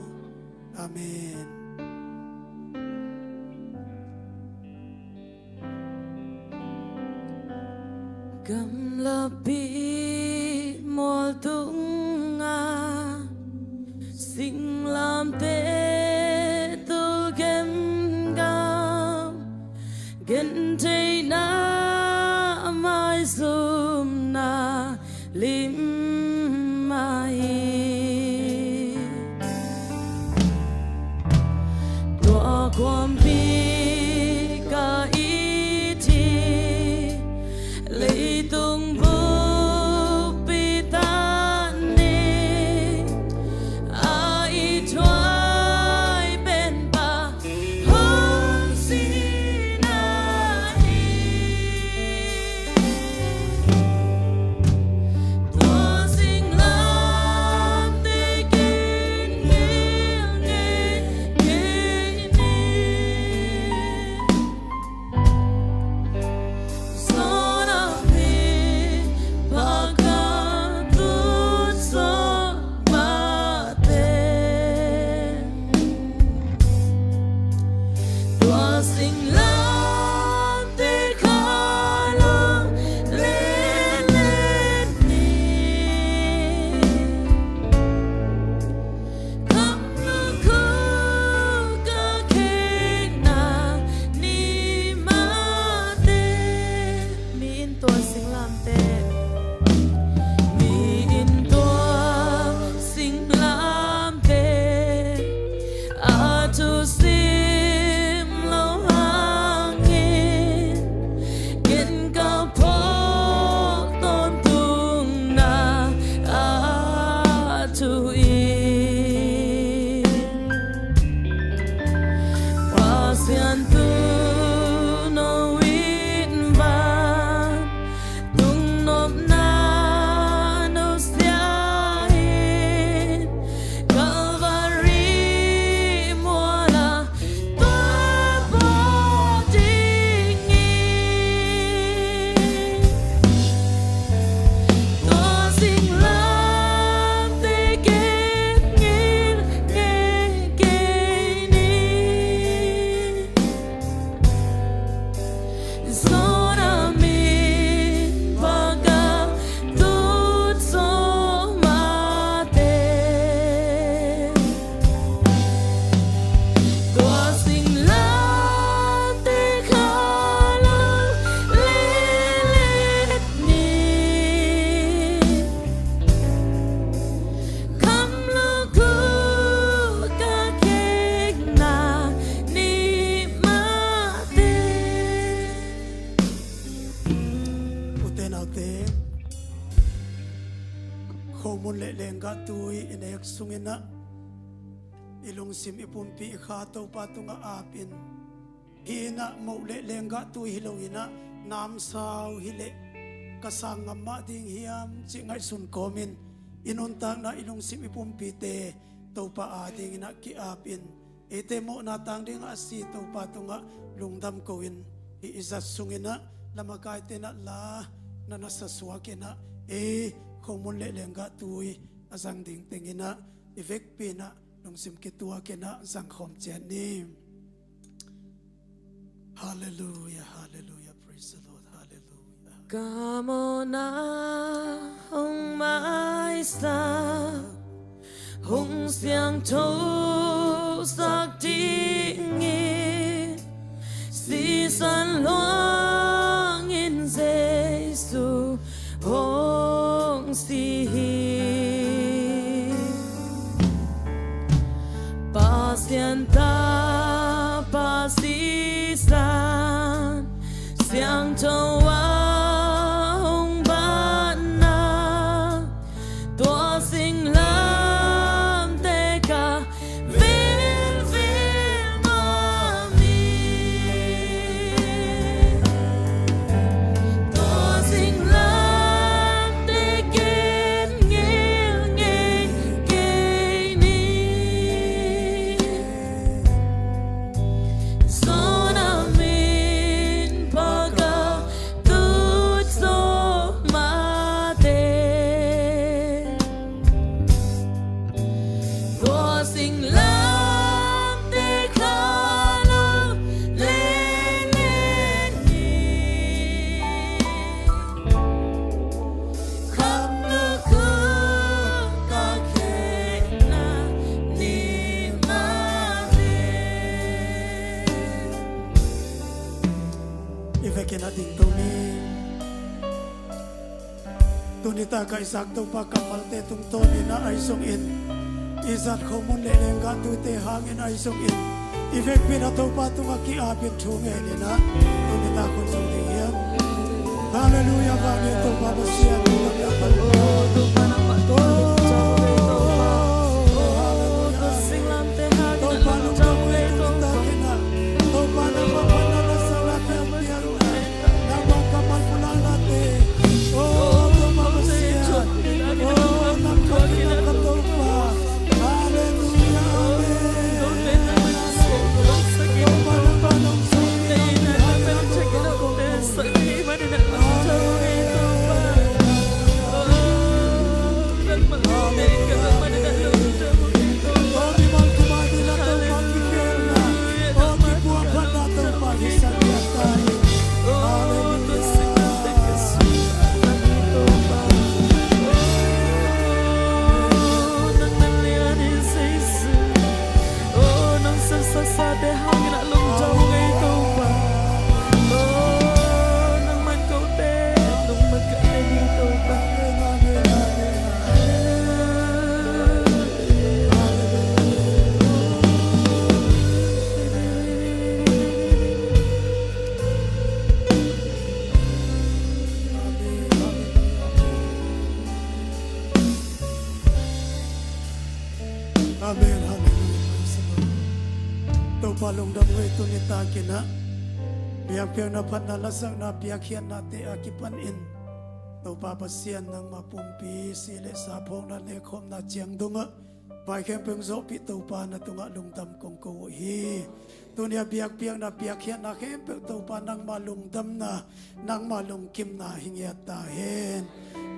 Amen. Gamlapi mual tunga singlamteh tul gemgam gentheihna maizumna lim mah hi. Tua khuampi ka it hi, leitung buppi tan ni a i thuai pen pa hong sihna hi. Tua singlamteh ken ngelngel kei ni. Zawn a mi paka tut sawh mah teh. Tua singlamteh kha lo letlet ni. Kam lukhu ka khekna ni mah teh. Mi in tua singlamteh, mi in tua singlamteh a thusim lo hangin ken ka phawk tawntungna a thu in Pasian thu no in van tungnopna nusia in Calvary mual ah tua pawt ding in. Tua singlamteh ken ngelngel kei ni. Zawn a mi paka tut sawh mah teh. Tua singlamteh kha lo letlet ni. Kam lukhu ka khekna ni mah teh. Ute naute, khomun le lenggah tui i nek sunginah i lungsim i pumpi i kha Topa tungah apin, hi inah moh le lenggah tui hi lo inah namsau hileh ka sang ngam mah ding hiam cih ngaihsun kawmin i nuntakna i lungsim i pumpite Topa adinginah ki-apin, eite mawhna tang dingah a si Topa tungah lungdam ko-in, hih i zat sunginah lamakaite inah la na nasa suak inah ei khomun le lenggah tui a zang ding tenginah i vekpi inah lungsim kituak inah zangkhawm ciat ni. Halleluiah, halleluiah, praise the Lord, halleluiah. Ka mawhna hong mah thosak dingin sisan luangin Jesu hong si hi. Pasian Tapa sisan siangtho a hong banna, tua singlamteh ka vilvil mah ni. Tua singlamteh ken ngelngel kei ni. Zo na min pha ka tut zo mah teh. Tua singlamteh kha lo lelen ni. Kham lukhu ka khenna ni mah teh. I vekin a ding to ni. Tuni tak a i zak Topa kammalte tungtawnin a ahi zongin, i zat khomun le lenggah tuite hangin ahi zongin, i vekpi-in a Topa tungah ki-apin thu ngenin a, tuni tak hun zong ding hiam? Halleluiah, vanglian Topa Pasian, Topa Pasian. Topa nangmah tungah lungdam uh ei Topa. Topa nangmah phatna, lasakna, piangpiakna, nangmah kammal pulaknate. Oh, Topa Pasian. Oh, nang khat in a ka Topa. Halleluiah. Amen. Topa nangmah lungdam uh ei. Amen. Halleluiah. Praise the Lord. Topa lungdam uh ei, tuni takin a biakpiakna, phatna, lasakna, piakkhiatnate a kipanin Topa Pasian, nangmah pumpi si le sa phawkna, nekkhawmna ciang dongah vai khempeuh hong zawhpih Topa, na tungah lungdam kong ko uh hi. Tuni a biakpiakna, piakkhiatna khempeuh Topa, nangmah lungdamna, nangmah lungkimna hi ngiat ta hen.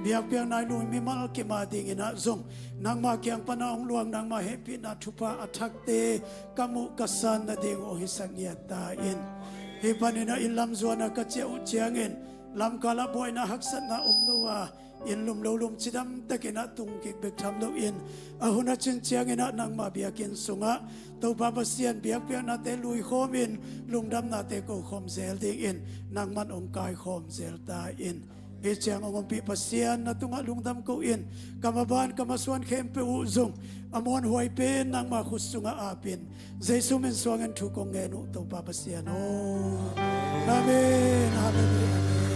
Biakpiakna i lungmi mimal kim a dingin ah zong nangmah kiang pan a hong luang, nangmah hehpihna thupha a thakte ka muh ka san nading uh hong hisak ngiat ta in. Hih panin ah inn lam zuan a ka ciah uh ciangin lamkal ah buaina haksatna om lo a, inn lum lo lum cidam takin ah tung kik bek tham loin, a hun a cin ciangin ah nangmah biakinn sungah Topa Pasian, biakpiaknate luikhawmin lungdamnate kokhawm zel dingin nangman hong kaikhawm zel ta in. Hih ciang hong ompih Pasian, na tungah lungdam ko in, ka maban ka masuan khempeuh uh zong a muanhuai pen nangmah khut sungah apin, Jesu min suangin thu kong ngen uh, Topa Pasian aw. Amen. Halleluiah.